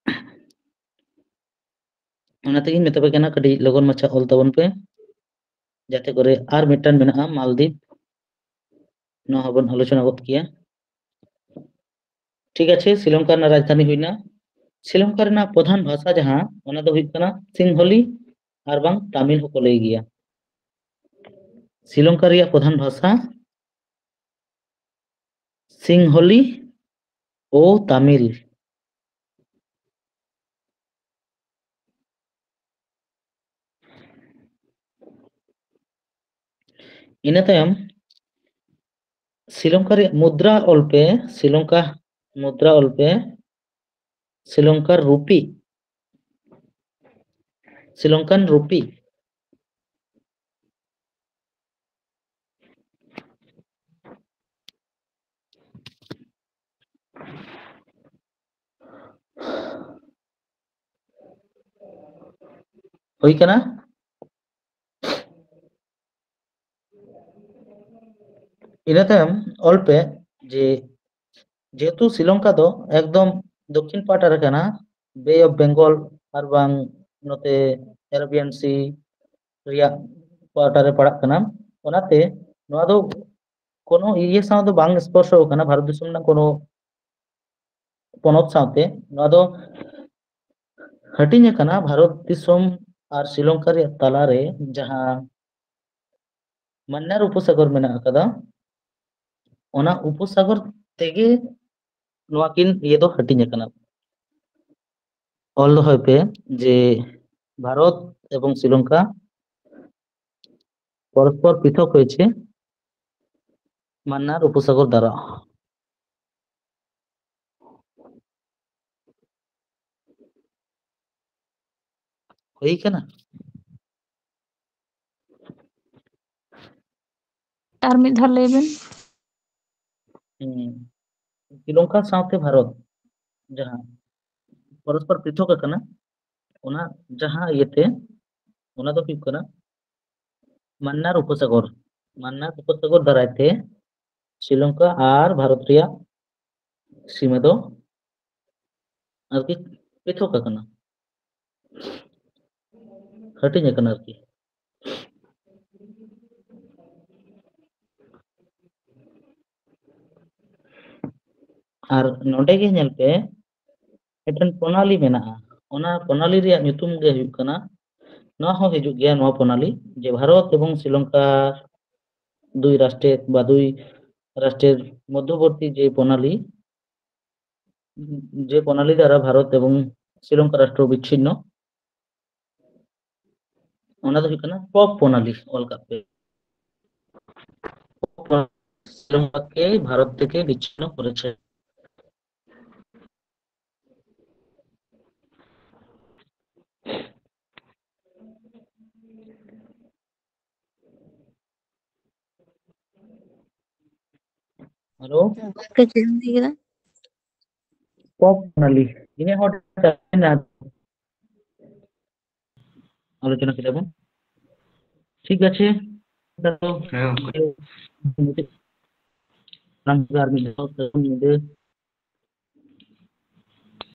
ᱚᱱᱟ ᱛᱮᱜᱤᱧ ᱢᱮᱛᱟ ᱯᱮ ᱠᱟᱱᱟ, ᱠᱟᱹᱴᱤᱡ ᱞᱚᱜᱚᱱ ᱢᱟᱪᱷᱟ ᱚᱞ ᱛᱟᱵᱚᱱ ᱯᱮ, ᱡᱟᱛᱮ ᱠᱚᱨᱮ ᱟᱨ ᱢᱤᱫᱴᱟᱝ ᱢᱮᱱᱟᱜᱼᱟ ᱢᱟᱞᱫᱤᱯ, ᱱᱚᱣᱟ ᱦᱚᱸᱵᱚᱱ ᱟᱞᱳᱪᱚᱱᱟ ᱜᱚᱫ ᱠᱮᱭᱟ᱾ ᱴᱷᱤᱠ ᱟᱪᱷᱮ, ᱥᱨᱤᱞᱚᱝᱠᱟ ᱨᱮᱱᱟᱜ ᱨᱟᱡᱽᱫᱷᱟᱱᱤ ᱦᱩᱭᱱᱟ᱾ ᱥᱨᱤᱞᱚᱝᱠᱟ ᱨᱮᱱᱟᱜ ᱯᱨᱚᱫᱷᱟᱱ ᱵᱷᱟᱥᱟ ᱡᱟᱦᱟᱸ, ᱚᱱᱟ ᱫᱚ ᱦᱩᱭᱩᱜ ᱠᱟᱱᱟ ᱥᱤᱝᱦᱚᱞᱤ ᱟᱨ ᱵᱟᱝ ᱛᱟᱢᱤᱞ ᱦᱚᱸᱠᱚ ᱞᱟᱹᱭ ᱜᱮᱭᱟ᱾ ᱥᱨᱤᱞᱚᱝᱠᱟ ᱨᱮᱭᱟᱜ ᱯᱨᱚᱫᱷᱟᱱ ᱵᱷᱟᱥᱟ ᱥᱤᱝᱦᱚᱞᱤ ᱳ ᱛᱟᱢᱤᱞ᱾ ᱤᱱᱟᱹ ᱛᱟᱭᱚᱢ ᱥᱨᱤᱞᱚᱝᱠᱟ ᱨᱮᱭᱟᱜ ᱢᱩᱫᱽᱨᱟ ᱚᱞ ᱯᱮ, ᱥᱨᱤᱞᱚᱝᱠᱟ ᱢᱩᱫᱽᱨᱟ ᱚᱞ ᱯᱮ, ᱥᱨᱤᱞᱚᱝᱠᱟᱨ ᱨᱩᱯᱤ, ᱥᱨᱤᱞᱚᱝᱠᱟᱱ ᱨᱩᱯᱤ᱾ ᱦᱩᱭ ᱠᱟᱱᱟ᱾ ᱤᱱᱟᱹ ᱛᱟᱭᱚᱢ ᱚᱞ ᱯᱮ ᱡᱮ, ᱡᱮᱦᱮᱛᱩ ᱥᱨᱤᱞᱚᱝᱠᱟ ᱫᱚ ᱮᱠᱫᱚᱢ ᱫᱚᱠᱠᱷᱤᱱ ᱯᱟᱦᱴᱟ ᱨᱮ ᱠᱟᱱᱟ, ᱵᱮ ᱚᱯᱷ ᱵᱮᱝᱜᱚᱞ ᱟᱨ ᱵᱟᱝ ᱱᱚᱛᱮ ᱮᱨᱮᱵᱤᱭᱟᱱ ᱥᱤ ᱨᱮᱭᱟᱜ ᱯᱟᱦᱴᱟ ᱨᱮ ᱯᱟᱲᱟᱜ ᱠᱟᱱᱟ᱾ ᱚᱱᱟᱛᱮ ᱱᱚᱣᱟ ᱫᱚ ᱠᱳᱱᱳ ᱤᱭᱟᱹ ᱥᱟᱶ ᱫᱚ ᱵᱟᱝ ᱥᱯᱚᱨᱥᱚ ᱟᱠᱟᱱᱟ, ᱵᱷᱟᱨᱚᱛ ᱫᱤᱥᱚᱢ ᱨᱮᱱᱟᱜ ᱠᱳᱱᱳ ᱯᱚᱱᱚᱛ ᱥᱟᱶᱛᱮ᱾ ᱱᱚᱣᱟ ᱫᱚ ᱦᱟᱹᱴᱤᱧ ᱟᱠᱟᱱᱟ ᱵᱷᱟᱨᱚᱛ ᱫᱤᱥᱚᱢ ᱟᱨ ᱥᱨᱤᱞᱚᱝᱠᱟ ᱨᱮᱭᱟᱜ ᱛᱟᱞᱟᱨᱮ ᱡᱟᱦᱟᱸ ᱢᱟᱱᱱᱟᱨ ᱩᱯᱚᱥᱟᱜᱚᱨ ᱢᱮᱱᱟᱜ ᱟᱠᱟᱫᱟ, ᱚᱱᱟ ᱩᱯᱚᱥᱟᱜᱚᱨ ᱛᱮᱜᱮ ᱱᱚᱣᱟ ᱠᱤᱱ ᱤᱭᱟᱹ ᱫᱚ ᱦᱟᱹᱴᱤᱧ ᱟᱠᱟᱱᱟ᱾ ᱚᱞ ᱫᱚᱦᱚᱭ ᱯᱮ ᱡᱮ ᱵᱷᱟᱨᱚᱛ ᱮᱵᱚᱝ ᱥᱨᱤᱞᱚᱝᱠᱟ ᱯᱚᱨᱚᱥᱯᱚᱨ ᱯᱨᱤᱛᱷᱚᱠ ᱦᱚᱭᱮছে মান্নার উপসাগর দ্বারা। ᱦᱩᱭ ᱠᱟᱱᱟ? ᱟᱨ ᱢᱤᱫ ᱫᱷᱟᱣ ᱞᱟᱹᱭ ᱵᱮᱱ᱾ ᱦᱩᱸ᱾ ᱥᱨᱤᱞᱚᱝᱠᱟ ᱥᱟᱶᱛᱮ ᱵᱷᱟᱨᱚᱛ ᱡᱟᱦᱟᱸ ᱯᱚᱨᱚᱥᱯᱚᱨ ᱯᱨᱤᱛᱷᱚᱠ ᱟᱠᱟᱱᱟ, ᱚᱱᱟ ᱡᱟᱦᱟᱸ ᱤᱭᱟᱹᱛᱮ, ᱚᱱᱟ ᱫᱚ ᱦᱩᱭᱩᱜ ᱠᱟᱱᱟ ᱢᱟᱱᱱᱟᱨ ᱩᱯᱚᱥᱟᱜᱚᱨ᱾ ᱢᱟᱱᱱᱟᱨ ᱩᱯᱚᱥᱟᱜᱚᱨ ᱫᱟᱨᱟᱭ ᱛᱮ ᱥᱨᱤᱞᱚᱝᱠᱟ ᱟᱨ ᱵᱷᱟᱨᱚᱛ ᱨᱮᱭᱟᱜ ᱥᱤᱢᱟᱹ ᱫᱚ ᱟᱨᱠᱤ ᱯᱨᱤᱛᱷᱚᱠ ᱟᱠᱟᱱᱟ, ᱦᱟᱹᱴᱤᱧ ᱟᱠᱟᱱᱟ ᱟᱨᱠᱤ᱾ ᱟᱨ ᱱᱚᱰᱮ ᱜᱮ ᱧᱮᱞ ᱯᱮ, ᱢᱤᱫᱴᱮᱱ ᱯᱨᱚᱱᱟᱞᱤ ᱢᱮᱱᱟᱜᱼᱟ᱾ ᱚᱱᱟ ᱯᱨᱚᱱᱟᱞᱤ ᱨᱮᱭᱟᱜ ᱧᱩᱛᱩᱢ ᱜᱮ ᱦᱩᱭᱩᱜ ᱠᱟᱱᱟ, ᱱᱚᱣᱟ ᱦᱚᱸ ᱦᱤᱡᱩᱜ ᱜᱮᱭᱟ, ᱱᱚᱣᱟ ᱯᱨᱚᱱᱟᱞᱤ, ᱡᱮ ᱵᱷᱟᱨᱚᱛ ᱮᱵᱚᱝ ᱥᱨᱤᱞᱚᱝᱠᱟ ᱫᱩᱭ ᱨᱟᱥᱴᱨᱮ ᱵᱟ ᱫᱩᱭ ᱨᱟᱥᱴᱨᱮᱨ ᱢᱚᱫᱽᱫᱷᱚᱵᱚᱨᱛᱤ ᱡᱮ ᱯᱨᱚᱱᱟᱞᱤ, ᱡᱮ ᱯᱨᱚᱱᱟᱞᱤ ᱫᱟᱨᱟ ᱵᱷᱟᱨᱚᱛ ᱮᱵᱚᱝ ᱥᱨᱤᱞᱚᱝᱠᱟ ᱨᱟᱥᱴᱨᱚ ᱵᱤᱪᱪᱷᱤᱱᱱᱚ, ᱚᱱᱟ ᱫᱚ ᱦᱩᱭᱩᱜ ᱠᱟᱱᱟ ᱯᱚᱯ ᱯᱨᱚᱱᱟᱞᱤ᱾ ᱚᱞ ᱠᱟᱜ ᱯᱮ, ᱥᱨᱤᱞᱚᱝᱠᱟ ᱠᱮ ᱵᱷᱟᱨᱚᱛ ᱛᱷᱮᱠᱮ ᱵᱤᱪᱪᱷᱤᱱᱱᱚ ᱠᱚᱨᱮᱪᱷᱮ᱾ ᱦᱮᱞᱳ? ᱜᱚᱢᱠᱮ, ᱪᱮᱫ ᱮᱢ ᱞᱟᱹᱭ ᱠᱮᱫᱟ? ᱯᱚᱯ ᱯᱨᱚᱱᱟᱞᱤ᱾ ᱤᱱᱟᱹ ᱦᱚᱲ ᱟᱞᱳᱪᱚᱱᱟ ᱠᱮᱫᱟ ᱵᱚᱱ᱾ ᱴᱷᱤᱠ ᱟᱪᱷᱮ? ᱦᱮᱸ, ᱜᱚᱢᱠᱮ᱾ ᱟᱨ ᱢᱤᱫ ᱫᱷᱟᱣ ᱥᱟᱹᱜᱩᱱ ᱧᱤᱫᱟᱹ᱾